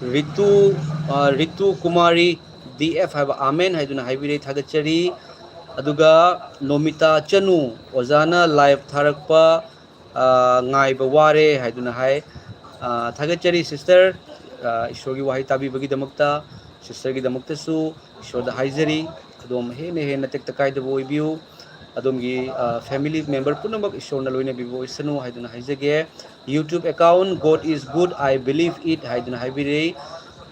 ꯔꯤꯇꯨ, ꯑ, ꯔꯤꯇꯨ ꯀꯨꯃꯥꯔꯤ ꯗꯤ ꯑꯦꯐ ꯍꯥꯏꯕ "ꯑꯥꯃꯦꯟ" ꯍꯥꯏꯗꯨꯅ ꯍꯥꯏꯕꯤꯔꯦ, ꯊꯥꯒꯠꯆꯔꯤ꯫ ꯑꯗꯨꯒ ꯅꯣꯃꯤꯇꯥ ꯆꯅꯨ, "ꯑꯣꯖꯥꯅ live ꯊꯥꯔꯛꯄ, ꯑ, ꯉꯥꯏꯕ ꯋꯥꯔꯦ" ꯍꯥꯏꯗꯨꯅ ꯍꯥꯏ꯫ ꯑ, ꯊꯥꯒꯠꯆꯔꯤ sister, ꯑ, ꯏꯁꯣꯔꯒꯤ ꯋꯥꯍꯩ ꯇꯥꯕꯤꯕꯒꯤꯗꯃꯛꯇ꯫ Sister ꯒꯤꯗꯃꯛꯇꯁꯨ ꯏꯁꯣꯔꯗ ꯍꯥꯏꯖꯔꯤ, ꯑꯗꯣꯝ ꯍꯦꯟꯅ ꯍꯦꯟꯅ ꯇꯦꯛꯇ ꯀꯥꯏꯗꯕ ꯑꯣꯏꯕꯤꯌꯨ꯫ ꯑꯗꯣꯝꯒꯤ, ꯑ, family member ꯄꯨꯝꯅꯃꯛ ꯏꯁꯣꯔꯅ ꯂꯣꯏꯅꯕꯤꯕ ꯑꯣꯏꯁꯅꯨ ꯍꯥꯏꯗꯨꯅ ꯍꯥꯏꯖꯒꯦ꯫ YouTube account "God is good, I believe it" ꯍꯥꯏꯗꯨꯅ ꯍꯥꯏꯕꯤꯔꯛꯏ꯫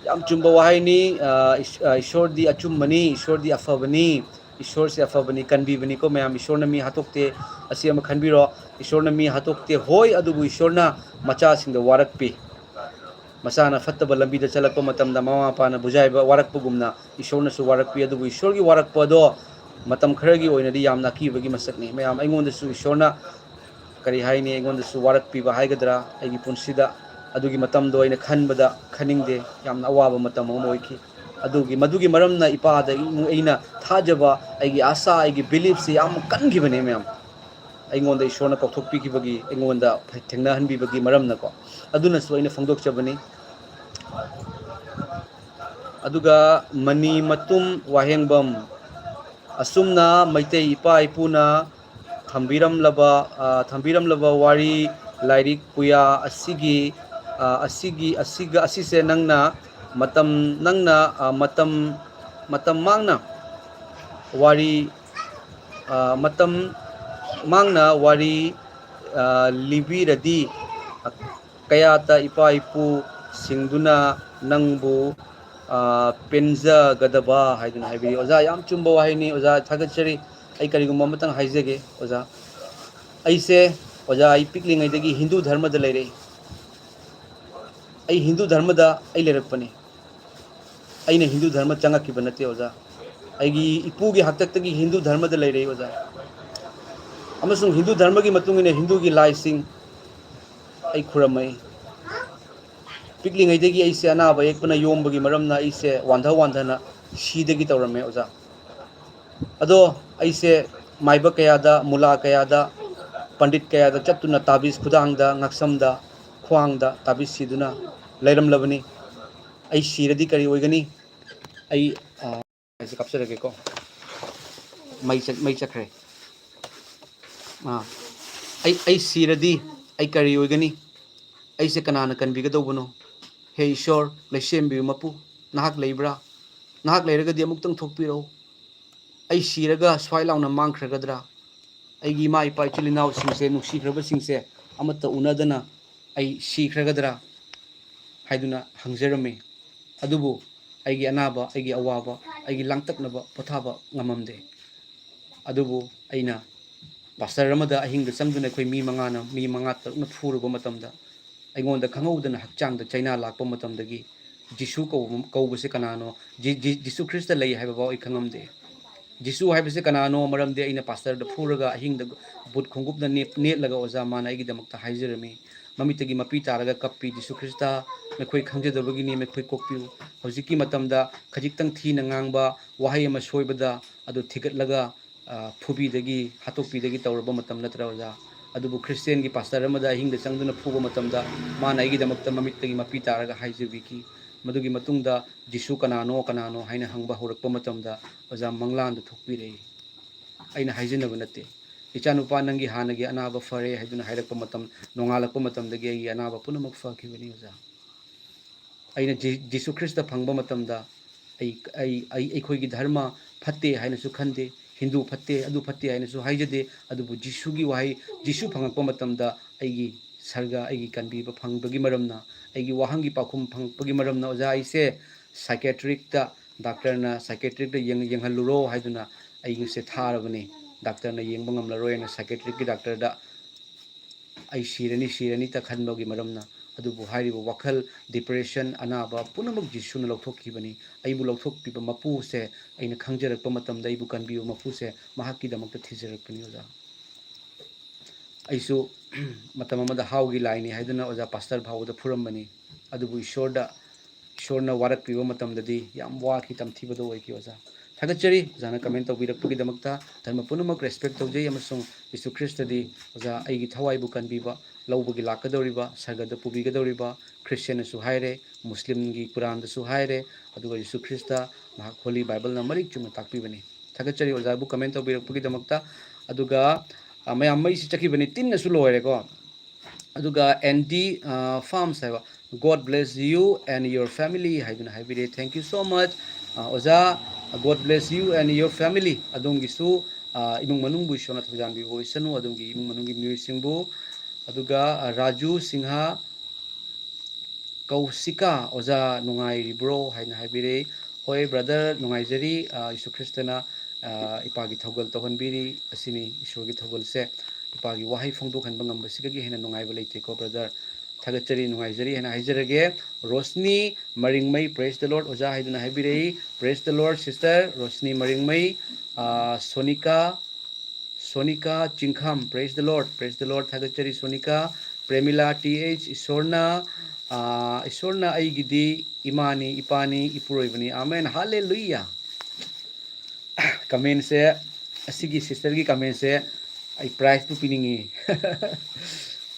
ꯌꯥꯝ ꯆꯨꯝꯕ ꯋꯥꯍꯩꯅꯤ꯫ ꯑ, ꯏꯁ-, ꯑ, ꯏꯁꯣꯔꯗꯤ ꯑꯆꯨꯝꯕꯅꯤ, ꯏꯁꯣꯔꯗꯤ ꯑꯐꯕꯅꯤ꯫ ꯏꯁꯣꯔꯁꯦ ꯑꯐꯕꯅꯤ, ꯀꯟꯕꯤꯕꯅꯤꯀꯣ ꯃꯌꯥꯝ꯫ ꯏꯁꯣꯔꯅ ꯃꯤ ꯍꯥꯠꯇꯣꯛꯇꯦ, ꯑꯁꯤ ꯑꯃ ꯈꯟꯕꯤꯔꯣ꯫ ꯏꯁꯣꯔꯅ ꯃꯤ ꯍꯥꯠꯇꯣꯛꯇꯦ, ꯍꯣꯏ, ꯑꯗꯨꯕꯨ ꯏꯁꯣꯔꯅ ꯃꯆꯥꯁꯤꯡꯗ ꯋꯥꯔꯛꯄꯤ꯫ ꯃꯆꯥꯅ ꯐꯠꯇꯕ ꯂꯝꯕꯤꯗ ꯆꯠꯂꯛꯄ ꯃꯇꯝꯗ ꯃꯃꯥ ꯃꯄꯥꯅ ꯕꯨꯖꯥꯏꯕ ꯋꯥꯔꯛꯄꯒꯨꯝꯅ ꯏꯁꯣꯔꯅꯁꯨ ꯋꯥꯔꯛꯄꯤ꯫ ꯑꯗꯨꯕꯨ ꯏꯁꯣꯔꯒꯤ ꯋꯥꯔꯛꯄ ꯑꯗꯣ ꯃꯇꯝ ꯈꯔꯒꯤ ꯑꯣꯏꯅꯗꯤ ꯌꯥꯝꯅ ꯑꯀꯤꯕꯒꯤ ꯃꯁꯛꯅꯤ꯫ ꯃꯌꯥꯝ, ꯑꯩꯉꯣꯟꯗꯁꯨ ꯏꯁꯣꯔꯅ, ꯀꯔꯤ ꯍꯥꯏꯅꯤ, ꯑꯩꯉꯣꯟꯗꯁꯨ ꯋꯥꯔꯛꯄꯤꯕ ꯍꯥꯏꯒꯗ꯭ꯔꯥ, ꯑꯩꯒꯤ ꯄꯨꯟꯁꯤꯗ ꯑꯗꯨꯒꯤ ꯃꯇꯝꯗꯣ ꯑꯩꯅ ꯈꯟꯕꯗ ꯈꯟꯅꯤꯡꯗꯦ, ꯌꯥꯝꯅ ꯑꯋꯥꯕ ꯃꯇꯝ ꯑꯃ ꯑꯣꯏꯈꯤ꯫ ꯑꯗꯨꯒꯤ, ꯃꯗꯨꯒꯤ ꯃꯔꯝꯅ ꯏꯄꯥꯗ ꯑꯩꯅ ꯊꯥꯖꯕ, ꯑꯩꯒꯤ ꯑꯥꯁꯥ, ꯑꯩꯒꯤ ꯕꯤꯂꯤꯐꯁꯤ ꯌꯥꯝ ꯀꯟꯈꯤꯕꯅꯦ ꯃꯌꯥꯝ꯫ ꯑꯩꯉꯣꯟꯗ ꯏꯁꯣꯔꯅ ꯀꯥꯎꯊꯣꯛꯄꯤꯈꯤꯕꯒꯤ, ꯑꯩꯉꯣꯟꯗ ꯊꯦꯡꯅꯍꯟꯕꯤꯕꯒꯤ ꯃꯔꯝꯅꯀꯣ꯫ ꯑꯗꯨꯅꯁꯨ ꯑꯩꯅ ꯐꯣꯡꯗꯣꯛꯆꯕꯅꯤ꯫ ꯑꯗꯨꯒ ꯃꯅꯤ ꯃꯇꯨꯝ ꯋꯥꯍꯦꯡꯕꯝ, ꯑꯁꯨꯝꯅ ꯃꯩꯇꯩ ꯏꯄꯥ ꯏꯄꯨꯅ ꯊꯝꯕꯤꯔꯝꯂꯕ, ꯑ, ꯊꯝꯕꯤꯔꯝꯂꯕ ꯋꯥꯔꯤ, ꯂꯥꯏꯔꯤꯛ, ꯄꯨꯌꯥ ꯑꯁꯤꯒꯤ, ꯑ, ꯑꯁꯤꯒꯤ, ꯑꯁꯤꯒ, ꯑꯁꯤꯁꯦ ꯅꯪꯅ ꯃꯇꯝ, ꯅꯪꯅ, ꯑ, ꯃꯇꯝ, ꯃꯇꯝ ꯃꯥꯡꯅ ꯋꯥꯔꯤ, ꯑ, ꯃꯇꯝ ꯃꯥꯡꯅ ꯋꯥꯔꯤ, ꯑ, ꯂꯤꯕꯤꯔꯗꯤ, ꯀꯌꯥꯇ ꯏꯄꯥ ꯏꯄꯨꯁꯤꯡꯗꯨꯅ ꯅꯪꯕꯨ, ꯑ, ꯄꯦꯟꯖꯒꯗꯕ ꯍꯥꯏꯗꯨꯅ ꯍꯥꯏꯕꯤꯔꯤ꯫ ꯑꯣꯖꯥ, ꯌꯥꯝ ꯆꯨꯝꯕ ꯋꯥꯍꯩꯅꯤ꯫ ꯑꯣꯖꯥ, ꯊꯥꯒꯠꯆꯔꯤ꯫ ꯑꯩ ꯀꯔꯤꯒꯨꯝꯕ ꯑꯃꯇꯪ ꯍꯥꯏꯖꯒꯦ, ꯑꯣꯖꯥ꯫ ꯑꯩꯁꯦ, ꯑꯣꯖꯥ, ꯑꯩ ꯄꯤꯛꯂꯤꯉꯩꯗꯒꯤ ꯍꯤꯟꯗꯨ ꯙꯔꯃꯗ ꯂꯩꯔꯛꯏ꯫ ꯑꯩ ꯍꯤꯟꯗꯨ ꯙꯔꯃꯗ ꯑꯩ ꯂꯩꯔꯛꯄꯅꯤ꯫ ꯑꯩꯅ ꯍꯤꯟꯗꯨ ꯙꯔꯃ ꯆꯪꯉꯛꯈꯤꯕ ꯅꯠꯇꯦ, ꯑꯣꯖꯥ꯫ ꯑꯩꯒꯤ ꯏꯄꯨꯒꯤ ꯍꯥꯛꯇꯛꯇꯒꯤ ꯍꯤꯟꯗꯨ ꯙꯔꯃꯗ ꯂꯩꯔꯛꯏ, ꯑꯣꯖꯥ꯫ ꯑꯃꯁꯨꯡ ꯍꯤꯟꯗꯨ ꯙꯔꯃꯒꯤ ꯃꯇꯨꯡ ꯏꯟꯅ ꯍꯤꯟꯗꯨꯒꯤ ꯂꯥꯏꯁꯤꯡ ꯑꯩ ꯈꯨꯔꯨꯝꯃꯛꯏ꯫ ꯄꯤꯛꯂꯤꯉꯩꯗꯒꯤ ꯑꯩꯁꯦ ꯑꯅꯥꯕ ꯑꯌꯦꯛꯄꯅ ꯌꯣꯝꯕꯒꯤ ꯃꯔꯝꯅ ꯑꯩꯁꯦ ꯋꯥꯟꯊ ꯋꯥꯟꯊꯅ ꯁꯤꯗꯒꯤ ꯇꯧꯔꯝꯃꯦ, ꯑꯣꯖꯥ꯫ ꯑꯗꯣ ꯑꯩꯁꯦ ꯃꯥꯏꯕ ꯀꯌꯥꯗ, ꯃꯨꯂꯥ ꯀꯌꯥꯗ, ꯄꯟꯗꯤꯠ ꯀꯌꯥꯗ ꯆꯠꯇꯨꯅ ꯇꯥꯕꯤꯁ ꯈꯨꯗꯥꯡꯗ, ꯉꯛꯁꯝꯗ, ꯈ꯭ꯋꯥꯡꯗ ꯇꯥꯕꯤꯁ ꯁꯤꯗꯨꯅ ꯂꯩꯔꯝꯂꯕꯅꯤ꯫ ꯑꯩ ꯁꯤꯔꯗꯤ ꯀꯔꯤ ꯑꯣꯏꯒꯅꯤ? ꯑꯩ, ꯑ, ꯑꯩꯁꯦ ꯀꯥꯞꯆꯔꯒꯦꯀꯣ꯫ ꯃꯩ ꯆꯠ-, ꯃꯩ ꯆꯠꯈ꯭ꯔꯦ꯫ ꯑꯥ, ꯑꯩ, ꯑꯩ ꯁꯤꯔꯗꯤ ꯑꯩ ꯀꯔꯤ ꯑꯣꯏꯒꯅꯤ? ꯑꯩꯁꯦ ꯀꯅꯥꯅ ꯀꯟꯕꯤꯒꯗꯧꯕꯅꯣ? ꯍꯦ ꯏꯁꯣꯔ, ꯂꯩꯁꯦꯝꯕꯤꯕ ꯃꯄꯨ, ꯅꯍꯥꯛ ꯂꯩꯕ꯭ꯔꯥ? ꯅꯍꯥꯛ ꯂꯩꯔꯒꯗꯤ ꯑꯃꯨꯛꯇꯪ ꯊꯣꯛꯄꯤꯔꯛꯎ꯫ ꯑꯩ ꯁꯤꯔꯒ ꯁ꯭ꯋꯥꯏ ꯂꯥꯎꯅ ꯃꯥꯡꯈ꯭ꯔꯒꯗ꯭ꯔꯥ? ꯑꯩꯒꯤ ꯏꯃꯥ ꯏꯄꯥ ꯏꯆꯤꯜ ꯏꯅꯥꯎꯁꯤꯡꯁꯦ, ꯅꯨꯡꯁꯤꯈ꯭ꯔꯕꯁꯤꯡꯁꯦ ꯑꯃꯠꯇ ꯎꯅꯗꯅ ꯑꯩ ꯁꯤꯈ꯭ꯔꯒꯗ꯭ꯔꯥ ꯍꯥꯏꯗꯨꯅ ꯍꯪꯖꯔꯝꯃꯤ꯫ ꯑꯗꯨꯕꯨ ꯑꯩꯒꯤ ꯑꯅꯥꯕ, ꯑꯩꯒꯤ ꯑꯋꯥꯕ, ꯑꯩꯒꯤ ꯂꯥꯡꯇꯛꯅꯕ ꯄꯣꯊꯥꯕ ꯉꯝꯃꯝꯗꯦ꯫ ꯑꯗꯨꯕꯨ ꯑꯩꯅ ꯄꯥꯁꯇꯔ ꯑꯃꯗ ꯑꯍꯤꯡꯗ ꯆꯪꯗꯨꯅ ꯑꯩꯈꯣꯏ ꯃꯤ ꯃꯉꯥꯅ, ꯃꯤ ꯃꯉꯥ ꯇꯔꯨꯛꯅ ꯐꯨꯔꯨꯕ ꯃꯇꯝꯗ, ꯑꯩꯉꯣꯟꯗ ꯈꯪꯍꯧꯗꯅ ꯍꯛꯆꯥꯡꯗ ꯆꯩꯅꯥ ꯂꯥꯛꯄ ꯃꯇꯝꯗꯒꯤ, ꯖꯤꯁꯨ ꯀꯧꯕ, ꯀꯧꯕꯁꯦ ꯀꯅꯥꯅꯣ, ꯖꯤ-, ꯖꯤ-, ꯖꯤꯁꯨ ꯈ꯭ꯔꯤꯁꯇ ꯂꯩ ꯍꯥꯏꯕꯐꯥꯎ ꯑꯩ ꯈꯪꯉꯝꯗꯦ꯫ ꯖꯤꯁꯨ ꯍꯥꯏꯕꯁꯦ ꯀꯅꯥꯅꯣ? ꯃꯔꯝꯗꯤ ꯑꯩꯅ ꯄꯥꯁꯇꯔꯗ ꯐꯨꯔꯒ ꯑꯍꯤꯡꯗ ꯕꯨꯠ ꯈꯣꯡꯎꯞꯅ ꯅꯦꯠ-, ꯅꯦꯠꯂꯒ ꯑꯣꯖꯥ ꯃꯥꯅ ꯑꯩꯒꯤꯗꯃꯛꯇ ꯍꯥꯏꯖꯔꯝꯃꯤ꯫ ꯃꯃꯤꯠꯇꯒꯤ ꯃꯄꯤ ꯇꯥꯔꯒ ꯀꯞꯄꯤ, "ꯖꯤꯁꯨ ꯈ꯭ꯔꯤꯁꯇ, ꯃꯈꯣꯏ ꯈꯪꯖꯗꯕꯒꯤꯅꯤ, ꯃꯈꯣꯏ ꯀꯣꯛꯄꯤꯌꯨ"꯫ ꯍꯧꯖꯤꯛꯀꯤ ꯃꯇꯝꯗ ꯈꯖꯤꯛꯇꯪ ꯊꯤꯅ ꯉꯥꯡꯕ ꯋꯥꯍꯩ ꯑꯃ ꯁꯣꯏꯕꯗ ꯑꯗꯨ ꯊꯤꯒꯠꯂꯒ, ꯑ, ꯐꯨꯕꯤꯗꯒꯤ, ꯍꯥꯠꯇꯣꯛꯄꯤꯗꯒꯤ ꯇꯧꯔꯕ ꯃꯇꯝ ꯅꯠꯇ꯭ꯔꯥ, ꯑꯣꯖꯥ? ꯑꯗꯨꯕꯨ ꯈ꯭ꯔꯤꯁꯇꯤꯌꯥꯟꯒꯤ ꯄꯥꯁꯇꯔ ꯑꯃꯗ ꯑꯍꯤꯡꯗ ꯆꯪꯗꯨꯅ ꯐꯨꯕ ꯃꯇꯝꯗ ꯃꯥꯅ ꯑꯩꯒꯤꯗꯃꯛꯇ ꯃꯃꯤꯠꯇꯒꯤ ꯃꯄꯤ ꯇꯥꯔꯒ ꯍꯥꯏꯖꯕꯤꯈꯤ꯫ ꯃꯗꯨꯒꯤ ꯃꯇꯨꯡꯗ ꯖꯤꯁꯨ ꯀꯅꯥꯅꯣ, ꯀꯅꯥꯅꯣ ꯍꯥꯏꯅ ꯍꯪꯕ ꯍꯧꯔꯛꯄ ꯃꯇꯝꯗ, ꯑꯣꯖꯥ, ꯃꯪꯂꯥꯟꯗ ꯊꯣꯛꯄꯤꯔꯛꯏ꯫ ꯑꯩꯅ ꯍꯥꯏꯖꯤꯟꯅꯕ ꯅꯠꯇꯦ꯫ "ꯏꯆꯥꯅꯨꯄꯥ, ꯅꯪꯒꯤ ꯍꯥꯟꯅꯒꯤ ꯑꯅꯥꯕ ꯐꯔꯦ" ꯍꯥꯏꯗꯨꯅ ꯍꯥꯏꯔꯛꯄ ꯃꯇꯝ, ꯅꯣꯡꯉꯥꯜꯂꯛꯄ ꯃꯇꯝꯗꯒꯤ ꯑꯩꯒꯤ ꯑꯅꯥꯕ ꯄꯨꯝꯅꯃꯛ ꯐꯈꯤꯕꯅꯤ, ꯑꯣꯖꯥ꯫ ꯑꯩꯅ ꯖꯤ-, ꯖꯤꯁꯨ ꯈ꯭ꯔꯤꯁꯇ ꯐꯪꯕ ꯃꯇꯝꯗ ꯑꯩ, ꯑꯩ, ꯑꯩ, ꯑꯩꯈꯣꯏꯒꯤ ꯙꯔꯃ ꯐꯠꯇꯦ ꯍꯥꯏꯅꯁꯨ ꯈꯟꯗꯦ, ꯍꯤꯟꯗꯨ ꯐꯠꯇꯦ, ꯑꯗꯨ ꯐꯠꯇꯦ ꯍꯥꯏꯅꯁꯨ ꯍꯥꯏꯖꯗꯦ, ꯑꯗꯨꯕꯨ ꯖꯤꯁꯨꯒꯤ ꯋꯥꯍꯩ, ꯖꯤꯁꯨ ꯐꯪꯉꯛꯄ ꯃꯇꯝꯗ ꯑꯩꯒꯤ ꯁꯔꯒ, ꯑꯩꯒꯤ ꯀꯟꯕꯤꯕ ꯐꯪꯕꯒꯤ ꯃꯔꯝꯅ, ꯑꯩꯒꯤ ꯋꯥꯍꯪꯒꯤ ꯄꯥꯎꯈꯨꯝ ꯐꯪꯉꯛꯄꯒꯤ ꯃꯔꯝꯅ, ꯑꯣꯖꯥ, ꯑꯩꯁꯦ psychiatricꯇ, ꯗꯥꯛꯇꯔꯅ psychiatricꯇ ꯌꯦꯡ-, ꯌꯦꯡꯍꯜꯂꯨꯔꯣ ꯍꯥꯏꯗꯨꯅ ꯑꯩꯁꯦ ꯊꯥꯔꯕꯅꯤ꯫ ꯗꯥꯛꯇꯔꯅ ꯌꯦꯡꯕ ꯉꯝꯂꯔꯣꯏꯅ psychiatricꯀꯤ ꯗꯥꯛꯇꯔꯗ ꯑꯩ ꯁꯤꯔꯅꯤ, ꯁꯤꯔꯅꯤꯇ ꯈꯟꯕꯒꯤ ꯃꯔꯝꯅ꯫ ꯑꯗꯨꯕꯨ ꯍꯥꯏꯔꯤꯕ ꯋꯥꯈꯜ, depression, ꯑꯅꯥꯕ ꯄꯨꯝꯅꯃꯛ ꯖꯤꯁꯨꯅ ꯂꯧꯊꯣꯛꯈꯤꯕꯅꯤ꯫ ꯑꯩꯕꯨ ꯂꯧꯊꯣꯛꯄꯤꯕ ꯃꯄꯨꯁꯦ ꯑꯩꯅ ꯈꯪꯖꯔꯛꯄ ꯃꯇꯝꯗ, ꯑꯩꯕꯨ ꯀꯟꯕꯤꯕ ꯃꯄꯨꯁꯦ ꯃꯍꯥꯛꯀꯤꯗꯃꯛꯇ ꯊꯤꯖꯔꯛꯄꯅꯤ, ꯑꯣꯖꯥ꯫ ꯑꯩꯁꯨ ꯃꯇꯝ ꯑꯃꯗ ꯍꯥꯎꯒꯤ ꯂꯥꯏꯅꯤ ꯍꯥꯏꯗꯨꯅ ꯑꯣꯖꯥ ꯄꯥꯁꯇꯔ ꯐꯥꯎꯕꯗ ꯐꯨꯔꯝꯕꯅꯤ꯫ ꯑꯗꯨꯕꯨ ꯏꯁꯣꯔꯗ, ꯏꯁꯣꯔꯅ ꯋꯥꯔꯛꯄꯤꯕ ꯃꯇꯝꯗꯗꯤ ꯌꯥꯝ ꯋꯥꯈꯤ, ꯇꯝꯊꯤꯕꯗꯣ ꯑꯣꯏꯈꯤ, ꯑꯣꯖꯥ꯫ ꯊꯥꯒꯠꯆꯔꯤ ꯑꯣꯖꯥꯅ comment ꯇꯧꯕꯤꯔꯛꯄꯒꯤꯗꯃꯛꯇ꯫ ꯙꯔꯃ ꯄꯨꯝꯅꯃꯛ respect ꯇꯧꯖꯩ, ꯑꯃꯁꯨꯡ ꯖꯤꯁꯨ ꯈ꯭ꯔꯤꯁꯇꯗꯤ, ꯑꯣꯖꯥ, ꯑꯩꯒꯤ ꯊꯋꯥꯏꯕꯨ ꯀꯟꯕꯤꯕ, ꯂꯧꯕꯒꯤ ꯂꯥꯛꯀꯗꯧꯔꯤꯕ, ꯁꯔꯒꯗ ꯄꯨꯕꯤꯒꯗꯧꯔꯤꯕ, ꯈ꯭ꯔꯤꯁꯇꯤꯌꯥꯟꯅꯁꯨ ꯍꯥꯏꯔꯦ, ꯃꯨꯁꯂꯤꯝꯒꯤ ꯀꯨꯔꯥꯟꯗꯁꯨ ꯍꯥꯏꯔꯦ, ꯑꯗꯨꯒ ꯖꯤꯁꯨ ꯈ꯭ꯔꯤꯁꯇ ꯃꯍꯥꯛ Holy Bibleꯅ ꯃꯔꯤꯛ ꯆꯨꯝꯅ ꯇꯥꯛꯄꯤꯕꯅꯤ꯫ ꯊꯥꯒꯠꯆꯔꯤ ꯑꯣꯖꯥꯕꯨ comment ꯇꯧꯕꯤꯔꯛꯄꯒꯤꯗꯃꯛꯇ꯫ ꯑꯗꯨꯒ, ꯑ, ꯃꯌꯥꯝ ꯃꯩꯁꯤ ꯆꯠꯈꯤꯕꯅꯤ, ꯇꯤꯟꯅꯁꯨ ꯂꯣꯏꯔꯦꯀꯣ꯫ ꯑꯗꯨꯒ ꯑꯦꯟꯗꯤ, ꯑ, ꯐꯥꯝꯁ ꯍꯥꯏꯕ, "God bless you and your family" ꯍꯥꯏꯗꯨꯅ ꯍꯥꯏꯕꯤꯔꯦ꯫ Thank you so much, ꯑ, ꯑꯣꯖꯥ꯫ "God bless you and your family", ꯑꯗꯣꯝꯒꯤꯁꯨ, ꯑ, ꯏꯃꯨꯡ ꯃꯅꯨꯡꯕꯨ ꯏꯁꯣꯔꯅ ꯊꯧꯖꯥꯟꯕꯤꯕ ꯑꯣꯏꯁꯅꯨ, ꯑꯗꯣꯝꯒꯤ ꯏꯃꯨꯡ ꯃꯅꯨꯡꯒꯤ ꯃꯤꯑꯣꯏꯁꯤꯡꯕꯨ꯫ ꯑꯗꯨꯒ, ꯑ, ꯔꯥꯖꯨ ꯁꯤꯡꯍ, ꯀꯧꯁꯤꯀꯥ, ꯑꯣꯖꯥ ꯅꯨꯡꯉꯥꯏꯔꯤꯕ꯭ꯔꯣ ꯍꯥꯏꯅ ꯍꯥꯏꯕꯤꯔꯛꯏ꯫ ꯍꯣꯏ brother, ꯅꯨꯡꯉꯥꯏꯖꯔꯤ꯫ ꯑ, ꯌꯤꯁꯨ ꯈ꯭ꯔꯤꯁꯇꯅ, ꯑ, ꯏꯄꯥꯒꯤ ꯊꯧꯒꯜ ꯇꯧꯍꯟꯕꯤꯔꯤ꯫ ꯑꯁꯤꯅꯤ ꯏꯁꯣꯔꯒꯤ ꯊꯧꯒꯜꯁꯦ꯫ ꯏꯄꯥꯒꯤ ꯋꯥꯍꯩ ꯐꯣꯡꯗꯣꯛꯍꯟꯕ ꯉꯝꯕꯁꯤꯗꯒꯤ ꯍꯦꯟꯅ ꯅꯨꯡꯉꯥꯏꯕ ꯂꯩꯇꯦꯀꯣ brother꯫ ꯊꯥꯒꯠꯆꯔꯤ, ꯅꯨꯡꯉꯥꯏꯖꯔꯤ ꯍꯥꯏꯅ ꯍꯥꯏꯖꯔꯒꯦ꯫ ꯔꯣꯁꯅꯤ ꯃꯔꯤꯡꯃꯩ, praise the Lord ꯑꯣꯖꯥ ꯍꯥꯏꯗꯨꯅ ꯍꯥꯏꯕꯤꯔꯛꯏ꯫ Praise the Lord sister Roshni ꯃꯔꯤꯡꯃꯩ꯫ ꯑ, Sonika, Sonika ꯆꯤꯡꯈꯥꯝ, praise the Lord, praise the Lord, ꯊꯥꯒꯠꯆꯔꯤ ꯁꯣꯅꯤꯀꯥ꯫ ꯄ꯭ꯔꯦꯃꯤꯂꯥ ꯇꯤ ꯑꯩꯆ, ꯏꯁꯣꯔꯅ, ꯑ, ꯏꯁꯣꯔꯅ ꯑꯩꯒꯤꯗꯤ ꯏꯃꯥꯅꯤ, ꯏꯄꯥꯅꯤ, ꯏꯄꯨꯔꯣꯏꯕꯅꯤ꯫ ꯑꯃꯦꯟ, ꯍꯥꯂꯦꯂꯨꯌꯥ꯫ Commentꯁꯦ, ꯑꯁꯤꯒꯤ sisterꯒꯤ commentꯁꯦ ꯑꯩ prizeꯄꯨ ꯄꯤꯅꯤꯡꯉꯤ꯫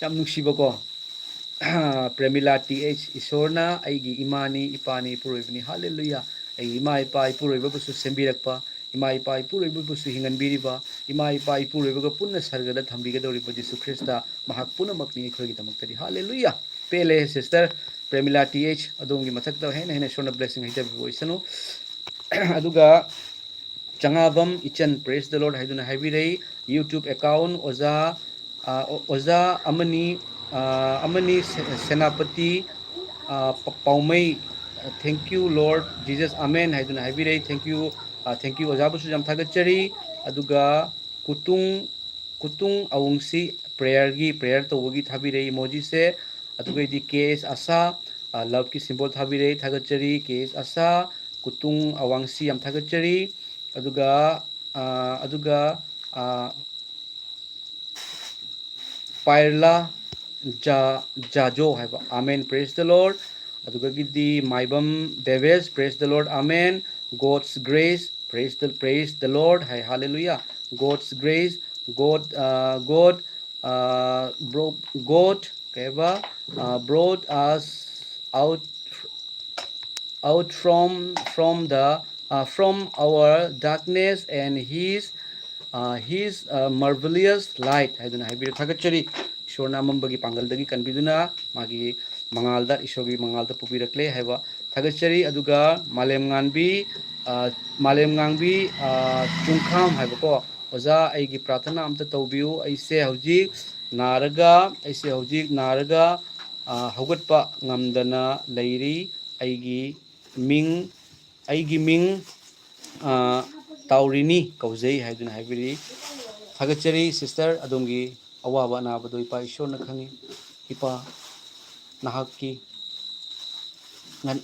ꯌꯥꯝ ꯅꯨꯡꯁꯤꯕꯀꯣ꯫ ꯄ꯭ꯔꯦꯃꯤꯂꯥ ꯇꯤ ꯑꯩꯆ, ꯏꯁꯣꯔꯅ ꯑꯩꯒꯤ ꯏꯃꯥꯅꯤ, ꯏꯄꯥꯅꯤ, ꯏꯄꯨꯔꯣꯏꯕꯅꯤ꯫ ꯍꯥꯂꯦꯂꯨꯌꯥ꯫ ꯑꯩꯒꯤ ꯏꯃꯥ ꯏꯄꯥ ꯏꯄꯨꯔꯣꯏꯕꯕꯨꯁꯨ ꯁꯦꯝꯕꯤꯔꯛꯄ, ꯏꯃꯥ ꯏꯄꯥ ꯏꯄꯨꯔꯣꯏꯕꯕꯨꯁꯨ ꯍꯤꯡꯍꯟꯕꯤꯔꯤꯕ, ꯏꯃꯥ ꯏꯄꯥ ꯏꯄꯨꯔꯣꯏꯕꯒ ꯄꯨꯟꯅ ꯁꯔꯒꯗ ꯊꯝꯕꯤꯒꯗꯧꯔꯤꯕ ꯖꯤꯁꯨ ꯈ꯭ꯔꯤꯁꯇ, ꯃꯍꯥꯛ ꯄꯨꯝꯅꯃꯛꯅꯤ ꯑꯩꯈꯣꯏꯒꯤꯗꯃꯛꯇꯗꯤ꯫ ꯍꯥꯂꯦꯂꯨꯌꯥ꯫ ꯄꯦꯜꯂꯦ sister ꯄ꯭ꯔꯦꯃꯤꯂꯥ ꯇꯤ ꯑꯩꯆ, ꯑꯗꯣꯝꯒꯤ ꯃꯊꯛꯇ ꯍꯦꯟꯅ ꯍꯦꯟꯅ ꯏꯁꯣꯔꯅ blessing ꯍꯩꯊꯕꯤꯕ ꯑꯣꯏꯁꯅꯨ꯫ ꯑꯗꯨꯒ ꯆꯉꯥꯕꯝ ꯏꯆꯟ, praise the Lord ꯍꯥꯏꯗꯨꯅ ꯍꯥꯏꯕꯤꯔꯛꯏ꯫ YouTube account ꯑꯣꯖꯥ, ꯑ, ꯑꯣ-, ꯑꯣꯖꯥ ꯑꯃꯅꯤ, ꯑ, ꯑꯃꯅꯤ ꯁꯦ-, ꯁꯦꯅꯥꯄꯇꯤ, ꯑ, ꯄ-, ꯄꯥꯎꯃꯩ, "Thank you Lord Jesus, Amen" ꯍꯥꯏꯗꯨꯅ ꯍꯥꯏꯕꯤꯔꯛꯏ꯫ Thank you, ꯑ, thank you ꯑꯣꯖꯥꯕꯨꯁꯨ ꯌꯥꯝ ꯊꯥꯒꯠꯆꯔꯤ꯫ ꯑꯗꯨꯒ ꯀꯨꯇꯨꯡ, ꯀꯨꯇꯨꯡ ꯑꯋꯨꯡꯁꯤ prayerꯒꯤ, prayer ꯇꯧꯕꯒꯤ ꯊꯥꯕꯤꯔꯛꯏ emojiꯁꯦ꯫ ꯑꯗꯨꯒꯩꯗꯤ ꯀꯦ ꯑꯦꯁ ꯑꯁꯥ, ꯑ, loveꯀꯤ symbol ꯊꯥꯕꯤꯔꯛꯏ, ꯊꯥꯒꯠꯆꯔꯤ꯫ ꯀꯦ ꯑꯦꯁ ꯑꯁꯥ, ꯀꯨꯇꯨꯡ ꯑꯋꯥꯡꯁꯤ ꯌꯥꯝ ꯊꯥꯒꯠꯆꯔꯤ꯫ ꯑꯗꯨꯒ, ꯑ, ꯑꯗꯨꯒ, ꯑ, ꯄꯥꯏꯔꯂꯥ ꯖꯥ-, ꯖꯥꯖꯣ ꯍꯥꯏꯕ꯫ Amen, praise the Lord꯫ ꯑꯗꯨꯗꯒꯤꯗꯤ ꯃꯥꯏꯕꯝ ꯗꯦꯕꯦꯁ, praise the Lord, Amen, God's grace, praise the, praise the Lord high, hallelujah, God's grace, God, ꯑ, God, ꯑ, bro-, God ꯀꯩ ꯍꯥꯏꯕ, ꯑ, brought us out, out from, from the, ꯑ, from our darkness and his, ꯑ, his, ꯑ, marvelous light ꯍꯥꯏꯗꯨꯅ ꯍꯥꯏꯕꯤꯔꯦ꯫ ꯊꯥꯒꯠꯆꯔꯤ꯫ ꯏꯁꯣꯔꯅ ꯑꯃꯝꯕꯒꯤ ꯄꯥꯡꯒꯜꯗꯒꯤ ꯀꯟꯕꯤꯗꯨꯅ ꯃꯥꯒꯤ ꯃꯉꯥꯜꯗ, ꯏꯁꯣꯔꯒꯤ ꯃꯉꯥꯜꯗ ꯄꯨꯕꯤꯔꯛꯂꯦ ꯍꯥꯏꯕ ꯊꯥꯒꯠꯆꯔꯤ꯫ ꯑꯗꯨꯒ ꯃꯥꯂꯦꯝ ꯉꯥꯟꯕꯤ, ꯑ, ꯃꯥꯂꯦꯝ ꯉꯥꯡꯕꯤ, ꯑ, ꯆꯨꯡꯈꯥꯝ ꯍꯥꯏꯕꯀꯣ, "ꯑꯣꯖꯥ, ꯑꯩꯒꯤ ꯄ꯭ꯔꯥꯊꯅꯥ ꯑꯝꯇ ꯇꯧꯕꯤꯌꯨ꯫ ꯑꯩꯁꯦ ꯍꯧꯖꯤꯛ ꯅꯥꯔꯒ, ꯑꯩꯁꯦ ꯍꯧꯖꯤꯛ ꯅꯥꯔꯒ, ꯍꯧꯒꯠꯄ ꯉꯝꯗꯅ ꯂꯩꯔꯤ꯫ ꯑꯩꯒꯤ ꯃꯤꯡ ꯑꯩꯒꯤ ꯃꯤꯡ ꯇꯥꯎꯔꯤꯅꯤ ꯀꯧꯖꯩ ꯍꯥꯏꯗꯨꯅ ꯍꯥꯏꯕꯤꯔꯤ꯫ ꯊꯥꯒꯠꯆꯔꯤ ꯁꯤꯁꯇꯔ, ꯑꯗꯣꯝꯒꯤ ꯑꯋꯥꯕ ꯑꯅꯥꯕꯗꯣ ꯏꯄꯥ ꯏꯁꯣꯔꯅ ꯈꯪꯉꯤ꯫ ꯏꯄꯥ, ꯅꯍꯥꯛꯀꯤ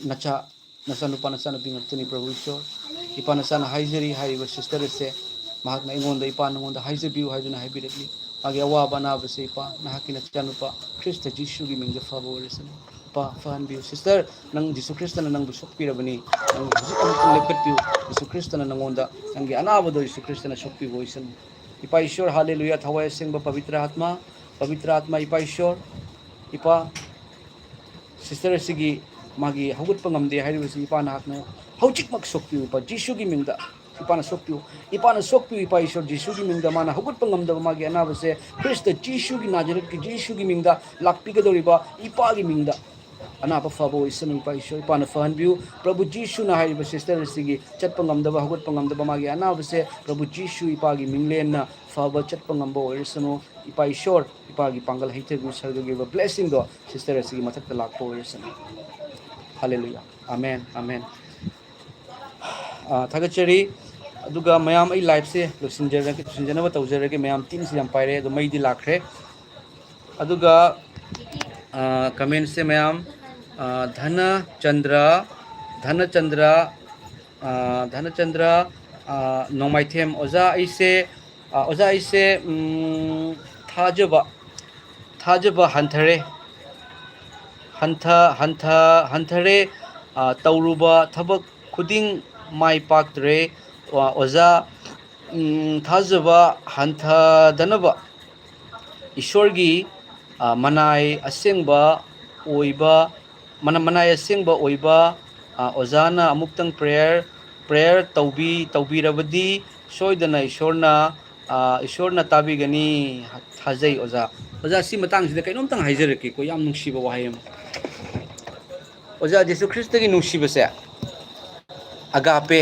ꯅꯆꯥ ꯅꯆꯥꯅꯨꯄꯥ ꯅꯆꯥꯅꯨꯄꯤ ꯉꯥꯛꯇꯅꯤ ꯄ꯭ꯔꯚꯨ ꯏꯁꯣꯔ꯫ ꯏꯄꯥ ꯅꯆꯥꯅ ꯍꯥꯏꯖꯔꯤ ꯍꯥꯏꯔꯤꯕ ꯁꯤꯁꯇꯔ ꯑꯁꯦ, ꯃꯍꯥꯛꯅ ꯑꯩꯉꯣꯟꯗ ꯏꯄꯥ ꯅꯉꯣꯟꯗ ꯍꯥꯏꯖꯕꯤꯌꯨ ꯍꯥꯏꯗꯨꯅ ꯍꯥꯏꯕꯤꯔꯛꯂꯤ꯫ ꯃꯥꯒꯤ ꯑꯋꯥꯕ ꯑꯅꯥꯕꯁꯦ ꯏꯄꯥ ꯅꯍꯥꯛꯀꯤ ꯅꯆꯥꯅꯨꯄꯥ ꯈ꯭ꯔꯤꯁꯇ ꯖꯤꯁꯨꯒꯤ ꯃꯤꯡꯗ ꯐꯕ ꯑꯣꯏꯔꯁꯅꯨ꯫ ꯏꯄꯥ ꯐꯍꯟꯕꯤꯌꯨ꯫ ꯁꯤꯁꯇꯔ, ꯅꯪ ꯖꯤꯁꯨ ꯈ꯭ꯔꯤꯁꯇꯅ ꯅꯪꯕꯨ ꯁꯣꯛꯄꯤꯔꯕꯅꯤ꯫ ꯅꯪ ꯍꯧꯖꯤꯛ ꯑꯃꯨꯛꯇꯪ ꯂꯦꯞꯈꯠꯄꯤꯌꯨ꯫ ꯖꯤꯁꯨ ꯈ꯭ꯔꯤꯁꯇꯅ ꯅꯉꯣꯟꯗ ꯅꯪꯒꯤ ꯑꯅꯥꯕꯗꯣ ꯖꯤꯁꯨ ꯈ꯭ꯔꯤꯁꯇꯅ ꯁꯣꯛꯄꯤꯕ ꯑꯣꯏꯁꯅꯨ꯫ ꯏꯄꯥ ꯏꯁꯣꯔ, ꯍꯥꯂꯦꯂꯨꯌꯥ, ꯊꯋꯥꯏ ꯑꯁꯦꯡꯕ ꯄꯕꯤꯇ꯭ꯔ ꯑꯥꯠꯃ, ꯄꯕꯤꯇ꯭ꯔ ꯑꯥꯠꯃ, ꯏꯄꯥ ꯏꯁꯣꯔ, ꯏꯄꯥ ꯁꯤꯁꯇꯔ ꯑꯁꯤꯒꯤ ꯃꯥꯒꯤ ꯍꯧꯒꯠꯄ ꯉꯝꯗꯦ ꯍꯥꯏꯔꯤꯕꯁꯤ ꯏꯄꯥ ꯅꯍꯥꯛꯅ ꯍꯧꯖꯤꯛꯃꯛ ꯁꯣꯛꯄꯤꯌꯨ ꯏꯄꯥ ꯖꯤꯁꯨꯒꯤ ꯃꯤꯡꯗ꯫ ꯏꯄꯥꯅ ꯁꯣꯛꯄꯤꯌꯨ꯫ ꯏꯄꯥꯅ ꯁꯣꯛꯄꯤꯌꯨ ꯏꯄꯥ ꯏꯁꯣꯔ ꯖꯤꯁꯨꯒꯤ ꯃꯤꯡꯗ꯫ ꯃꯥꯅ ꯍꯧꯒꯠꯄ ꯉꯝꯗꯕ ꯃꯥꯒꯤ ꯑꯅꯥꯕꯁꯦ ꯈ꯭ꯔꯤꯁꯇ ꯖꯤꯁꯨꯒꯤ ꯅꯥꯖꯔꯦꯠꯀꯤ ꯖꯤꯁꯨꯒꯤ ꯃꯤꯡꯗ ꯂꯥꯛꯄꯤꯒꯗꯧꯔꯤꯕ ꯏꯄꯥꯒꯤ ꯃꯤꯡꯗ꯫ ꯑꯅꯥꯕ ꯐꯕ ꯑꯣꯏꯁꯅꯨ ꯏꯄꯥ ꯏꯁꯣꯔ꯫ ꯏꯄꯥꯅ ꯐꯍꯟꯕꯤꯌꯨ꯫ ꯄ꯭ꯔꯚꯨ ꯖꯤꯁꯨꯅ ꯍꯥꯏꯔꯤꯕ ꯁꯤꯁꯇꯔ ꯑꯁꯤꯒꯤ ꯆꯠꯄ ꯉꯝꯗꯕ ꯍꯧꯒꯠꯄ ꯉꯝꯗꯕ ꯃꯥꯒꯤ ꯑꯅꯥꯕꯁꯦ ꯄ꯭ꯔꯚꯨ ꯖꯤꯁꯨ ꯏꯄꯥꯒꯤ ꯃꯤꯡꯂꯦꯟꯅ ꯐꯕ ꯆꯠꯄ ꯉꯝꯕ ꯑꯣꯏꯔꯁꯅꯨ꯫ ꯏꯄꯥ ꯏꯁꯣꯔ ꯏꯄꯥꯒꯤ ꯄꯥꯡꯒꯜ ꯍꯩꯊꯕꯤꯌꯨ꯫ ꯁꯔꯒꯒꯤ ꯑꯣꯏꯕ ꯕ꯭ꯂꯦꯁꯤꯡꯗꯣ ꯁꯤꯁꯇꯔ ꯑꯁꯤꯒꯤ ꯃꯊꯛꯇ ꯂꯥꯛꯄ ꯑꯣꯏꯔꯁꯅꯨ꯫ ꯍꯥꯂꯦꯂꯨꯌꯥ꯫ Amen, amen. ꯊꯥꯒꯠꯆꯔꯤ꯫ ꯑꯗꯨꯒ ꯃꯌꯥꯝ ꯑꯩ ꯂꯥꯏꯞꯁꯦ ꯂꯣꯏꯁꯤꯟꯖꯔꯒꯦ, ꯂꯣꯏꯁꯤꯟꯖꯅꯕ ꯇꯧꯖꯔꯒꯦ꯫ ꯃꯌꯥꯝ ꯇꯤꯟꯁꯤ ꯌꯥꯝ ꯄꯥꯏꯔꯦ, ꯑꯗꯣ ꯃꯩꯗꯤ ꯂꯥꯛꯈ꯭ꯔꯦ꯫ ꯑꯗꯨꯒ ꯀꯃꯦꯟꯁꯦ ꯃꯌꯥꯝ, ꯙꯅꯆꯟꯗ꯭ꯔ, ꯙꯅꯆꯟꯗ꯭ꯔ, ꯙꯅꯆꯟꯗ꯭ꯔ ꯅꯣꯡꯃꯥꯏꯊꯦꯝ, ꯑꯣꯖꯥ ꯑꯩꯁꯦ ꯑꯣꯖꯥ ꯑꯩꯁꯦ ꯊꯥꯖꯕ ꯊꯥꯖꯕ ꯍꯟꯊꯔꯦ꯫ ꯍꯟꯊ ꯍꯟꯊ ꯍꯟꯊꯔꯦ꯫ ꯇꯧꯔꯨꯕ ꯊꯕꯛ ꯈꯨꯗꯤꯡ ꯃꯥꯏ ꯄꯥꯛꯇ꯭ꯔꯦ꯫ ꯑꯣꯖꯥ, ꯊꯥꯖꯕ ꯍꯟꯊꯗꯅꯕ ꯏꯁꯣꯔꯒꯤ ꯃꯅꯥꯏ ꯑꯁꯦꯡꯕ ꯑꯣꯏꯕ ꯃꯅꯥꯏ ꯑꯁꯦꯡꯕ ꯑꯣꯏꯕ ꯑꯣꯖꯥꯅ ꯑꯃꯨꯛꯇꯪ ꯄ꯭ꯔꯦꯌꯔ ꯄ꯭ꯔꯦꯌꯔ ꯇꯧꯕꯤ ꯇꯧꯕꯤꯔꯕꯗꯤ ꯁꯣꯏꯗꯅ ꯏꯁꯣꯔꯅ ꯏꯁꯣꯔꯅ ꯇꯥꯕꯤꯒꯅꯤ꯫ ꯊꯥꯖꯩ ꯑꯣꯖꯥ꯫ ꯑꯣꯖꯥ, ꯁꯤ ꯃꯇꯥꯡꯁꯤꯗ ꯀꯩꯅꯣꯝꯇꯪ ꯍꯥꯏꯖꯔꯛꯀꯦꯀꯣ, ꯌꯥꯝ ꯅꯨꯡꯁꯤꯕ ꯋꯥꯍꯩ ꯑꯃ꯫ ꯑꯣꯖꯥ, ꯖꯤꯁꯨ ꯈ꯭ꯔꯤꯁꯇꯒꯤ ꯅꯨꯡꯁꯤꯕꯁꯦ ꯑꯒꯥꯄꯦ,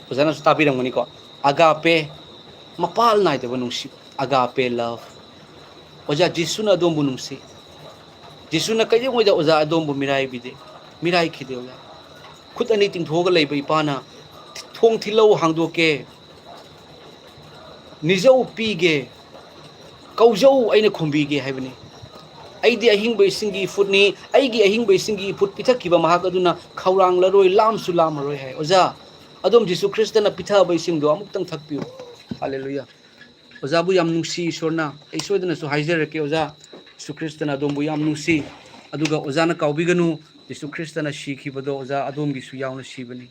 ꯑꯣꯖꯥꯅꯁꯨ ꯇꯥꯕꯤꯔꯝꯒꯅꯤꯀꯣ, ꯑꯒꯥꯄꯦ, ꯃꯄꯥꯜ ꯅꯥꯏꯗꯕ ꯅꯨꯡꯁꯤꯕ, ꯑꯒꯥꯄꯦ ꯂꯚ꯫ ꯑꯣꯖꯥ, ꯖꯤꯁꯨꯅ ꯑꯗꯣꯝꯕꯨ ꯅꯨꯡꯁꯤ꯫ ꯖꯤꯁꯨꯅ ꯀꯩꯗꯧꯉꯩꯗ ꯑꯣꯖꯥ ꯑꯗꯣꯝꯕꯨ ꯃꯤꯔꯥꯏꯕꯤꯗꯦ, ꯃꯤꯔꯥꯏꯈꯤꯗꯦ ꯑꯣꯖꯥ꯫ ꯈꯨꯠ ꯑꯅꯤ ꯇꯤꯡꯊꯣꯛꯑꯒ ꯂꯩꯕ ꯏꯄꯥꯅ, "ꯊꯣꯡ ꯊꯤꯜꯂꯧ, ꯍꯥꯡꯗꯣꯛꯀꯦ, ꯅꯤꯖꯧ, ꯄꯤꯒꯦ, ꯀꯧꯖꯧ, ꯑꯩꯅ ꯈꯨꯝꯕꯤꯒꯦ" ꯍꯥꯏꯕꯅꯤ꯫ "ꯑꯩꯗꯤ ꯑꯍꯤꯡꯕ ꯏꯁꯤꯡꯒꯤ ꯏꯐꯨꯠꯅꯤ, ꯑꯩꯒꯤ ꯑꯍꯤꯡꯕ ꯏꯁꯤꯡꯒꯤ ꯏꯐꯨꯠ ꯄꯤꯊꯛꯈꯤꯕ ꯃꯍꯥꯛ ꯑꯗꯨꯅ ꯈꯧꯔꯥꯡꯂꯔꯣꯏ, ꯂꯥꯝꯁꯨ ꯂꯥꯝꯃꯔꯣꯏ" ꯍꯥꯏ꯫ ꯑꯣꯖꯥ, ꯑꯗꯣꯝ ꯖꯤꯁꯨ ꯈ꯭ꯔꯤꯁꯇꯅ ꯄꯤꯊꯕ ꯏꯁꯤꯡꯗꯣ ꯑꯃꯨꯛꯇꯪ ꯊꯛꯄꯤꯌꯨ꯫ ꯍꯥꯂꯦꯂꯨꯌꯥ꯫ ꯑꯣꯖꯥꯕꯨ ꯌꯥꯝ ꯅꯨꯡꯁꯤ ꯏꯁꯣꯔꯅ꯫ ꯑꯩ ꯁꯣꯏꯗꯅꯁꯨ ꯍꯥꯏꯖꯔꯛꯀꯦ ꯑꯣꯖꯥ, ꯖꯤꯁꯨ ꯈ꯭ꯔꯤꯁꯇꯅ ꯑꯗꯣꯝꯕꯨ ꯌꯥꯝ ꯅꯨꯡꯁꯤ꯫ ꯑꯗꯨꯒ ꯑꯣꯖꯥꯅ ꯀꯥꯎꯕꯤꯒꯅꯨ, ꯖꯤꯁꯨ ꯈ꯭ꯔꯤꯁꯇꯅ ꯁꯤꯈꯤꯕꯗꯣ ꯑꯣꯖꯥ ꯑꯗꯣꯝꯒꯤꯁꯨ ꯌꯥꯎꯅ ꯁꯤꯕꯅꯤ꯫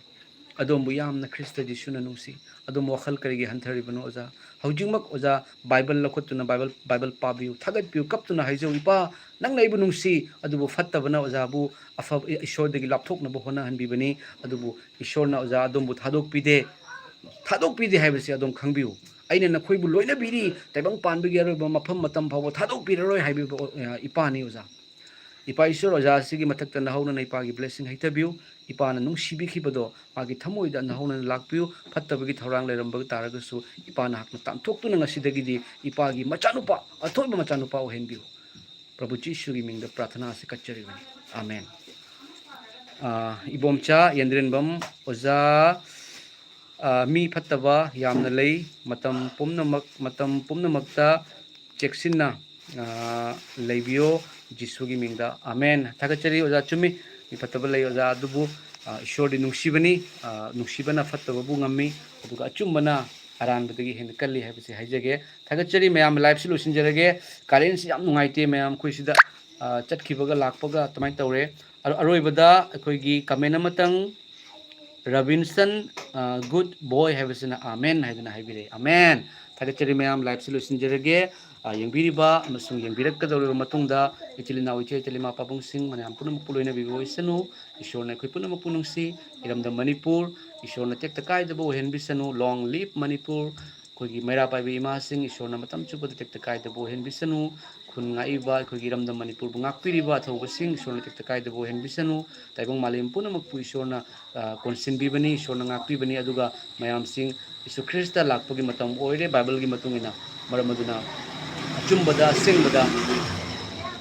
ꯑꯗꯣꯝꯕꯨ ꯌꯥꯝꯅ ꯈ꯭ꯔꯤꯁꯇ ꯖꯤꯁꯨꯅ ꯅꯨꯡꯁꯤ꯫ ꯑꯗꯣꯝ ꯋꯥꯈꯜ ꯀꯔꯤꯒꯤ ꯍꯟꯊꯔꯤꯕꯅꯣ ꯑꯣꯖꯥ? ꯍꯧꯖꯤꯛꯃꯛ ꯑꯣꯖꯥ ꯕꯥꯏꯕꯜ ꯂꯧꯈꯠꯇꯨꯅ ꯕꯥꯏꯕꯜ, ꯕꯥꯏꯕꯜ ꯄꯥꯕꯤꯌꯨ, ꯊꯥꯒꯠꯄꯤꯌꯨ, ꯀꯞꯇꯨꯅ ꯍꯥꯏꯖꯧ, "ꯏꯄꯥ, ꯅꯪꯅ ꯑꯩꯕꯨ ꯅꯨꯡꯁꯤ"꯫ ꯑꯗꯨꯕꯨ ꯐꯠꯇꯕꯅ ꯑꯣꯖꯥꯕꯨ ꯑꯐꯕ, ꯏꯁꯣꯔꯗꯒꯤ ꯂꯥꯞꯊꯣꯛꯅꯕ ꯍꯣꯠꯅꯍꯟꯕꯤꯕꯅꯤ꯫ ꯑꯗꯨꯕꯨ ꯏꯁꯣꯔꯅ ꯑꯣꯖꯥ ꯑꯗꯣꯝꯕꯨ ꯊꯥꯗꯣꯛꯄꯤꯗꯦ꯫ ꯊꯥꯗꯣꯛꯄꯤꯗꯦ ꯍꯥꯏꯕꯁꯤ ꯑꯗꯣꯝ ꯈꯪꯕꯤꯌꯨ꯫ "ꯑꯩꯅ ꯅꯈꯣꯏꯕꯨ ꯂꯣꯏꯅꯕꯤꯔꯤ, ꯇꯥꯏꯕꯪ ꯄꯥꯟꯕꯒꯤ ꯑꯔꯣꯏꯕ ꯃꯐꯝ ꯃꯇꯝ ꯐꯥꯎꯕ ꯊꯥꯗꯣꯛꯄꯤꯔꯔꯣꯏ" ꯍꯥꯏꯕꯤꯕ, ꯑ, ꯏꯄꯥꯅꯤ ꯑꯣꯖꯥ꯫ ꯏꯄꯥ ꯏꯁꯣꯔ, ꯑꯣꯖꯥ ꯑꯁꯤꯒꯤ ꯃꯊꯛꯇ ꯅꯍꯧꯅꯅ ꯏꯄꯥꯒꯤ blessing ꯍꯩꯊꯕꯤꯌꯨ꯫ ꯏꯄꯥꯅ ꯅꯨꯡꯁꯤꯕꯤꯈꯤꯕꯗꯣ ꯃꯥꯒꯤ ꯊꯃꯣꯏꯗ ꯅꯍꯧꯅꯅ ꯂꯥꯛꯄꯤꯌꯨ꯫ ꯐꯠꯇꯕꯒꯤ ꯊꯧꯔꯥꯡ ꯂꯩꯔꯝꯕ ꯇꯥꯔꯒꯁꯨ ꯏꯄꯥ ꯅꯍꯥꯛꯅ ꯇꯥꯟꯊꯣꯛꯇꯨꯅ ꯉꯁꯤꯗꯒꯤꯗꯤ ꯏꯄꯥꯒꯤ ꯃꯆꯥꯅꯨꯄꯥ, ꯑꯊꯣꯏꯕ ꯃꯆꯥꯅꯨꯄꯥ ꯑꯣꯏꯍꯟꯕꯤꯌꯨ꯫ ꯄ꯭ꯔꯚꯨ ꯖꯤꯁꯨꯒꯤ ꯃꯤꯡꯗ ꯄ꯭ꯔꯥꯊꯅꯥ ꯑꯁꯤ ꯀꯠꯆꯔꯤꯕꯅꯤ꯫ ꯑꯥꯃꯦꯟ꯫ ꯑ, ꯏꯕꯣꯝꯆꯥ ꯌꯦꯟꯗ꯭ꯔꯦꯟꯕꯝ, ꯑꯣꯖꯥ, ꯑ, ꯃꯤ ꯐꯠꯇꯕ ꯌꯥꯝꯅ ꯂꯩ꯫ ꯃꯇꯝ ꯄꯨꯝꯅꯃꯛ, ꯃꯇꯝ ꯄꯨꯝꯅꯃꯛꯇ ꯆꯦꯛꯁꯤꯟꯅ, ꯑ, ꯂꯩꯕꯤꯌꯣ꯫ ꯖꯤꯁꯨꯒꯤ ꯃꯤꯡꯗ, ꯑꯥꯃꯦꯟ꯫ ꯊꯥꯒꯠꯆꯔꯤ ꯑꯣꯖꯥ, ꯆꯨꯝꯃꯤ꯫ ꯃꯤ ꯐꯠꯇꯕ ꯂꯩ ꯑꯣꯖꯥ, ꯑꯗꯨꯕꯨ, ꯑ, ꯏꯁꯣꯔꯗꯤ ꯅꯨꯡꯁꯤꯕꯅꯤ꯫ ꯑ, ꯅꯨꯡꯁꯤꯕꯅ ꯐꯠꯇꯕꯕꯨ ꯉꯝꯃꯤ, ꯑꯗꯨꯒ ꯑꯆꯨꯝꯕꯅ ꯑꯔꯥꯟꯕꯗꯒꯤ ꯍꯦꯟꯅ ꯀꯜꯂꯤ ꯍꯥꯏꯕꯁꯤ ꯍꯥꯏꯖꯒꯦ꯫ ꯊꯥꯒꯠꯆꯔꯤ ꯃꯌꯥꯝ, live ꯁꯤ ꯂꯣꯏꯁꯤꯟꯖꯔꯒꯦ꯫ Current ꯁꯤ ꯌꯥꯝ ꯅꯨꯡꯉꯥꯏꯇꯦ ꯃꯌꯥꯝ, ꯑꯩꯈꯣꯏ ꯁꯤꯗ, ꯑ, ꯆꯠꯈꯤꯕꯒ ꯂꯥꯛꯄꯒ ꯑꯗꯨꯃꯥꯏꯅ ꯇꯧꯔꯦ꯫ ꯑꯔꯣ-, ꯑꯔꯣꯏꯕꯗ ꯑꯩꯈꯣꯏꯒꯤ comment ꯑꯃꯇꯪ, ꯔꯕꯤꯟꯁꯟ, ꯑ, good boy ꯍꯥꯏꯕꯁꯤꯅ ꯑꯥꯃꯦꯟ ꯍꯥꯏꯗꯅ ꯍꯥꯏꯕꯤꯔꯛꯑꯦ꯫ ꯑꯥꯃꯦꯟ꯫ ꯊꯥꯒꯠꯆꯔꯤ ꯃꯌꯥꯝ, live ꯁꯤ ꯂꯣꯏꯁꯤꯟꯖꯔꯒꯦ꯫ ꯑ, ꯌꯦꯡꯕꯤꯔꯤꯕ ꯑꯃꯁꯨꯡ ꯌꯦꯡꯕꯤꯔꯛꯀꯗꯧꯔꯤꯕ ꯃꯇꯨꯡꯗ ꯏꯆꯤꯜ ꯏꯅꯥꯎ, ꯏꯆꯦ ꯏꯆꯤꯜ ꯏꯃꯥ ꯄꯥꯕꯨꯡꯁꯤꯡ ꯃꯌꯥꯝ ꯄꯨꯝꯅꯃꯛꯄꯨ ꯂꯣꯏꯅꯕꯤꯕ ꯑꯣꯏꯁꯅꯨ꯫ ꯏꯁꯣꯔꯅ ꯑꯩꯈꯣꯏ ꯄꯨꯝꯅꯃꯛꯄꯨ ꯅꯨꯡꯁꯤ꯫ ꯏꯔꯝꯗꯝ ꯃꯅꯤꯄꯨꯔ ꯏꯁꯣꯔꯅ ꯇꯦꯛꯇ ꯀꯥꯏꯗꯕ ꯑꯣꯏꯍꯟꯕꯤꯁꯅꯨ꯫ Long live Manipur. ꯑꯩꯈꯣꯏꯒꯤ ꯃꯩꯔꯥ ꯄꯥꯏꯕꯤ ꯏꯃꯥꯁꯤꯡ ꯏꯁꯣꯔꯅ ꯃꯇꯝ ꯆꯨꯞꯄꯗ ꯇꯦꯛꯇ ꯀꯥꯏꯗꯕ ꯑꯣꯏꯍꯟꯕꯤꯁꯅꯨ꯫ ꯈꯨꯟ ꯉꯥꯛꯏꯕ ꯑꯩꯈꯣꯏꯒꯤ ꯏꯔꯝꯗꯝ ꯃꯅꯤꯄꯨꯔꯕꯨ ꯉꯥꯛꯄꯤꯔꯤꯕ ꯑꯊꯧꯕꯁꯤꯡ ꯏꯁꯣꯔꯅ ꯇꯦꯛꯇ ꯀꯥꯏꯗꯕ ꯑꯣꯏꯍꯟꯕꯤꯁꯅꯨ꯫ ꯇꯥꯏꯕꯪ ꯃꯥꯂꯦꯝ ꯄꯨꯝꯅꯃꯛꯄꯨ ꯏꯁꯣꯔꯅ, ꯑ, ꯀꯣꯟꯁꯤꯟꯕꯤꯕꯅꯤ, ꯏꯁꯣꯔꯅ ꯉꯥꯛꯄꯤꯕꯅꯤ꯫ ꯑꯗꯨꯒ ꯃꯌꯥꯝꯁꯤꯡ, ꯖꯤꯁꯨ ꯈ꯭ꯔꯤꯁꯇ ꯂꯥꯛꯄꯒꯤ ꯃꯇꯝ ꯑꯣꯏꯔꯦ, ꯕꯥꯏꯕꯜꯒꯤ ꯃꯇꯨꯡ ꯏꯟꯅ꯫ ꯃꯔꯝ ꯑꯗꯨꯅ ꯑꯆꯨꯝꯕꯗ, ꯑꯁꯦꯡꯕꯗ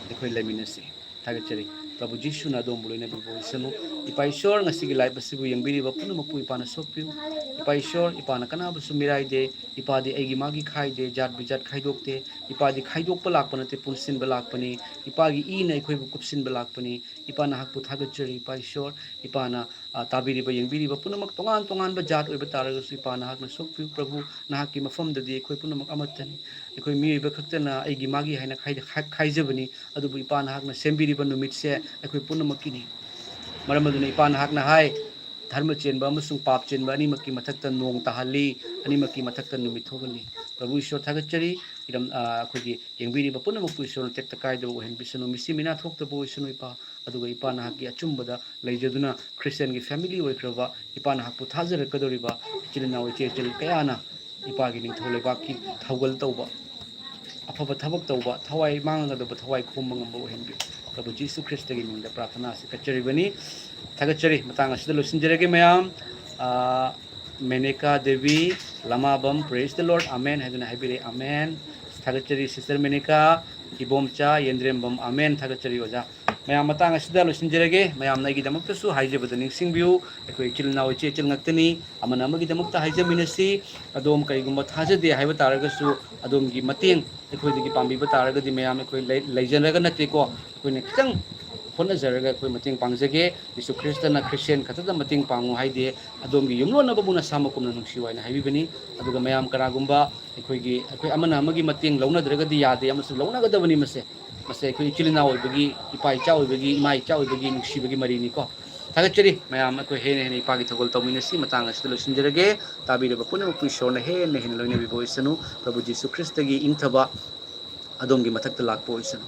ꯑꯩꯈꯣꯏ ꯂꯩꯃꯤꯟꯅꯁꯤ꯫ ꯊꯥꯒꯠꯆꯔꯤ꯫ ꯄ꯭ꯔꯚꯨ ꯖꯤꯁꯨꯅ ꯑꯗꯣꯝꯕꯨ ꯂꯣꯏꯅꯕꯤꯕ ꯑꯣꯏꯁꯅꯨ꯫ ꯏꯄꯥ ꯏꯁꯣꯔ, ꯉꯁꯤꯒꯤ live ꯑꯁꯤꯕꯨ ꯌꯦꯡꯕꯤꯔꯤꯕ ꯄꯨꯝꯅꯃꯛꯄꯨ ꯏꯄꯥꯅ ꯁꯣꯛꯄꯤꯌꯨ꯫ ꯏꯄꯥ ꯏꯁꯣꯔ, ꯏꯄꯥꯅ ꯀꯅꯥꯕꯨꯁꯨ ꯃꯤꯔꯥꯏꯗꯦ, ꯏꯄꯥꯗꯤ ꯑꯩꯒꯤ ꯃꯥꯒꯤ ꯈꯥꯏꯗꯦ, ꯖꯥꯠ ꯕꯤꯖꯥꯠ ꯈꯥꯏꯗꯣꯛꯇꯦ꯫ ꯏꯄꯥꯗꯤ ꯈꯥꯏꯗꯣꯛꯄ ꯂꯥꯛꯄ ꯅꯠꯇꯦ, ꯄꯨꯟꯁꯤꯟꯕ ꯂꯥꯛꯄꯅꯤ꯫ ꯏꯄꯥꯒꯤ ꯏꯅ ꯑꯩꯈꯣꯏꯕꯨ ꯀꯨꯞꯁꯤꯟꯕ ꯂꯥꯛꯄꯅꯤ꯫ ꯏꯄꯥ ꯅꯍꯥꯛꯄꯨ ꯊꯥꯒꯠꯆꯔꯤ, ꯏꯄꯥ ꯏꯁꯣꯔ꯫ ꯏꯄꯥꯅ, ꯑ, ꯇꯥꯕꯤꯔꯤꯕ, ꯌꯦꯡꯕꯤꯔꯤꯕ ꯄꯨꯝꯅꯃꯛ ꯇꯣꯉꯥꯟ ꯇꯣꯉꯥꯟꯕ ꯖꯥꯠ ꯑꯣꯏꯕ ꯇꯥꯔꯒꯁꯨ ꯏꯄꯥ ꯅꯍꯥꯛꯅ ꯁꯣꯛꯄꯤꯌꯨ꯫ ꯄ꯭ꯔꯚꯨ, ꯅꯍꯥꯛꯀꯤ ꯃꯐꯝꯗꯗꯤ ꯑꯩꯈꯣꯏ ꯄꯨꯝꯅꯃꯛ ꯑꯃꯠꯇꯅꯤ꯫ ꯑꯩꯈꯣꯏ ꯃꯤꯑꯣꯏꯕ ꯈꯛꯇꯅ ꯑꯩꯒꯤ ꯃꯥꯒꯤ ꯍꯥꯏꯅ ꯈꯥꯏ-, ꯈꯥꯏ-, ꯈꯥꯏꯖꯕꯅꯤ꯫ ꯑꯗꯨꯕꯨ ꯏꯄꯥ ꯅꯍꯥꯛꯅ ꯁꯦꯝꯕꯤꯔꯤꯕ ꯅꯨꯃꯤꯠꯁꯦ ꯑꯩꯈꯣꯏ ꯄꯨꯝꯅꯃꯛꯀꯤꯅꯤ꯫ ꯃꯔꯝ ꯑꯗꯨꯅ ꯏꯄꯥ ꯅꯍꯥꯛꯅ ꯍꯥꯏ, ꯙꯔꯃ ꯆꯦꯟꯕ ꯑꯃꯁꯨꯡ ꯄꯥꯞ ꯆꯦꯟꯕ ꯑꯅꯤꯃꯛꯀꯤ ꯃꯊꯛꯇ ꯅꯣꯡ ꯇꯥꯍꯜꯂꯤ, ꯑꯅꯤꯃꯛꯀꯤ ꯃꯊꯛꯇ ꯅꯨꯃꯤꯠ ꯊꯣꯛꯍꯜꯂꯤ꯫ ꯄ꯭ꯔꯚꯨ ꯏꯁꯣꯔ ꯊꯥꯒꯠꯆꯔꯤ꯫ ꯏꯔꯝ-, ꯑ, ꯑꯩꯈꯣꯏꯒꯤ ꯌꯦꯡꯕꯤꯔꯤꯕ ꯄꯨꯝꯅꯃꯛꯄꯨ ꯏꯁꯣꯔꯅ ꯇꯦꯛꯇ ꯀꯥꯏꯗꯕ ꯑꯣꯏꯍꯟꯕꯤꯁꯅꯨ, ꯃꯤꯁꯤ ꯃꯤꯅꯥ ꯊꯣꯛꯇꯕ ꯑꯣꯏꯁꯅꯨ ꯏꯄꯥ꯫ ꯑꯗꯨꯒ ꯏꯄꯥ ꯅꯍꯥꯛꯀꯤ ꯑꯆꯨꯝꯕꯗ ꯂꯩꯖꯗꯨꯅ ꯈ꯭ꯔꯤꯁꯇꯤꯌꯥꯟꯒꯤ family ꯑꯣꯏꯈ꯭ꯔꯕ ꯏꯄꯥ ꯅꯍꯥꯛꯄꯨ ꯊꯥꯖꯔꯛꯀꯗꯧꯔꯤꯕ ꯏꯆꯤꯜ ꯏꯅꯥꯎ ꯏꯆꯦ ꯏꯆꯜ ꯀꯌꯥꯅ ꯏꯄꯥꯒꯤ ꯅꯤꯡꯊꯧ ꯂꯩꯕꯥꯛꯀꯤ ꯊꯧꯒꯜ ꯇꯧꯕ, ꯑꯐꯕ ꯊꯕꯛ ꯇꯧꯕ, ꯊꯋꯥꯏ ꯃꯥꯡꯉꯒꯗꯕ ꯊꯋꯥꯏ ꯈꯣꯝꯕ ꯉꯝꯕ ꯑꯣꯏꯍꯟꯕꯤꯌꯨ꯫ ꯄ꯭ꯔꯚꯨ ꯖꯤꯁꯨ ꯈ꯭ꯔꯤꯁꯇꯒꯤ ꯃꯤꯡꯗ ꯄ꯭ꯔꯥꯔꯊꯅꯥ ꯑꯁꯤ ꯀꯠꯆꯔꯤꯕꯅꯤ꯫ ꯊꯥꯒꯠꯆꯔꯤ꯫ ꯃꯇꯥꯡ ꯑꯁꯤꯗ ꯂꯣꯏꯁꯤꯟꯖꯔꯒꯦ ꯃꯌꯥꯝ꯫ ꯑ, ꯃꯦꯅꯦꯀꯥ ꯗꯦꯕꯤ ꯂꯃꯥꯕꯝ, "Praise the Lord, Amen" ꯍꯥꯏꯗꯨꯅ ꯍꯥꯏꯕꯤꯔꯛꯏ꯫ Amen꯫ ꯊꯥꯒꯠꯆꯔꯤ sister ꯃꯦꯅꯦꯀꯥ꯫ ꯏꯕꯣꯝꯆꯥ ꯌꯦꯟꯗ꯭ꯔꯦꯝꯕꯝ, "Amen" ꯊꯥꯒꯠꯆꯔꯤ ꯑꯣꯖꯥ꯫ ꯃꯌꯥꯝ, ꯃꯇꯥꯡ ꯑꯁꯤꯗ ꯂꯣꯏꯁꯤꯟꯖꯔꯒꯦ꯫ ꯃꯌꯥꯝꯅ ꯑꯩꯒꯤꯗꯃꯛꯇꯁꯨ ꯍꯥꯏꯖꯕꯗ ꯅꯤꯡꯁꯤꯡꯕꯤꯌꯨ꯫ ꯑꯩꯈꯣꯏ ꯏꯆꯤꯜ ꯏꯅꯥꯎ ꯏꯆꯦ ꯏꯆꯜ ꯉꯥꯛꯇꯅꯤ꯫ ꯑꯃꯅ ꯑꯃꯒꯤꯗꯃꯛꯇ ꯍꯥꯏꯖꯃꯤꯟꯅꯁꯤ꯫ ꯑꯗꯣꯝ ꯀꯔꯤꯒꯨꯝꯕ ꯊꯥꯖꯗꯦ ꯍꯥꯏꯕ ꯇꯥꯔꯒꯁꯨ ꯑꯗꯣꯝꯒꯤ ꯃꯇꯦꯡ ꯑꯩꯈꯣꯏꯗꯒꯤ ꯄꯥꯡꯕꯤꯕ ꯇꯥꯔꯒꯗꯤ ꯃꯌꯥꯝ ꯑꯩꯈꯣꯏ ꯂꯩ-, ꯂꯩꯖꯔꯒ ꯅꯠꯇꯦꯀꯣ꯫ ꯑꯩꯈꯣꯏꯅ ꯈꯤꯇꯪ ꯍꯣꯠꯅꯖꯔꯒ ꯑꯩꯈꯣꯏ ꯃꯇꯦꯡ ꯄꯥꯡꯖꯒꯦ꯫ ꯖꯤꯁꯨ ꯈ꯭ꯔꯤꯁꯇꯅ ꯈ꯭ꯔꯤꯁꯇꯤꯌꯥꯟ ꯈꯛꯇꯗ ꯃꯇꯦꯡ ꯄꯥꯡꯉꯨ ꯍꯥꯏꯗꯦ, "ꯑꯗꯣꯝꯒꯤ ꯌꯨꯝꯂꯣꯟꯅꯕꯕꯨ ꯅꯁꯥꯃꯛꯀꯨꯝꯅ ꯅꯨꯡꯁꯤꯌꯨ" ꯍꯥꯏꯅ ꯍꯥꯏꯕꯤꯕꯅꯤ꯫ ꯑꯗꯨꯒ ꯃꯌꯥꯝ ꯀꯅꯥꯒꯨꯝꯕ ꯑꯩꯈꯣꯏꯒꯤ, ꯑꯩꯈꯣꯏ ꯑꯃꯅ ꯑꯃꯒꯤ ꯃꯇꯦꯡ ꯂꯧꯅꯗ꯭ꯔꯒꯗꯤ ꯌꯥꯗꯦ ꯑꯃꯁꯨꯡ ꯂꯧꯅꯒꯗꯕꯅꯤ꯫ ꯃꯁꯦ, ꯃꯁꯦ ꯑꯩꯈꯣꯏ ꯏꯆꯤꯜ ꯏꯅꯥꯎ ꯑꯣꯏꯕꯒꯤ, ꯏꯄꯥ ꯏꯆꯥ ꯑꯣꯏꯕꯒꯤ, ꯏꯃꯥ ꯏꯆꯥ ꯑꯣꯏꯕꯒꯤ ꯅꯨꯡꯁꯤꯕꯒꯤ ꯃꯔꯤꯅꯤꯀꯣ꯫ ꯊꯥꯒꯠꯆꯔꯤ ꯃꯌꯥꯝ꯫ ꯑꯩꯈꯣꯏ ꯍꯦꯟꯅ ꯍꯦꯟꯅ ꯏꯄꯥꯒꯤ ꯊꯧꯒꯜ ꯇꯧꯃꯤꯟꯅꯁꯤ꯫ ꯃꯇꯥꯡ ꯑꯁꯤꯗ ꯂꯣꯏꯁꯤꯟꯖꯔꯒꯦ꯫ ꯇꯥꯕꯤꯔꯕ ꯄꯨꯝꯅꯃꯛꯄꯨ ꯏꯁꯣꯔꯅ ꯍꯦꯟꯅ ꯍꯦꯟꯅ ꯂꯣꯏꯅꯕꯤꯕ ꯑꯣꯏꯁꯅꯨ꯫ ꯄ꯭ꯔꯚꯨ ꯖꯤꯁꯨ ꯈ꯭ꯔꯤꯁꯇꯒꯤ ꯏꯪꯊꯕ ꯑꯗꯣꯝꯒꯤ ꯃꯊꯛꯇ ꯂꯥꯛꯄ ꯑꯣꯏꯁꯅꯨ꯫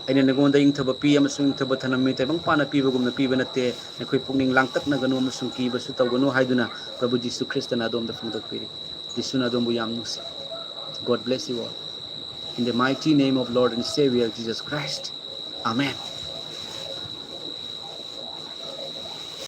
ꯑꯩꯅ ꯅꯉꯣꯟꯗ ꯏꯪꯊꯕ ꯄꯤ ꯑꯃꯁꯨꯡ ꯏꯪꯊꯕ ꯊꯅꯝꯃꯤ, ꯇꯥꯏꯕꯪ ꯄꯥꯅ ꯄꯤꯕꯒꯨꯝꯅ ꯄꯤꯕ ꯅꯠꯇꯦ꯫ ꯅꯈꯣꯏ ꯄꯨꯛꯅꯤꯡ ꯂꯥꯡꯇꯛꯅꯒꯅꯨ ꯑꯃꯁꯨꯡ ꯀꯤꯕꯁꯨ ꯇꯧꯒꯅꯨ ꯍꯥꯏꯗꯨꯅ ꯄ꯭ꯔꯚꯨ ꯖꯤꯁꯨ ꯈ꯭ꯔꯤꯁꯇꯅ ꯑꯗꯣꯝꯗ ꯐꯣꯡꯗꯣꯛꯄꯤꯔꯤ꯫ ꯖꯤꯁꯨꯅ ꯑꯗꯣꯝꯕꯨ ꯌꯥꯝ ꯅꯨꯡꯁꯤ꯫ God bless you all. In the mighty name of Lord and Savior Jesus Christ. Amen.